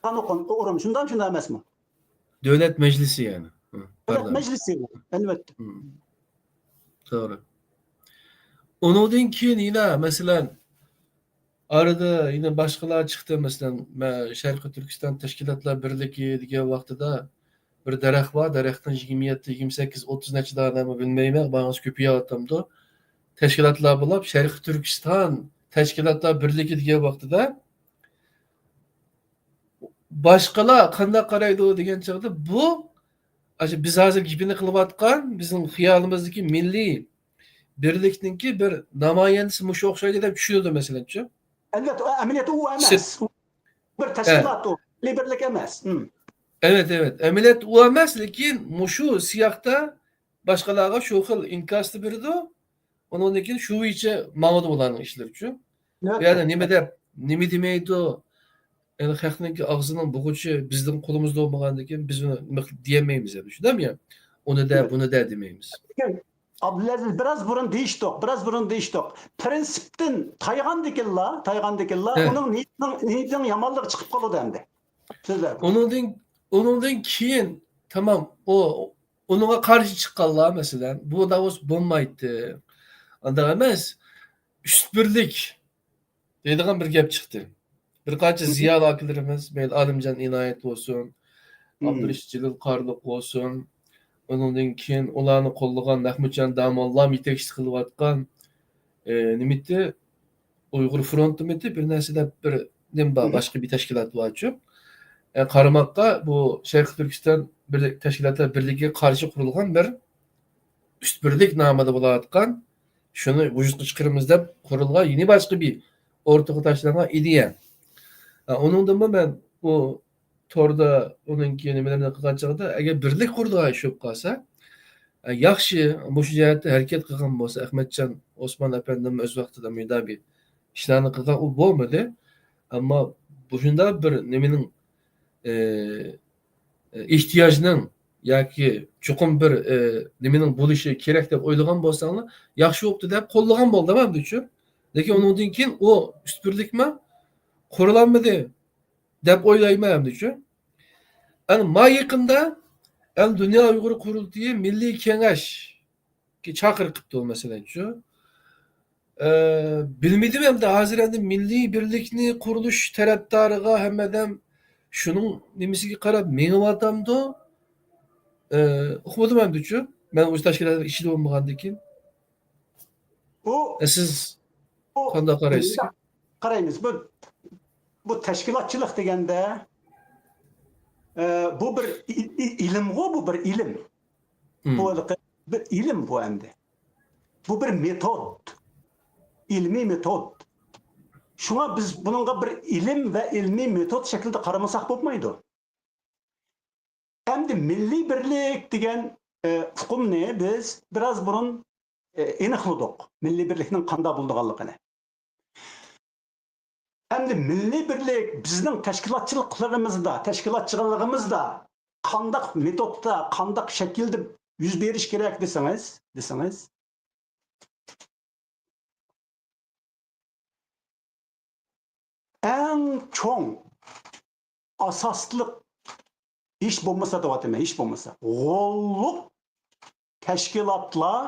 قانۇن ئورنى، شۇنداق، شۇنداق ئەمەسمۇ؟ دۆلەت مەجلىسى، يەنى. دۆلەت مەجلىسى، ئەلۋەتتە. توغرا. ئۇنىڭدىن كېيىن يەنە، مەسىلەن، ئارىدا يەنە باشقىلار چىقتى، مەسىلەن، مە-، شەرقىي تۈركىستان تەشكىلاتلار بىرلىكى دېگەن ۋاقتىدا بىر دەرەخ بار، دەرەخنىڭ يىگىرمە يەتتە، يىگىرمە سەككىز، ئوتتۇز نەچچە دانە بىلمەيمەن، بارغانسېرى كۆپىيىۋاتامدۇ. تەشكىلاتلار بولۇپ، شەرقىي تۈركىستان تەشكىلاتلار بىرلىكى دېگەن ۋاقتىدا باشقىلار قانداق قارايدۇ دېگەن چاغدا، بۇ، ئاشۇ بىز ھازىر گېپىنى قىلىۋاتقان، بىزنىڭ خىيالىمىزدىكى مىللىي بىرلىكنىڭكى بىر نامايەندىسى مۇشۇ ئوخشايدۇ دەپ چۈشىنىدۇ، مەسىلەنچۇ. ئەلۋەتتە، ئەمەلىيەتتە ئۇ ئەمەس. ئۇ بىر تەشكىلات ئۇ. مىللىي بىرلىك ئەمەس. ئەۋەت، ئەۋەت. ئەمەلىيەتتە ئۇ ئەمەس، لېكىن مۇشۇ سىياقتا باشقىلارغا شۇ خىل ئىنكاسنى بېرىدۇ. ئۇنىڭدىن كېيىن شۇ بويىچە ماڭىدۇ ئۇلارنىڭ ئىشلىرىچۇ. بۇ يەردە نېمە دەپ، نېمە دېمەيدۇ؟ يەنى خەقنىڭكى ئاغزىنىڭ بوغۇچى بىزنىڭ قولىمىزدا بولمىغاندىن كېيىن بىز ئۇنى نېمە قىلىپ دېيەلمەيمىز، يەنى شۇنداقمۇ يا؟ ئۇنى دە، بۇنى دە دېمەيمىز. لېكىن ئابدۇلئەزىز، بىراز بۇرۇن دېيىشتۇق، بىراز بۇرۇن دېيىشتۇق. پىرىنسىپتىن تايغاندىكىنلا، تايغاندىكىنلا ھە. ئۇنىڭ نىيىتىنىڭ، نىيىتىنىڭ يامانلىقى چىقىپ قالىدۇ ئەمدى. سۆزلەر. ئۇنىڭدىن، ئۇنىڭدىن كېيىن تامام ئۇ، ئۇنىڭغا قارشى چىققانلار، مەسىلەن، بۇ داۋۇس بولمايتتى. ئانداق ئەمەس، ئۈچ بىرلىك دەيدىغان بىر گەپ چىقتى. بىر قانچە زىيالىي ئاكىلىرىمىز، مەيلى ئالىمجان ئىنايەت بولسۇن، ئابدۇرېشىت جېلىل قارلۇق بولسۇن، ئۇنىڭدىن كېيىن ئۇلارنى قوللىغان مەھمۇتجان داموللام يېتەكچىلىك قىلىۋاتقان، ئى، نېمىتى، ئۇيغۇر فرونتىمىتى بىر نەرسە دەپ بىر نېمە بار، باشقا بىر تەشكىلات بارچۇ. ئە، قارىماققا بۇ شەرقىي تۈركىستان بىرلىك، تەشكىلاتلار بىرلىكىگە قارشى قۇرۇلغان بىر ئۈچ بىرلىك نامىدا بولۇۋاتقان، شۇنى ۋۇجۇدقا چىقىرىمىز دەپ قۇرۇلغان يېڭى باشقا بىر ئورتىغا تاشلانغان ئىدىيە. ئە، ئۇنىڭدىنمۇ مەن ئۇ توردا ئۇنىڭكى نېمىلىرىنى قىلغان چاغدا، ئەگەر بىرلىك قۇرىدىغان ئىش بولۇپ قالسا، ئە، ياخشى، مۇشۇ جەھەتتە ھەرىكەت قىلغان بولسا، ئەخمەتجان ئوسمان ئەپەندىمۇ ئۆز ۋاقتىدا مۇنداق بىر ئىشلارنى قىلغان، ئۇ بولمىدى. ئەمما مۇشۇنداق بىر نېمىنىڭ، ئە، ئېھتىياجنىڭ ياكى چوقۇم بىر، ئە، نېمىنىڭ بولۇشى كېرەك دەپ ئويلىغان بولساڭلار، ياخشى بوپتۇ دەپ قوللىغان بولدى ئەمدىچۇ. لېكىن ئۇنىڭدىن كېيىن ئۇ ئۈچ بىرلىكمۇ قۇرۇلالمىدى دەپ ئويلايمەن ئەمدىچۇ. ئەنە ما يېقىندا ئەنە دۇنيا ئۇيغۇر قۇرۇلتىيى مىللىي كېڭەشكە چاقىرىق قىپتۇ، مەسىلەنچۇ. ئە، بىلمىدىم ئەمدى، ھازىر ئەمدى مىللىي بىرلىكنى قۇرۇلۇش تەرەپدارىغا ھەممە ئادەم شۇنىڭ نېمىسىگە قاراپ مېڭىۋاتامدۇ؟ ئە، ئۇقمىدىم ئەمدىچۇ. مەن ئۇ تەشكىلاتنىڭ ئىچىدە بولمىغاندىكىن. بۇ، ئە، سىز بۇ قانداق قارايسىز؟ قارايمىز. بۇ، بۇ تەشكىلاتچىلىق دېگەندە، ئە، بۇ بىر ئىل-، ئىل-، ئىلىمغۇ، بۇ بىر ئىلىم. بۇ ھېلىقى بىر ئىلىم بۇ ئەمدى. بۇ بىر مېتود. ئىلمىي مېتود. شۇڭا بىز بۇنىڭغا بىر ئىلىم ۋە ئىلمىي مېتود شەكلىدە قارىمىساق بولمايدۇ. ئەمدى مىللىي بىرلىك دېگەن، ئە، ئۇقۇمنى بىز بىراز بۇرۇن، ئە، ئېنىقلىدۇق. مىللىي بىرلىكنىڭ قانداق بولىدىغانلىقىنى. ئەمدى مىللىي بىرلىك بىزنىڭ تەشكىلاتچىلىقلىرىمىزدا، تەشكىلاتچىلىقىمىزدا قانداق مېتودتا، قانداق شەكىلدە يۈز بېرىش كېرەك دېسىڭىز، دېسىڭىز، ئەڭ چوڭ ئاساسلىق، ھېچ بولمىسا دەۋاتىمەن، ھېچ بولمىسا، غوللۇق تەشكىلاتلار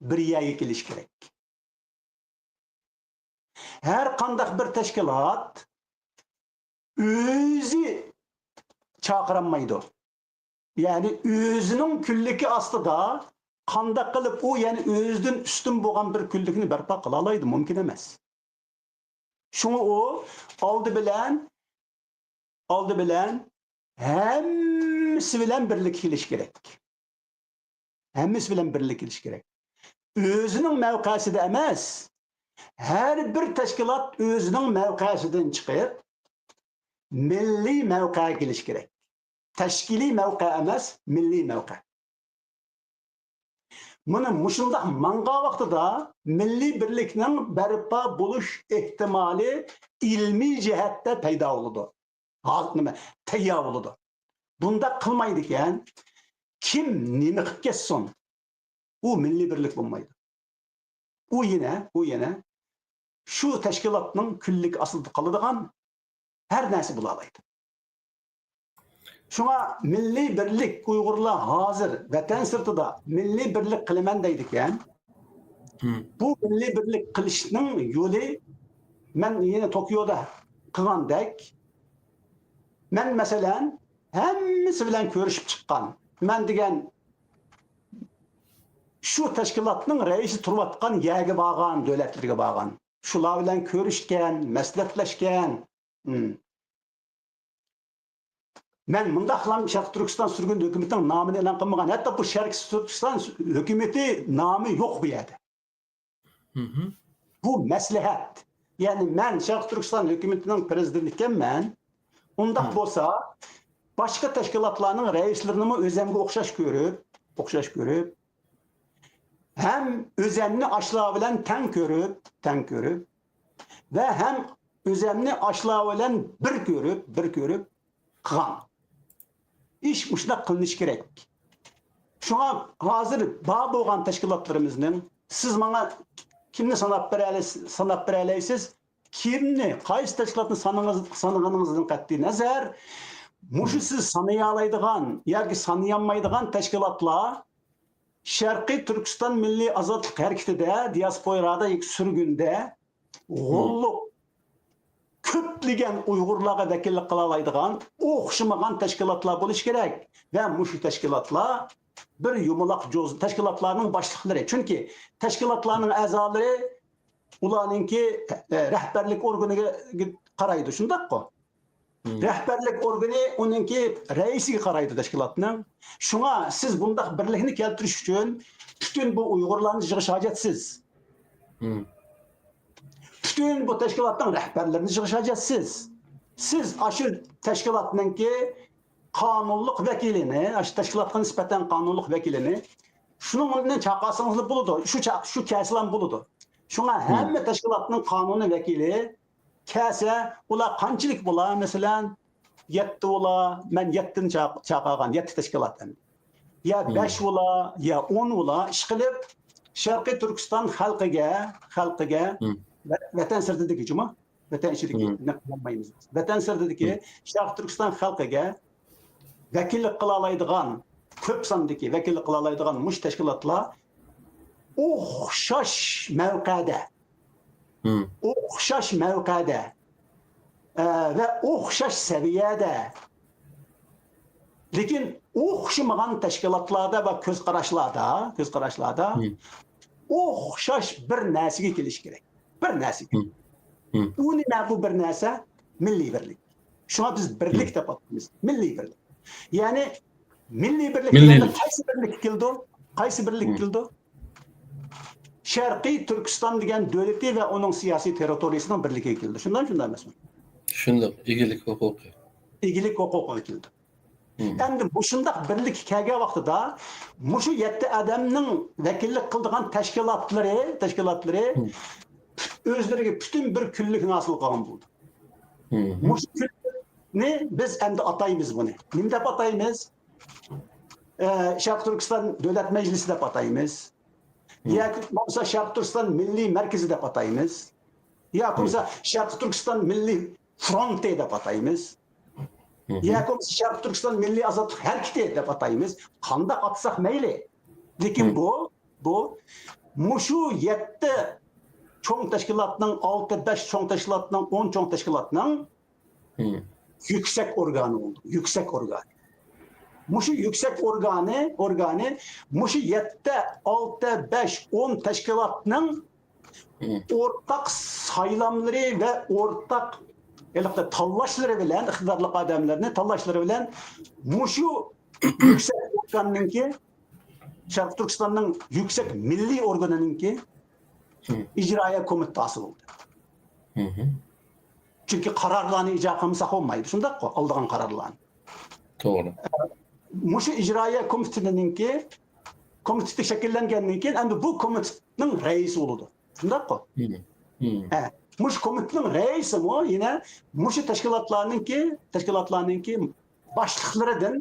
بىر يەرگە كېلىشى كېرەك. ھەر قانداق بىر تەشكىلات ئۆزى چاقىرالمايدۇ. يەنى ئۆزىنىڭ كۈنلۈكى ئاستىدا قانداق قىلىپ ئۇ يەنە ئۆزىدىن ئۈستۈن بولغان بىر كۈنلۈكنى بەرپا قىلالايدۇ؟ مۇمكىن ئەمەس. شۇڭا ئۇ ئالدى بىلەن، ئالدى بىلەن ھەممىسى بىلەن بىرلىككە كېلىشى كېرەك. ھەممىسى بىلەن بىرلىككە كېلىشى كېرەك. ئۆزىنىڭ مەۋقەسىدە ئەمەس، ھەر بىر تەشكىلات ئۆزىنىڭ مەۋقەسىدىن چىقىپ، مىللىي مەۋقەگە كېلىشى كېرەك. تەشكىلىي مەۋقە ئەمەس، مىللىي مەۋقە. مانا مۇشۇنداق ماڭغان ۋاقتىدا مىللىي بىرلىكنىڭ بەرپا بولۇش ئېھتىمالى ئىلمىي جەھەتتە پەيدا بولىدۇ. ھازىر نېمە، تەييار بولىدۇ. بۇنداق قىلمايدىكەن، كىم نېمە قىلىپ كەتسۇن، ئۇ مىللىي بىرلىك بولمايدۇ. ئۇ يەنە، ئۇ يەنە شۇ تەشكىلاتنىڭ كۈنلۈكى ئاستىدا قالىدىغان ھەر نەرسە بولالايدۇ. شۇڭا مىللىي بىرلىك، ئۇيغۇرلار ھازىر ۋەتەن سىرتىدا مىللىي بىرلىك قىلىمەن دەيدىكەن. بۇ مىللىي بىرلىك قىلىشنىڭ يولى، مەن يەنە توكيودا قىلغاندەك، مەن مەسىلەن ھەممىسى بىلەن كۆرۈشۈپ چىققان. مەن دېگەن شۇ تەشكىلاتنىڭ رەئىسى تۇرۇۋاتقان يەرگە بارغان، دۆلەتلىرىگە بارغان. شۇلار بىلەن كۆرۈشكەن، مەسلىھەتلەشكەن. مەن مۇنداقلام شەرقىي تۈركىستان سۈرگۈن ھۆكۈمىتىنىڭ نامىنى ئېلان قىلمىغان. ھەتتا بۇ شەرقىي تۈركىستان ھۆكۈمىتى نامى يوق بۇ يەردە. بۇ مەسلىھەت. يەنى مەن شەرقىي تۈركىستان ھۆكۈمىتىنىڭ پىرېزىدېنتى ئىكەنمەن. ئۇنداق بولسا، باشقا تەشكىلاتلارنىڭ رەئىسلىرىنىمۇ ئۆزەمگە ئوخشاش كۆرۈپ، ئوخشاش كۆرۈپ، ھەم ئۆزەمنى ئاشۇلار بىلەن تەڭ كۆرۈپ، تەڭ كۆرۈپ ۋە ھەم ئۆزەمنى ئاشۇلار بىلەن بىر كۆرۈپ، بىر كۆرۈپ قىلغان ئىش مۇشۇنداق قىلىنىشى كېرەك. شۇڭا ھازىر بار بولغان تەشكىلاتلىرىمىزنىڭ، سىز ماڭا كىمنى ساناپ بېرەلەيسىز، ساناپ بېرەلەيسىز؟ كىمنى، قايسى تەشكىلاتنى سانىڭىز-، سانىغىنىڭىزدىن قەتئىي نەزەر، مۇشۇ سىز سانىيالايدىغان ياكى سانىيالمايدىغان تەشكىلاتلار شەرقىي تۈركىستان مىللىي ئازادلىق ھەرىكىتىدە، دىياسپورادا ياكى سۈرگۈندە غوللۇق كۆپلىگەن ئۇيغۇرلارغا ۋەكىللىك قىلالايدىغان ئوخشىمىغان تەشكىلاتلار بولۇشى كېرەك. ۋە مۇشۇ تەشكىلاتلار بىر يۇمىلاق جوز-، تەشكىلاتلارنىڭ باشلىقلىرى. چۈنكى تەشكىلاتلارنىڭ ئەزالىرى ئۇلارنىڭكى، ئە، رەھبەرلىك ئورگىنىغا قارايدۇ، شۇنداققۇ؟ رەھبەرلىك ئورگىنى ئۇنىڭكى رەئىسىگە قارايدۇ تەشكىلاتنىڭ. شۇڭا سىز بۇنداق بىرلىكنى كەلتۈرۈش ئۈچۈن پۈتۈن بۇ ئۇيغۇرلارنى يىغىش ھاجەتسىز. پۈتۈن بۇ تەشكىلاتنىڭ رەھبەرلىرىنى يىغىش ھاجەتسىز. سىز ئاشۇ تەشكىلاتنىڭكى قانۇنلۇق ۋەكىلىنى، ئاشۇ تەشكىلاتقا نىسبەتەن قانۇنلۇق ۋەكىلىنى، شۇنىڭ بىلەن چاقىرسىڭىزلا بولىدۇ. شۇ چا-، شۇ كەلسىلا بولىدۇ. شۇڭا ھەممە تەشكىلاتنىڭ قانۇنىي ۋەكىلى كەلسە، ئۇلار قانچىلىك بولا؟ مەسىلەن، يەتتە بولا، مەن يەتتىنى چاق-، چاقىرغان، يەتتە تەشكىلات ئەمدى. يا بەش بولا، يا ئون بولا، ئىشقىلىپ، شەرقىي تۈركىستان خەلقىگە، خەلقىگە، ۋە-، ۋەتەن سىرتىدىكى جۇمۇ، ۋەتەن ئىچىدىكى قىلالمايمىز. ۋەتەن سىرتىدىكى شەرقىي تۈركىستان خەلقىگە ۋەكىللىك قىلالايدىغان، كۆپ ساندىكى ۋەكىللىك قىلالايدىغان مۇشۇ تەشكىلاتلار ئوخشاش مەۋقەدە، ئوخشاش مەۋقەدە، ئە، ۋە ئوخشاش سەۋىيەدە، لېكىن ئوخشىمىغان تەشكىلاتلاردا ۋە كۆز قاراشلاردا، كۆز قاراشلاردا ئوخشاش بىر نەرسىگە كېلىش كېرەك. بىر نەرسىگە. ئۇ نېمە بۇ بىر نەرسە؟ مىللىي بىرلىك. شۇڭا بىز بىرلىك دەپ ئاتايمىز. مىللىي بىرلىك. يەنى مىللىي بىرلىك دېگەندە قايسى بىرلىك كېلىدۇ؟ قايسى بىرلىك كېلىدۇ؟ شەرقىي تۈركىستان دېگەن دۆلىتى ۋە ئۇنىڭ سىياسىي تېررىتورىيىسىنىڭ بىرلىكىگە كېلىدۇ. شۇنداق، شۇنداق ئەمەسمۇ؟ شۇنداق. ئىگىلىك ھوقۇقى. ئىگىلىك ھوقۇقىغا كېلىدۇ. ئەمدى مۇشۇنداق بىرلىككە كەلگەن ۋاقتىدا مۇشۇ يەتتە ئادەمنىڭ ۋەكىللىك قىلىدىغان تەشكىلاتلىرى، تەشكىلاتلىرى ئۆزلىرىگە پۈتۈن بىر كۈنلۈكنى ھاسىل قىلغان بولىدۇ. مۇشۇ كۈنلۈكنى بىز ئەمدى ئاتايمىز بۇنى. نېمە دەپ ئاتايمىز؟ ئە، شەرقىي تۈركىستان دۆلەت مەجلىسى دەپ ئاتايمىز. ياكى بولمىسا شەرقىي تۈركىستان مىللىي مەركىزى دەپ ئاتايمىز. ياكى بولمىسا شەرقىي تۈركىستان مىللىي فرونتى دەپ ئاتايمىز. ياكى بولمىسا شەرقىي تۈركىستان مىللىي ئازادلىق ھەرىكىتى دەپ ئاتايمىز. قانداق ئاتىساق مەيلى. لېكىن بۇ، بۇ مۇشۇ يەتتە چوڭ تەشكىلاتنىڭ، ئالتە، بەش چوڭ تەشكىلاتنىڭ، ئون چوڭ تەشكىلاتنىڭ يۈكسەك ئورگانى بولىدۇ. يۈكسەك ئورگانى. مۇشۇ يۈكسەك ئورگانى، ئورگانى مۇشۇ يەتتە، ئالتە، بەش، ئون تەشكىلاتنىڭ ئورتاق سايلاملىرى ۋە ئورتاق ھېلىقى تاللاشلىرى بىلەن، ئىقتىدارلىق ئادەملەرنى تاللاشلىرى بىلەن مۇشۇ يۈكسەك ئورگاننىڭكى، شەرقىي تۈركىستاننىڭ يۈكسەك مىللىي ئورگىنىنىڭكى ئىجرائىيە كومىتېتى ھاسىل بولدى. چۈنكى قارارلارنى ئىجرا قىلمىساق بولمايدۇ، شۇنداققۇ، ئالىدىغان قارارلارنى. توغرا. مۇشۇ ئىجرائىيە كومىتېتىنىڭكى، كومىتېتى شەكىللەنگەندىن كېيىن، ئەمدى بۇ كومىتېتنىڭ رەئىسى بولىدۇ. شۇنداققۇ؟ ھە. مۇشۇ كومىتېتنىڭ رەئىسىمۇ يەنە مۇشۇ تەشكىلاتلارنىڭكى، تەشكىلاتلارنىڭكى باشلىقلىرىدىن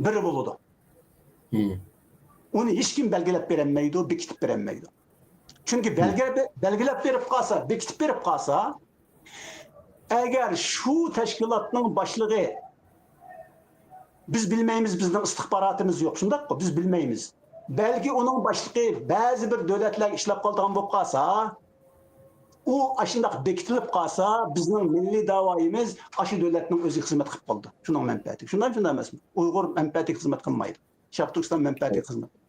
بىرى بولىدۇ. ئۇنى ھېچكىم بەلگىلەپ بېرەلمەيدۇ، بېكىتىپ بېرەلمەيدۇ. چۈنكى بەلگىلەپ، بەلگىلەپ بېرىپ قالسا، بېكىتىپ بېرىپ قالسا، ئەگەر شۇ تەشكىلاتنىڭ باشلىقى، بىز بىلمەيمىز، بىزنىڭ ئىستىخباراتىمىز يوق، شۇنداققۇ، بىز بىلمەيمىز. بەلكى ئۇنىڭ باشلىقى بەزى بىر دۆلەتلەرگە ئىشلەپ قالىدىغان بولۇپ قالسا، ئۇ ئاشۇنداق بېكىتىلىپ قالسا، بىزنىڭ مىللىي داۋايىمىز ئاشۇ دۆلەتنىڭ ئۆزىگە خىزمەت قىلىپ قالىدۇ. شۇنىڭ مەنپەئەتىگە. شۇنداق، شۇنداق ئەمەسمۇ؟ ئۇيغۇر مەنپەئەتىگە خىزمەت قىلمايدۇ. شەرقىي تۈركىستان مەنپەئەتىگە خىزمەت قىلىدۇ.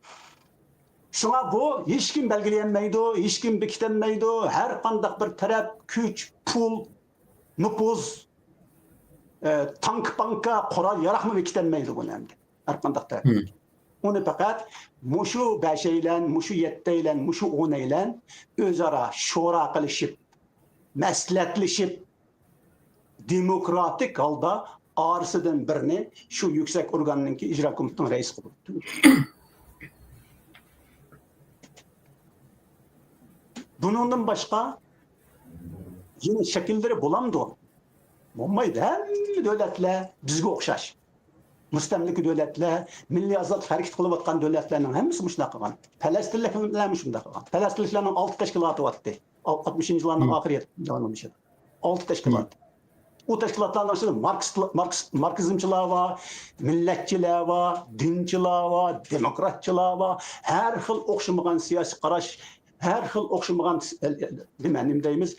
شۇڭا بۇ ھېچكىم بەلگىلىيەلمەيدۇ، ھېچكىم بېكىتەلمەيدۇ. ھەر قانداق بىر تەرەپ، كۈچ، پۇل، نوپۇز، ئە، تانكا-پانكا، قورال-ياراغمۇ بېكىتەلمەيدۇ بۇنى ئەمدى. ھەر قانداق تەرەپ. ئۇنى پەقەت مۇشۇ بەشەيلەن، مۇشۇ يەتتەيلەن، مۇشۇ ئونەيلەن ئۆزئارا شورا قىلىشىپ، مەسلىھەتلىشىپ، دېموكراتىك ھالدا ئارىسىدىن بىرىنى شۇ يۈكسەك ئورگاننىڭكى ئىجرا كومىتېتىنىڭ رەئىسى قىلىدۇ. بۇنىڭدىن باشقا يەنە شەكىللىرى بولامدۇ؟ بولمايدۇ. ھەممە دۆلەتلەر بىزگە ئوخشاش. مۇستەملىكە دۆلەتلەر، مىللىي ئازادلىق ھەرىكىتى قىلىۋاتقان دۆلەتلەرنىڭ ھەممىسى مۇشۇنداق قىلغان. پەلەستىنلىكلەرمۇ شۇنداق قىلغان. پەلەستىنلىكلەرنىڭ ئالتە تەشكىلاتى بارتتى. ئاتمىشىنچى يىللارنىڭ ئاخىرى، يەتمىشىنچى يىللارنىڭ بېشىدا. ئالتە تەشكىلات. ئۇ تەشكىلاتلارنىڭ ئىچىدە ماركسىست-، ماركس-، ماركسىزمچىلار بار، مىللەتچىلەر بار، دىنچىلار بار، دېموكراتچىلار بار. ھەر خىل ئوخشىمىغان سىياسىي قاراش، ھەر خىل ئوخشىمىغان، نېمە، نېمە دەيمىز،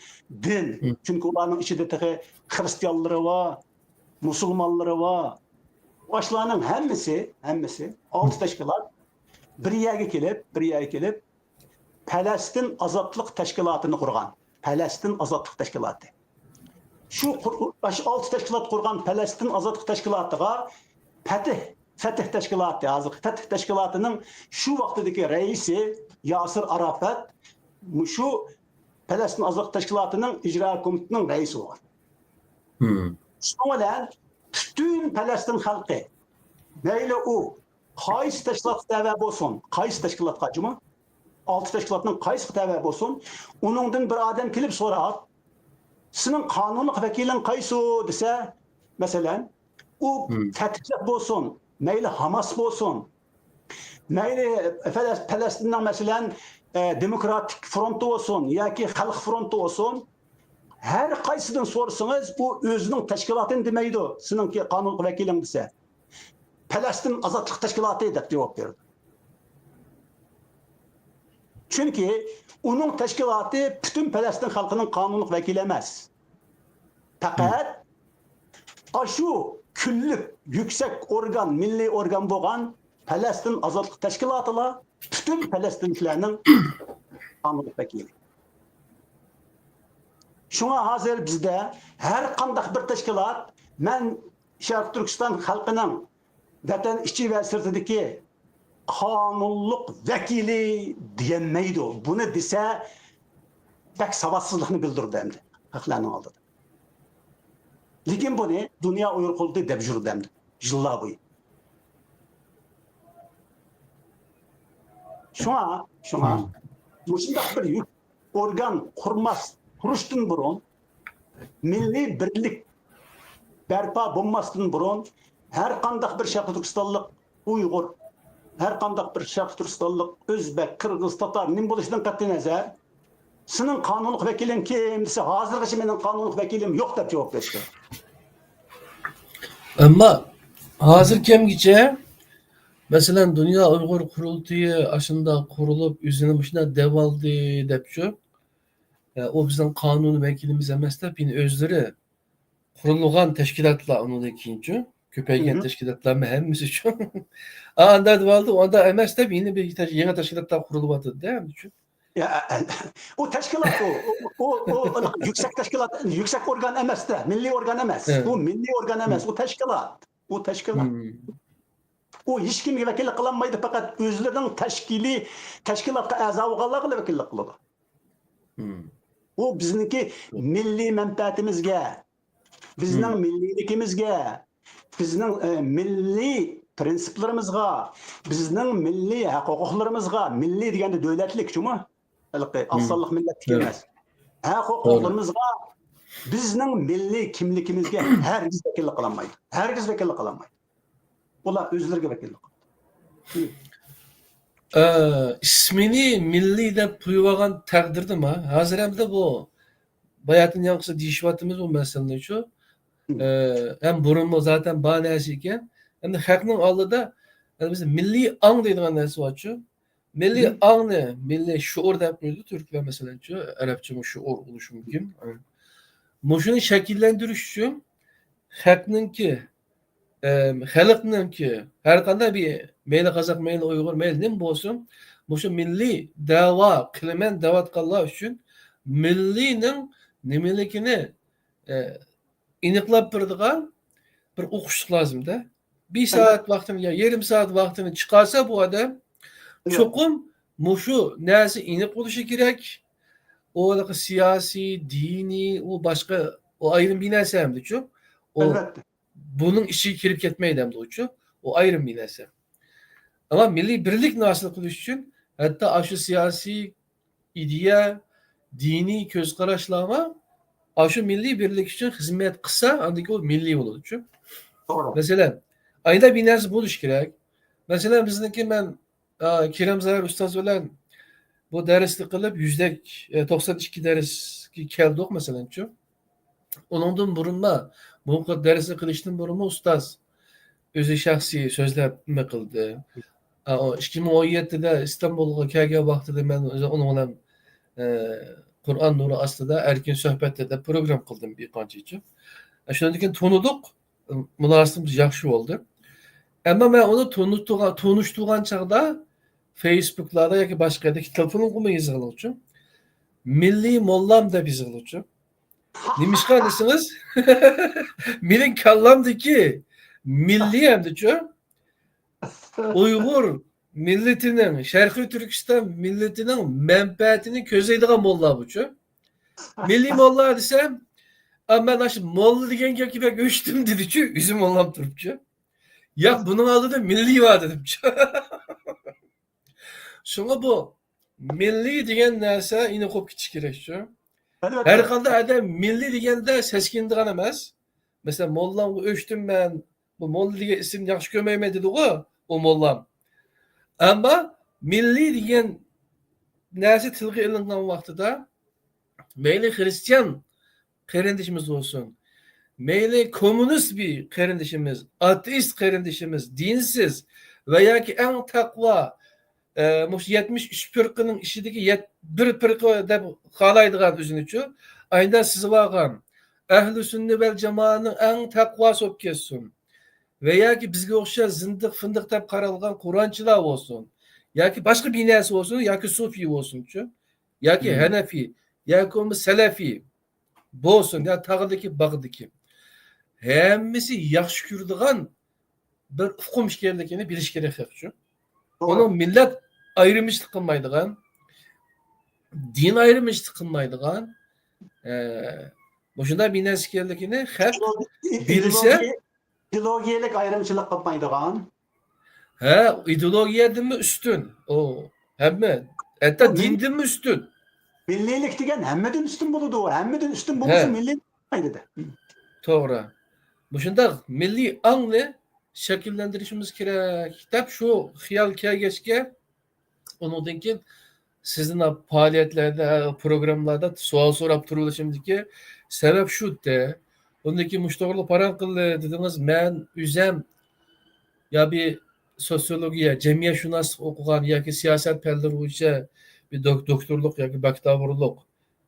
دىن. چۈنكى ئۇلارنىڭ ئىچىدە تېخى خىرىستىيانلىرى بار، مۇسۇلمانلىرى بار. ئاشۇلارنىڭ ھەممىسى، ھەممىسى، ئالتە تەشكىلات بىر يەرگە كېلىپ، بىر يەرگە كېلىپ، پەلەستىن ئازادلىق تەشكىلاتىنى قۇرغان. پەلەستىن ئازادلىق تەشكىلاتى. شۇ قۇر-، ئاشۇ ئالتە تەشكىلات قۇرغان پەلەستىن ئازادلىق تەشكىلاتىغا پەتھ، فەتھ تەشكىلاتى، ھازىرقى فەتھ تەشكىلاتىنىڭ شۇ ۋاقتىدىكى رەئىسى ياسىر ئاراپات مۇشۇ پەلەستىن ئازادلىق تەشكىلاتىنىڭ ئىجرا كومىتېتىنىڭ رەئىسى بولغان. شۇنىڭ بىلەن پۈتۈن پەلەستىن خەلقى، مەيلى ئۇ قايسى تەشكىلاتقا تەۋە بولسۇن، قايسى تەشكىلاتقا جۇمۇ، ئالتە تەشكىلاتنىڭ قايسىغا تەۋە بولسۇن، ئۇنىڭدىن بىر ئادەم كېلىپ سوراپ، سېنىڭ قانۇنلۇق ۋەكىلىڭ قايسى دېسە، مەسىلەن، ئۇ فەتھلەر بولسۇن، مەيلى ھاماس بولسۇن، مەيلى پەلەس-، پەلەستىننىڭ، مەسىلەن، ئە، دېموكراتىك فرونتى بولسۇن ياكى خەلق فرونتى بولسۇن، ھەر قايسىدىن سورىسىڭىز، ئۇ ئۆزىنىڭ تەشكىلاتىنى دېمەيدۇ، سېنىڭكى قانۇنلۇق ۋەكىلىڭ دېسە. پەلەستىن ئازادلىق تەشكىلاتى دەپ جاۋاب بېرىدۇ. چۈنكى ئۇنىڭ تەشكىلاتى پۈتۈن پەلەستىن خەلقىنىڭ قانۇنلۇق ۋەكىلى ئەمەس. پەقەت ئاشۇ كۈنلۈك يۈكسەك ئورگان، مىللىي ئورگان بولغان پەلەستىن ئازادلىق تەشكىلاتىلا پۈتۈن پەلەستىنلىكلەرنىڭ قانۇنلۇق ۋەكىلى. شۇڭا ھازىر بىزدە ھەر قانداق بىر تەشكىلات، مەن شەرقىي تۈركىستان خەلقىنىڭ ۋەتەن ئىچى ۋە سىرتىدىكى قانۇنلۇق ۋەكىلى دېيەلمەيدۇ. بۇنى دېسە، بەك ساۋاتسىزلىقنى بىلدۈرىدۇ ئەمدى خەقلەرنىڭ ئالدىدا. لېكىن بۇنى دۇنيا ئۇيغۇر قۇرۇلتىيى دەپ يۈرىدۇ ئەمدى يىللار بويى. شۇڭا، شۇڭا مۇشۇنداق بىر يۈك-، ئورگان قۇرماس، قۇرۇشتىن بۇرۇن، مىللىي بىرلىك بەرپا بولماستىن بۇرۇن، ھەر قانداق بىر شەرقىي تۈركىستانلىق ئۇيغۇر، ھەر قانداق بىر شەرقىي تۈركىستانلىق ئۆزبەك، قىرغىز، تاتار نېمە بولۇشىدىن قەتئىينەزەر، سېنىڭ قانۇنلۇق ۋەكىلىڭ كىم دېسە، ھازىرغىچە مېنىڭ قانۇنلۇق ۋەكىلىم يوق دەپ جاۋاب بېرىشى كېرەك. ئەمما ھازىر كەمگىچە، مەسىلەن، دۇنيا ئۇيغۇر قۇرۇلتىيى ئاشۇنداق قۇرۇلۇپ، ئۆزىنى مۇشۇنداق دەۋالدى دەپچۇ، ئە، ئۇ بىزنىڭ قانۇنىي ۋەكىلىمىز ئەمەس دەپ، يەنە ئۆزلىرى قۇرۇلغان تەشكىلاتلار ئۇنىڭدىن كېيىنچۇ، كۆپەيگەن تەشكىلاتلارمۇ ھەممىسىچۇ، ئا، ئانداق دېۋالدى، ئۇ ئانداق ئەمەس دەپ، يەنە بىر تەش-، يېڭى تەشكىلاتلار قۇرۇلۇۋاتىدۇ-دە، ئەمدىچۇ. يا، ئە، ئە، ئۇ تەشكىلات، ئۇ، ئۇ، ئۇ، ئۇ يۈكسەك تەشكىلات، يۈكسەك ئورگان ئەمەس-دە، مىللىي ئورگان ئەمەس. ئۇ مىللىي ئورگان ئەمەس، ئۇ تەشكىلات. ئۇ تەشكىلات. ئۇ ھېچكىمگە ۋەكىللىك قىلالمايدۇ، پەقەت ئۆزلىرىنىڭ تەشكىلىي، تەشكىلاتقا ئەزا بولغانلارغىلا ۋەكىللىك قىلىدۇ. ئۇ بىزنىڭكى مىللىي مەنپەئەتىمىزگە، بىزنىڭ مىللىيلىكىمىزگە، بىزنىڭ، ئە، مىللىي پىرىنسىپلىرىمىزغا، بىزنىڭ مىللىي ھەق ھوقۇقلىرىمىزغا، مىللىي دېگەندە دۆلەتلىك جۇمۇ، ھېلىقى ئاز سانلىق مىللەتتىكى ئەمەس. ھەق ھوقۇقلىرىمىزغا، بىزنىڭ مىللىي كىملىكىمىزگە ھەرگىز ۋەكىللىك قىلالمايدۇ. ھەرگىز ۋەكىللىك قىلالمايدۇ. ئۇلار ئۆزلىرىگە ۋەكىللىك قىلىدۇ. ئە، ئىسمىنى مىللىي دەپ قويۇۋالغان تەقدىردىمۇ، ھازىر ئەمدى بۇ باياتىن ياڭقىسى دېيىشىۋاتىمىز بۇ مەسىلىنىچۇ. ئە، ھەم بۇرۇنمۇ زاتەن بار نەرسە ئىكەن. ئەمدى خەقنىڭ ئالدىدا، ئەمدى بىز مىللىي ئاڭ دەيدىغان نەرسە بارچۇ. مىللىي ئاڭنى مىللىي شوئۇر دەپ قويىدۇ تۈركلەر، مەسىلەنچۇ، ئەرەبچىمۇ شوئۇر بولۇشى مۇمكىن. مۇشۇنى شەكىللەندۈرۈش ئۈچۈن خەقنىڭكى، ئەم، خەلقنىڭكى، ھەر قانداق بىر، مەيلى قازاق، مەيلى ئۇيغۇر، مەيلى نېمە بولسۇن، مۇشۇ مىللىي دەۋا قىلىمەن دەۋاتقانلار ئۈچۈن مىللىينىڭ نېمىلىكىنى، ئە، ئېنىقلاپ بېرىدىغان بىر ئوقۇشلۇق لازىم-دە. بىر سائەت ۋاقتىنى يا يېرىم سائەت ۋاقتىنى چىقارسا بۇ ئادەم، چوقۇم مۇشۇ نەرسە ئېنىق بولۇشى كېرەك. ئۇ ھېلىقى سىياسىي، دىنىي، ئۇ باشقا، ئۇ ئايرىم بىر نەرسە ئەمدىچۇ. ئۇ ئەلۋەتتە. بۇنىڭ ئىچىگە كىرىپ كەتمەيدۇ ئەمدىچۇ. ئۇ ئايرىم بىر نەرسە. ئەمما مىللىي بىرلىكنى ھاسىل قىلىش ئۈچۈن ھەتتا ئاشۇ سىياسىي ئىدىيە، دىنىي كۆز قاراشلارمۇ ئاشۇ مىللىي بىرلىك ئۈچۈن خىزمەت قىلسا، ئاندىن كېيىن ئۇ مىللىي بولىدۇچۇ. توغرا. مەسىلەن، ئايدا بىر نەرسە بولۇشى كېرەك. مەسىلەن، بىزنىڭكى، مەن، ئا، كېرەم زاھىر ئۇستاز بىلەن بۇ دەرسنى قىلىپ، يۈزدەك، ئە، توقسان ئىككى دەرسكە كەلدۇق، مەسىلەنچۇ. ئۇنىڭدىن بۇرۇنلا، بۇ دەرسنى قىلىشتىن بۇرۇنمۇ ئۇستاز ئۆزى شەخسىي سۆزلەپ نېمە قىلدى. ئا، ئۇ ئىككى مىڭ ئون يەتتىدە ئىستانبۇلغا كەلگەن ۋاقتىدا مەن ئۆزى ئۇنىڭ بىلەن، ئە، قۇرئان نۇرى ئاستىدا ئەركىن سۆھبەتتە دەپ پروگرامما قىلدىم بىر قانچە. ئە، شۇنىڭدىن كېيىن تونۇدۇق، مۇناسىۋىتىمىز ياخشى بولدى. ئەمما مەن ئۇنى تونۇتۇغان، تونۇشتۇرغان چاغدا فېيسبۇكلاردا ياكى باشقا يەردە تېلېفونۇمغىمۇ يېزىغىلىچۇ. مىللىي موللام دەپ يېزىغىلىچۇ. نېمىشقا دېسىڭىز، مېنىڭ كاللامدىكى مىللىي ئەمدىچۇ، ئۇيغۇر مىللىتىنىڭ، شەرقىي تۈركىستان مىللىتىنىڭ مەنپەئەتىنى كۆزلەيدىغان موللا بۇچۇ. مىللىي موللا دېسەم، ئا، مەن ئاشۇ موللا دېگەن گەپكە بەك ئۆچتۈم دېدىچۇ، ئۆزى موللام تۇرۇپچۇ. ياق، بۇنىڭ ئالدىدا مىللىي بار دېدىمچۇ. شۇڭا بۇ مىللىي دېگەن نەرسە ئېنىق بولۇپ كېتىشى كېرەكچۇ. ئەلۋەتتە. ھەر قانداق ئادەم مىللىي دېگەندە سەسكىنىدىغان ئەمەس. مەسىلەن، موللامغا ئۆچتۈم مەن، بۇ موللا دېگەن ئىسىمنى ياخشى كۆرمەيمەن دېدىغۇ ئۇ موللام. ئەمما مىللىي دېگەن نەرسە تىلغا ئېلىنغان ۋاقتىدا، مەيلى خىرىستىيان قېرىندىشىمىز بولسۇن، مەيلى كوممۇنىست بىر قېرىندىشىمىز، ئاتېئىست قېرىندىشىمىز، دىنسىز ۋە ياكى ئەڭ تەقۋا، ئە، مۇشۇ يەتمىش ئۈچ پىرقىنىڭ ئىچىدىكى يەت-، بىر پىرقە دەپ خالايدىغان ئۆزىنىچۇ، ئايدا سىزىۋالغان ئەھلى سۈننە ۋەل جامائەنىڭ ئەڭ تەقۋاسى بولۇپ كەتسۇن. ۋە ياكى بىزگە ئوخشاش زىندىق-فىندىق دەپ قارالغان قۇرئانچىلار بولسۇن، ياكى باشقا بىر نەرسە بولسۇن، ياكى سۇفىي بولسۇنچۇ، ياكى ھەنەفىي، ياكى بولمىسا سەلەفىي بولسۇن، يا تاغدىكى، باغدىكى. ھەممىسى ياخشى كۆرىدىغان بىر ئۇقۇم ئىكەنلىكىنى بىلىش كېرەك خەقچۇ. توغرا. ئۇنىڭ مىللەت ئايرىمىچىلىق قىلمايدىغان، دىن ئايرىمىچىلىق قىلمايدىغان، ئە، مۇشۇنداق بىر نەرسە ئىكەنلىكىنى خەق بىلسە، ئىدېئولوگىيە-، ئىدېئولوگىيەلىك ئايرىمچىلىق قىلمايدىغان. ھە، ئىدېئولوگىيەدىنمۇ ئۈستۈن. ئۇ ھەممە، ھەتتا ئۇ مىل-، دىندىنمۇ ئۈستۈن. مىللىيلىك دېگەن ھەممىدىن ئۈستۈن بولىدۇ. ھەممىدىن ئۈستۈن بولمىسا، ھە، مىللىي بولمايدۇ. توغرا. مۇشۇنداق مىللىي ئاڭنى شەكىللەندۈرۈشىمىز كېرەك دەپ شۇ خىيال كەلگەچكە، ئۇنىڭدىن كېيىن سىزنىڭ پائالىيەتلەردە، پروگراممىلاردا سوئال سوراپ تۇرۇۋېلىشىمدىكى سەۋەب شۇ دە. ئۇندىن كېيىن مۇشۇ توغرىلىق پاراڭ قىلدى دېدىڭىز. مەن ئۆزەم يا بىر سوتسىيولوگىيە، جەمئىيەتشۇناسلىق ئوقۇغان ياكى سىياسەت پەنلىرى بويىچە بىر دوك-، دوكتورلۇق ياكى باكتاۋۇرلۇق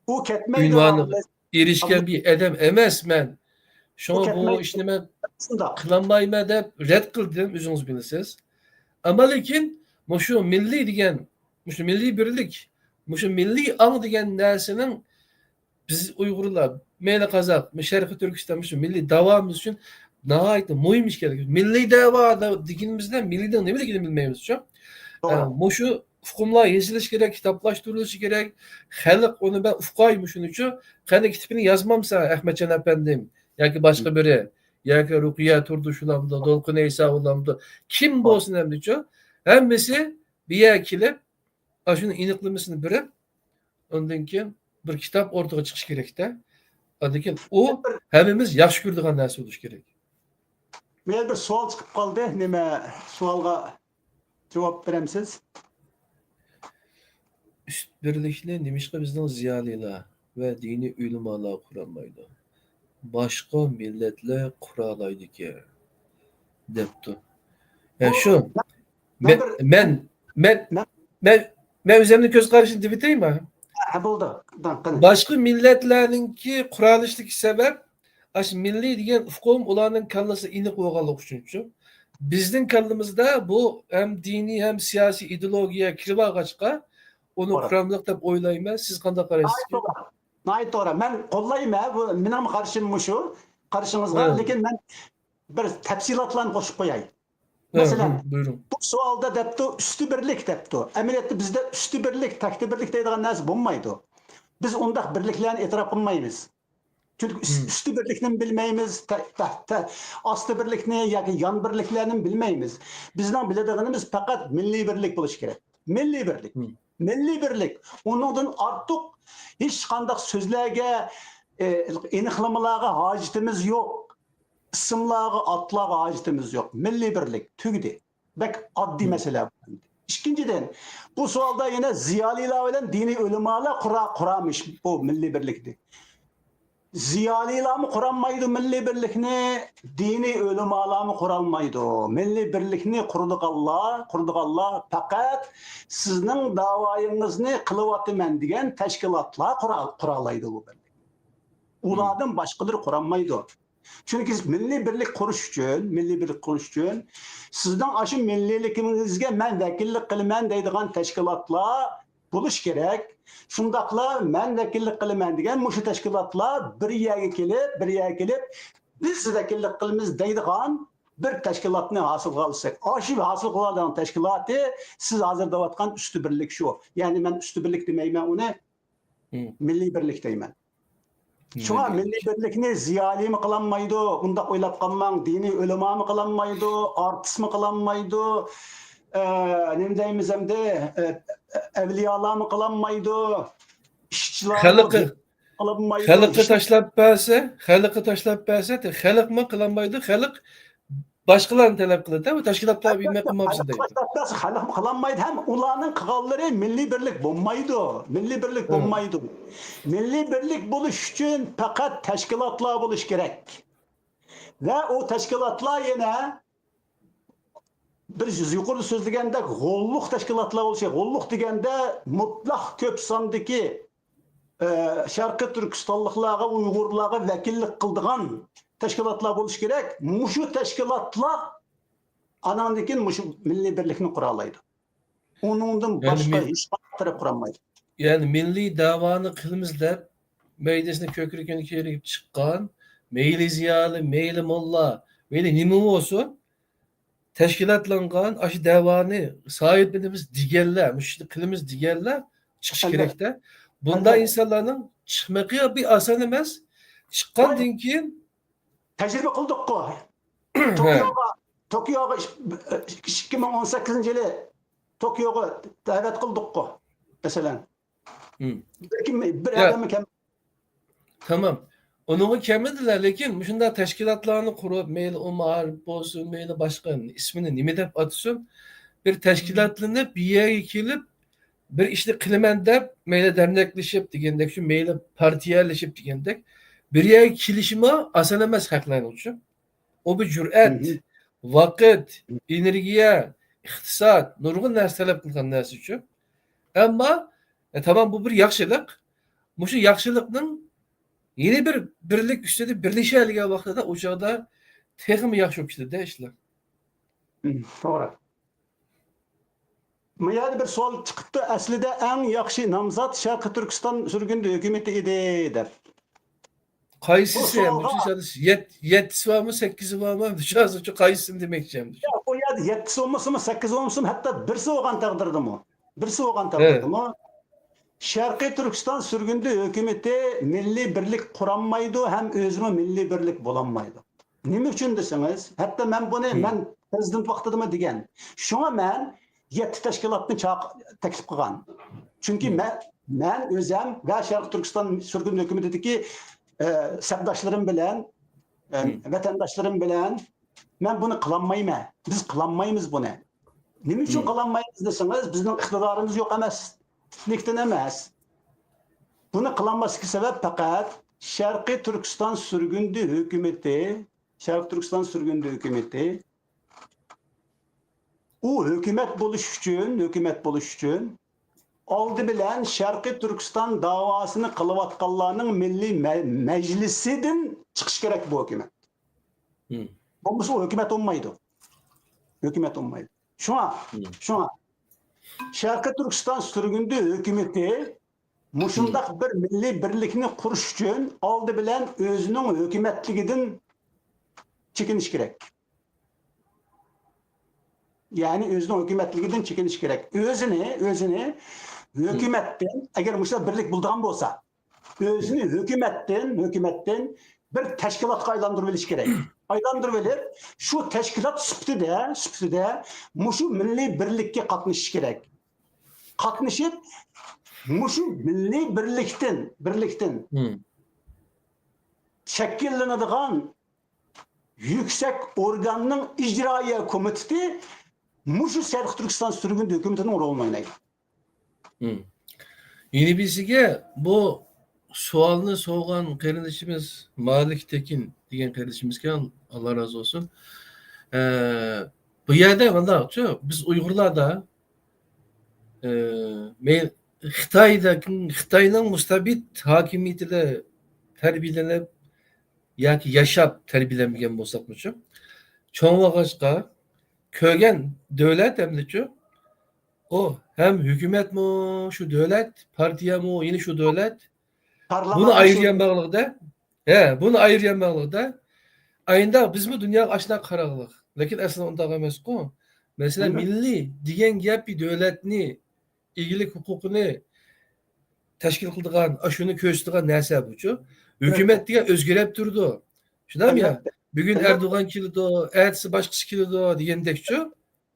ئۇنۋانىغا ئېرىشكەن بىر ئادەم ئەمەسمەن. شۇڭا بۇ ئىشنى مەن قىلالمايمەن دەپ رەت قىلدىم، ئۆزىڭىز بىلىسىز. ئەمما لېكىن مۇشۇ مىللىي دېگەن، مۇشۇ مىللىي بىرلىك، مۇشۇ مىللىي ئاڭ دېگەن نەرسىنىڭ بىز ئۇيغۇرلار، مەيلى قازاق، شەرقىي تۈركىستان، مۇشۇ مىللىي داۋامىز ئۈچۈن ناھايىتى مۇھىم ئىكەنلىكى. مىللىي دەۋا دە-، دېگىنىمىزدە مىللىينىڭ نېمىلىكىنى بىلمەيمىز شۇ. توغرا. ئە، مۇشۇ ئۇقۇملار يېزىلىشى كېرەك، كىتابلاشتۇرۇلۇشى كېرەك. خەلق ئۇنى مەن ئۇقاي مۇشۇنىچۇ. قېنى كىتىپىنى يازمامسەن ئەخمەتجان ئەپەندىم ياكى باشقا بىرى، ياكى رۇقىيە تۇردۇشلامدۇ، دولقۇن ئەيساۋۇلامدۇ، كىم بولسۇن ئەمدىچۇ. ھەممىسى بىر يەرگە كېلىپ، ئاشۇنىڭ ئېنىقلىمىسىنى بېرىپ، ئاندىن كېيىن بىر كىتاب ئورتىغا چىقىشى كېرەكتە. ئاندىن كېيىن ئۇ ھەممىمىز ياخشى كۆرىدىغان نەرسە بولۇشى كېرەك. مەن بىر سوئال چىقىپ قالدى. نېمە سوئالغا جاۋاب بېرەمسىز؟ ئۈست بىرلىكنى نېمىشقا بىزنىڭ زىيالىيلار ۋە دىنىي ئۆلىمالار قۇرالمايدۇ؟ باشقا مىللەتلەر قۇرالايدىكەن، دەپتۇ. ھە، شۇ. مەن، مەن، مەن، مەن، مەن ئۆزۈمنىڭ كۆز قارىشىنى دېۋېتەيمۇ؟ ھە، بولدى. قېنى. باشقا مىللەتلەرنىڭكى قۇرالىشىدىكى سەۋەب، ئاشۇ مىللىي دېگەن ئۇقۇم ئۇلارنىڭ كاللىسىدا ئېنىق بولغانلىقى ئۈچۈنچۇ. بىزنىڭ كاللىمىزدا بۇ ھەم دىنىي، ھەم سىياسىي ئىدېئولوگىيە كىرىۋالغاچقا، ئۇنى قۇراملىق دەپ ئويلايمەن. سىز قانداق قارايسىز؟ ناھايىتى توغرا. ناھايىتى توغرا. مەن قوللايمەن. بۇ مېنىڭ قارىشىم مۇشۇ. قارىشىڭىزغا، لېكىن مەن بىر تەپسىلاتلارنى قوشۇپ قوياي. مەسىلەن، بۇ سوئالدا دەپتۇ، ئۈستى بىرلىك دەپتۇ. ئەمەلىيەتتە بىزدە ئۈستى بىرلىك، تەكتى بىرلىك دەيدىغان نەرسە بولمايدۇ. بىز ئۇنداق بىرلىكلەرنى ئېتىراپ قىلمايمىز. چۈنكى ئۈس-، ئۈستى بىرلىكنىمۇ بىلمەيمىز، تە-، تە-، تە-، ئاستى بىرلىكنى ياكى يان بىرلىكلەرنىمۇ بىلمەيمىز. بىزنىڭ بىلىدىغىنىمىز پەقەت مىللىي بىرلىك بولۇشى كېرەك. مىللىي بىرلىك. مىللىي بىرلىك. ئۇنىڭدىن ئارتۇق ھېچقانداق سۆزلەرگە، ئېنىقلىمىلارغا ھاجىتىمىز يوق. ئىسىملارغا، ئاتلارغا ھاجىتىمىز يوق. مىللىي بىرلىك. تۈگىدى. بەك ئاددىي مەسىلە. ئىككىنچىدىن، بۇ سوئالدا يەنە زىيالىيلار بىلەن دىنىي ئۆلىمالار قۇرا-، قۇرامىش بۇ مىللىي بىرلىكنى. زىيالىيلارمۇ قۇرالمايدۇ مىللىي بىرلىكنى، دىنىي ئۆلىمالارمۇ قۇرالمايدۇ. مىللىي بىرلىكنى قۇرىدىغانلار، قۇرىدىغانلار پەقەت سىزنىڭ داۋايىڭىزنى قىلىۋاتىمەن دېگەن تەشكىلاتلار قۇرا-، قۇرالايدۇ بۇ بىرلىكنى. ئۇلاردىن باشقىلىرى قۇرالمايدۇ. چۈنكى سىز مىللىي بىرلىك قۇرۇش ئۈچۈن، مىللىي بىرلىك قۇرۇش ئۈچۈن سىزنىڭ ئاشۇ مىللىيلىكىڭىزگە مەن ۋەكىللىك قىلىمەن دەيدىغان تەشكىلاتلار بولۇش كېرەك. شۇنداقلا مەن ۋەكىللىك قىلىمەن دېگەن مۇشۇ تەشكىلاتلار بىر يەرگە كېلىپ، بىر يەرگە كېلىپ، بىز ۋەكىللىك قىلىمىز دەيدىغان بىر تەشكىلاتنى ھاسىل قىلالىساق، ئاشۇ ھاسىل قىلالىدىغان تەشكىلاتى سىز ھازىر دەۋاتقان ئۈستى بىرلىك شۇ. يەنى مەن ئۈستى بىرلىك دېمەيمەن ئۇنى، مىللىي بىرلىك دەيمەن. شۇڭا مىللىي بىرلىكنى زىيالىيمۇ قىلالمايدۇ، ئۇنداق ئويلاپ قالماڭ، دىنىي ئۆلىمامۇ قىلالمايدۇ، ئارتىسمۇ قىلالمايدۇ، ئە، نېمە دەيمىز ئەمدى، ئە، ئەۋلىيالارمۇ قىلالمايدۇ، ئىشچىلارمۇ خەلققە، قىلالمايدۇ. خەلققە تاشلاپ بەرسە، خەلققە تاشلاپ بەرسە، خەلقمۇ قىلالمايدۇ، خەلق باشقىلارنى تەلەپ قىلىدۇ، بۇ تەشكىلاتلار بىر نېمە قىلماپسىز دەيدۇ. خەلققە تاشلاپ بەرسە، خەلقمۇ قىلالمايدۇ ھەم ئۇلارنىڭ قىلغانلىرى مىللىي بىرلىك بولمايدۇ. مىللىي بىرلىك بولمايدۇ. مىللىي بىرلىك بولۇش ئۈچۈن پەقەت تەشكىلاتلار بولۇش كېرەك. ۋە ئۇ تەشكىلاتلار يەنە بىر يۇقىرىدا سۆزلىگەندەك غوللۇق تەشكىلاتلار بولۇشى، غوللۇق دېگەندە مۇتلەق كۆپ ساندىكى، ئە، شەرقىي تۈركىستانلىقلارغا، ئۇيغۇرلارغا ۋەكىللىك قىلىدىغان تەشكىلاتلار بولۇشى كېرەك. مۇشۇ تەشكىلاتلار ئاناندىن كېيىن مۇشۇ مىللىي بىرلىكنى قۇرالايدۇ. ئۇنىڭدىن باشقا ھېچقانداق تەرەپ قۇرالمايدۇ. يەنى مىللىي دەۋانى قىلىمىز دەپ، مەيدىسىنى كۆكرىكىنى كېرىپ چىققان، مەيلى زىيالىي، مەيلى موللا، مەيلى نېمە بولسۇن، تەشكىلاتلانغان، ئاشۇ دەۋانى ساھىبلىنىمىز دېگەنلەر، مۇشۇ ئىشنى قىلىمىز دېگەنلەر چىقىشى كېرەكتە. بۇنداق ئىنسانلارنىڭ چىقمىقى بىر ئاسان ئەمەس. چىققاندىن كېيىن تەجرىبە قىلدۇققۇ. توكيوغا، توكيوغا ئىش-، ئىككى مىڭ ئون سەككىزىنچى يىلى توكيوغا دەۋەت قىلدۇققۇ، مەسىلەن. بىر كىم، بىر ئادەممۇ كەم. تامام. ئۇنىڭغا كەلمىدىلەر، لېكىن مۇشۇنداق تەشكىلاتلارنى قۇرۇپ، مەيلى ئۇ مائارىپ بولسۇن، مەيلى باشقا ئىسمىنى نېمە دەپ ئاتىسۇن، بىر تەشكىلاتلىنىپ، بىر يەرگە كېلىپ، بىر ئىشنى قىلىمەن دەپ، مەيلى دەرنەكلىشىپ دېگەندەك، شۇ مەيلى پارتىيەلىشىپ دېگەندەك، بىر يەرگە كېلىشىمۇ ئاسان ئەمەس خەقلەرنىڭ ئۈچۈن. ئۇ بىر جۈرئەت، ۋاقىت، ئېنېرگىيە، ئىقتىساد، نۇرغۇن نەرسە تەلەپ قىلغان نەرسە ئۈچۈن. ئەمما، ئە، تامام بۇ بىر ياخشىلىق. مۇشۇ ياخشىلىقنىڭ يەنە بىر بىرلىك ئۈستىدە بىرلىشەلىگەن ۋاقتىدا ئۇ چاغدا تېخىمۇ ياخشى بولۇپ كېتىدۇ ئىشلار. توغرا. ما يەردە بىر سوئال چىقىپتۇ، ئەسلىدە ئەڭ ياخشى نامزات شەرقىي تۈركىستان سۈرگۈندە ھۆكۈمىتى ئىدى دەپ. قايسىسى؟ بۇ سوئالغا يەت-، يەتتىسى بارمۇ، سەككىزى بارمۇ؟ شۇ ھازىرچە قايسىسىنى دېمەكچى ئەمدى؟ ياق، ئۇ يەردە يەتتىسى بولمىسىمۇ، سەككىزى بولمىسىمۇ، ھەتتا بىرسى بولغان تەقدىردىمۇ، بىرسى بولغان تەقدىردىمۇ، شەرقىي تۈركىستان سۈرگۈندە ھۆكۈمىتى مىللىي بىرلىك قۇرالمايدۇ ھەم ئۆزىمۇ مىللىي بىرلىك بولالمايدۇ. نېمە ئۈچۈن دېسىڭىز، ھەتتا مەن بۇنى، مەن پىرېزىدېنت ۋاقتىدىمۇ دېگەن. شۇڭا مەن يەتتە تەشكىلاتنى چاق-، تەكلىپ قىلغان. چۈنكى مەن، مەن ئۆزەم ۋە شەرقىي تۈركىستان سۈرگۈن ھۆكۈمىتىدىكى، ئە، سەپداشلىرىم بىلەن، ئە، ۋەتەنداشلىرىم بىلەن مەن بۇنى قىلالمايمەن. بىز قىلالمايمىز بۇنى. نېمە ئۈچۈن قىلالمايمىز دېسىڭىز، بىزنىڭ ئىقتىدارىمىز يوق ئەمەسلىكتىن ئەمەس. بۇنى قىلالماسلىقى سەۋەب پەقەت شەرقىي تۈركىستان سۈرگۈندە ھۆكۈمىتى، شەرقىي تۈركىستان سۈرگۈندە ھۆكۈمىتى ئۇ ھۆكۈمەت بولۇش ئۈچۈن، ھۆكۈمەت بولۇش ئۈچۈن ئالدى بىلەن شەرقىي تۈركىستان داۋاسىنى قىلىۋاتقانلارنىڭ مىللىي مە-، مەجلىسىدىن چىقىشى كېرەك بۇ ھۆكۈمەت. بولمىسا ئۇ ھۆكۈمەت بولمايدۇ. ھۆكۈمەت بولمايدۇ. شۇڭا، شۇڭا شەرقىي تۈركىستان سۈرگۈندە ھۆكۈمىتى مۇشۇنداق بىر مىللىي بىرلىكنى قۇرۇش ئۈچۈن ئالدى بىلەن ئۆزىنىڭ ھۆكۈمەتلىكىدىن چېكىنىش كېرەك. يەنى ئۆزىنىڭ ھۆكۈمەتلىكىدىن چېكىنىش كېرەك. ئۆزىنى، ئۆزىنى ھۆكۈمەتتىن، ئەگەر مۇشۇنداق بىرلىك بولىدىغان بولسا، ئۆزىنى ھۆكۈمەتتىن، ھۆكۈمەتتىن بىر تەشكىلاتقا ئايلاندۇرۇۋېلىش كېرەك. ئايلاندۇرۇۋېلىپ، شۇ تەشكىلات سۈپىتىدە، سۈپىتىدە مۇشۇ مىللىي بىرلىككە قاتنىشىش كېرەك. قاتنىشىپ، مۇشۇ مىللىي بىرلىكتىن، بىرلىكتىن شەكىللىنىدىغان يۈكسەك ئورگاننىڭ ئىجرائىيە كومىتېتى مۇشۇ شەرقىي تۈركىستان سۈرگۈندە ھۆكۈمىتىنىڭ رولىنى ئوينايدۇ. يەنە بىرسىگە، بۇ سوئالنى سورىغان قېرىندىشىمىز مالىك تېكىن دېگەن قېرىندىشىمىزكەن، ئاللا رازى بولسۇن. ئە، بۇ يەردە مۇنداقچۇ، بىز ئۇيغۇرلاردا، ئە، مەيلى خىتايدا، خىتاينىڭ مۇستەبىت ھاكىمىيىتىدە تەربىيەلىنىپ ياكى ياشاپ تەربىيەلەنمىگەن بولساقمۇچۇ، چوڭ بولغاچقا كۆرگەن دۆلەت ئەمدىچۇ، ئۇ ھەم ھۆكۈمەتمۇ شۇ دۆلەت، پارتىيەمۇ يەنە شۇ دۆلەت. بۇنى ئايرىيالماغلىقتا، ھە، بۇنى ئايرىيالماغلىقتا، ئايندا بىزمۇ دۇنياغا ئاشۇنداق قاراغلىق. لېكىن ئەسلىدە ئۇنداق ئەمەسقۇ. مەسىلەن، مىللىي دېگەن گەپ بىر دۆلەتنى، ئىگىلىك ھوقۇقىنى تەشكىل قىلىدىغان، ئاشۇنى كۆرسىتىدىغان نەرسە بۇچۇ. ھۆكۈمەت دېگەن ئۆزگىرىپ تۇرىدۇ. شۇنداقمۇ يا؟ بۈگۈن ئەردوغان كېلىدۇ، ئەتىسى باشقىسى كېلىدۇ دېگەندەكچۇ.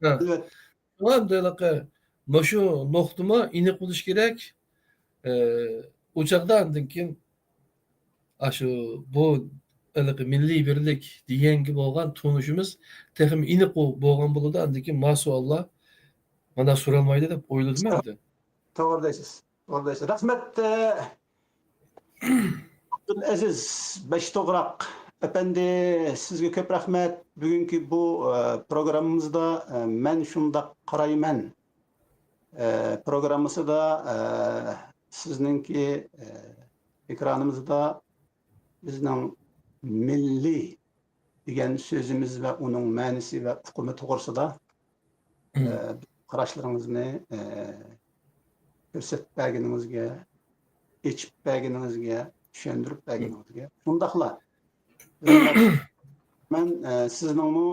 شۇڭا مۇشۇ نۇقتىمۇ ئېنىق بولۇشى كېرەك. ئۇ چاغدا ئاندىن كېيىن ئاشۇ بۇ ھېلىقى مىللىي بىرلىك دېگەنگە بولغان تونۇشىمىز تېخىمۇ ئېنىق بولغان بولىدۇ. ئاندىن كېيىن ما سوئاللار مانا سورالمايدۇ دەپ ئويلىدىم ئەمدى. توغرا دەيسىز. توغرا دەيسىز. رەھمەت، ئابدۇلئەزىز بەشتوغراق ئەپەندى، سىزگە كۆپ رەھمەت. بۈگۈنكى بۇ پروگراممىمىزدا مەن شۇنداق قارايمەن پروگراممىسىدا سىزنىڭكى ئېكرانىمىزدا بىزنىڭ مىللىي دېگەن سۆزىمىز ۋە ئۇنىڭ مەنىسى ۋە ئۇقۇمى توغرىسىدا قاراشلىرىڭىزنى كۆرسىتىپ بەرگىنىڭىزگە، ئېچىپ بەرگىنىڭىزگە، چۈشەندۈرۈپ بەرگىنىڭىزگە، شۇنداقلا مەن سىزنىڭمۇ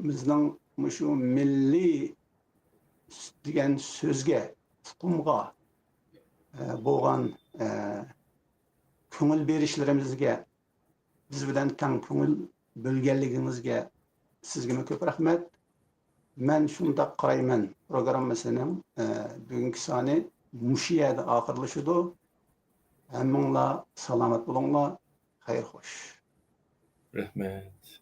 بىزنىڭ مۇشۇ مىللىي دېگەن سۆزگە، ئۇقۇمغا بولغان كۆڭۈل بېرىشلىرىمىزگە، بىز بىلەن تەڭ كۆڭۈل بۆلگەنلىكىڭىزگە سىزگىمۇ كۆپ رەھمەت. مەن شۇنداق قارايمەن پروگراممىسىنىڭ بۈگۈنكى سانى مۇشۇ يەردە ئاخىرلىشىدۇ. ھەممىڭلار سالامەت بولۇڭلار. خەير خوش. رەھمەت.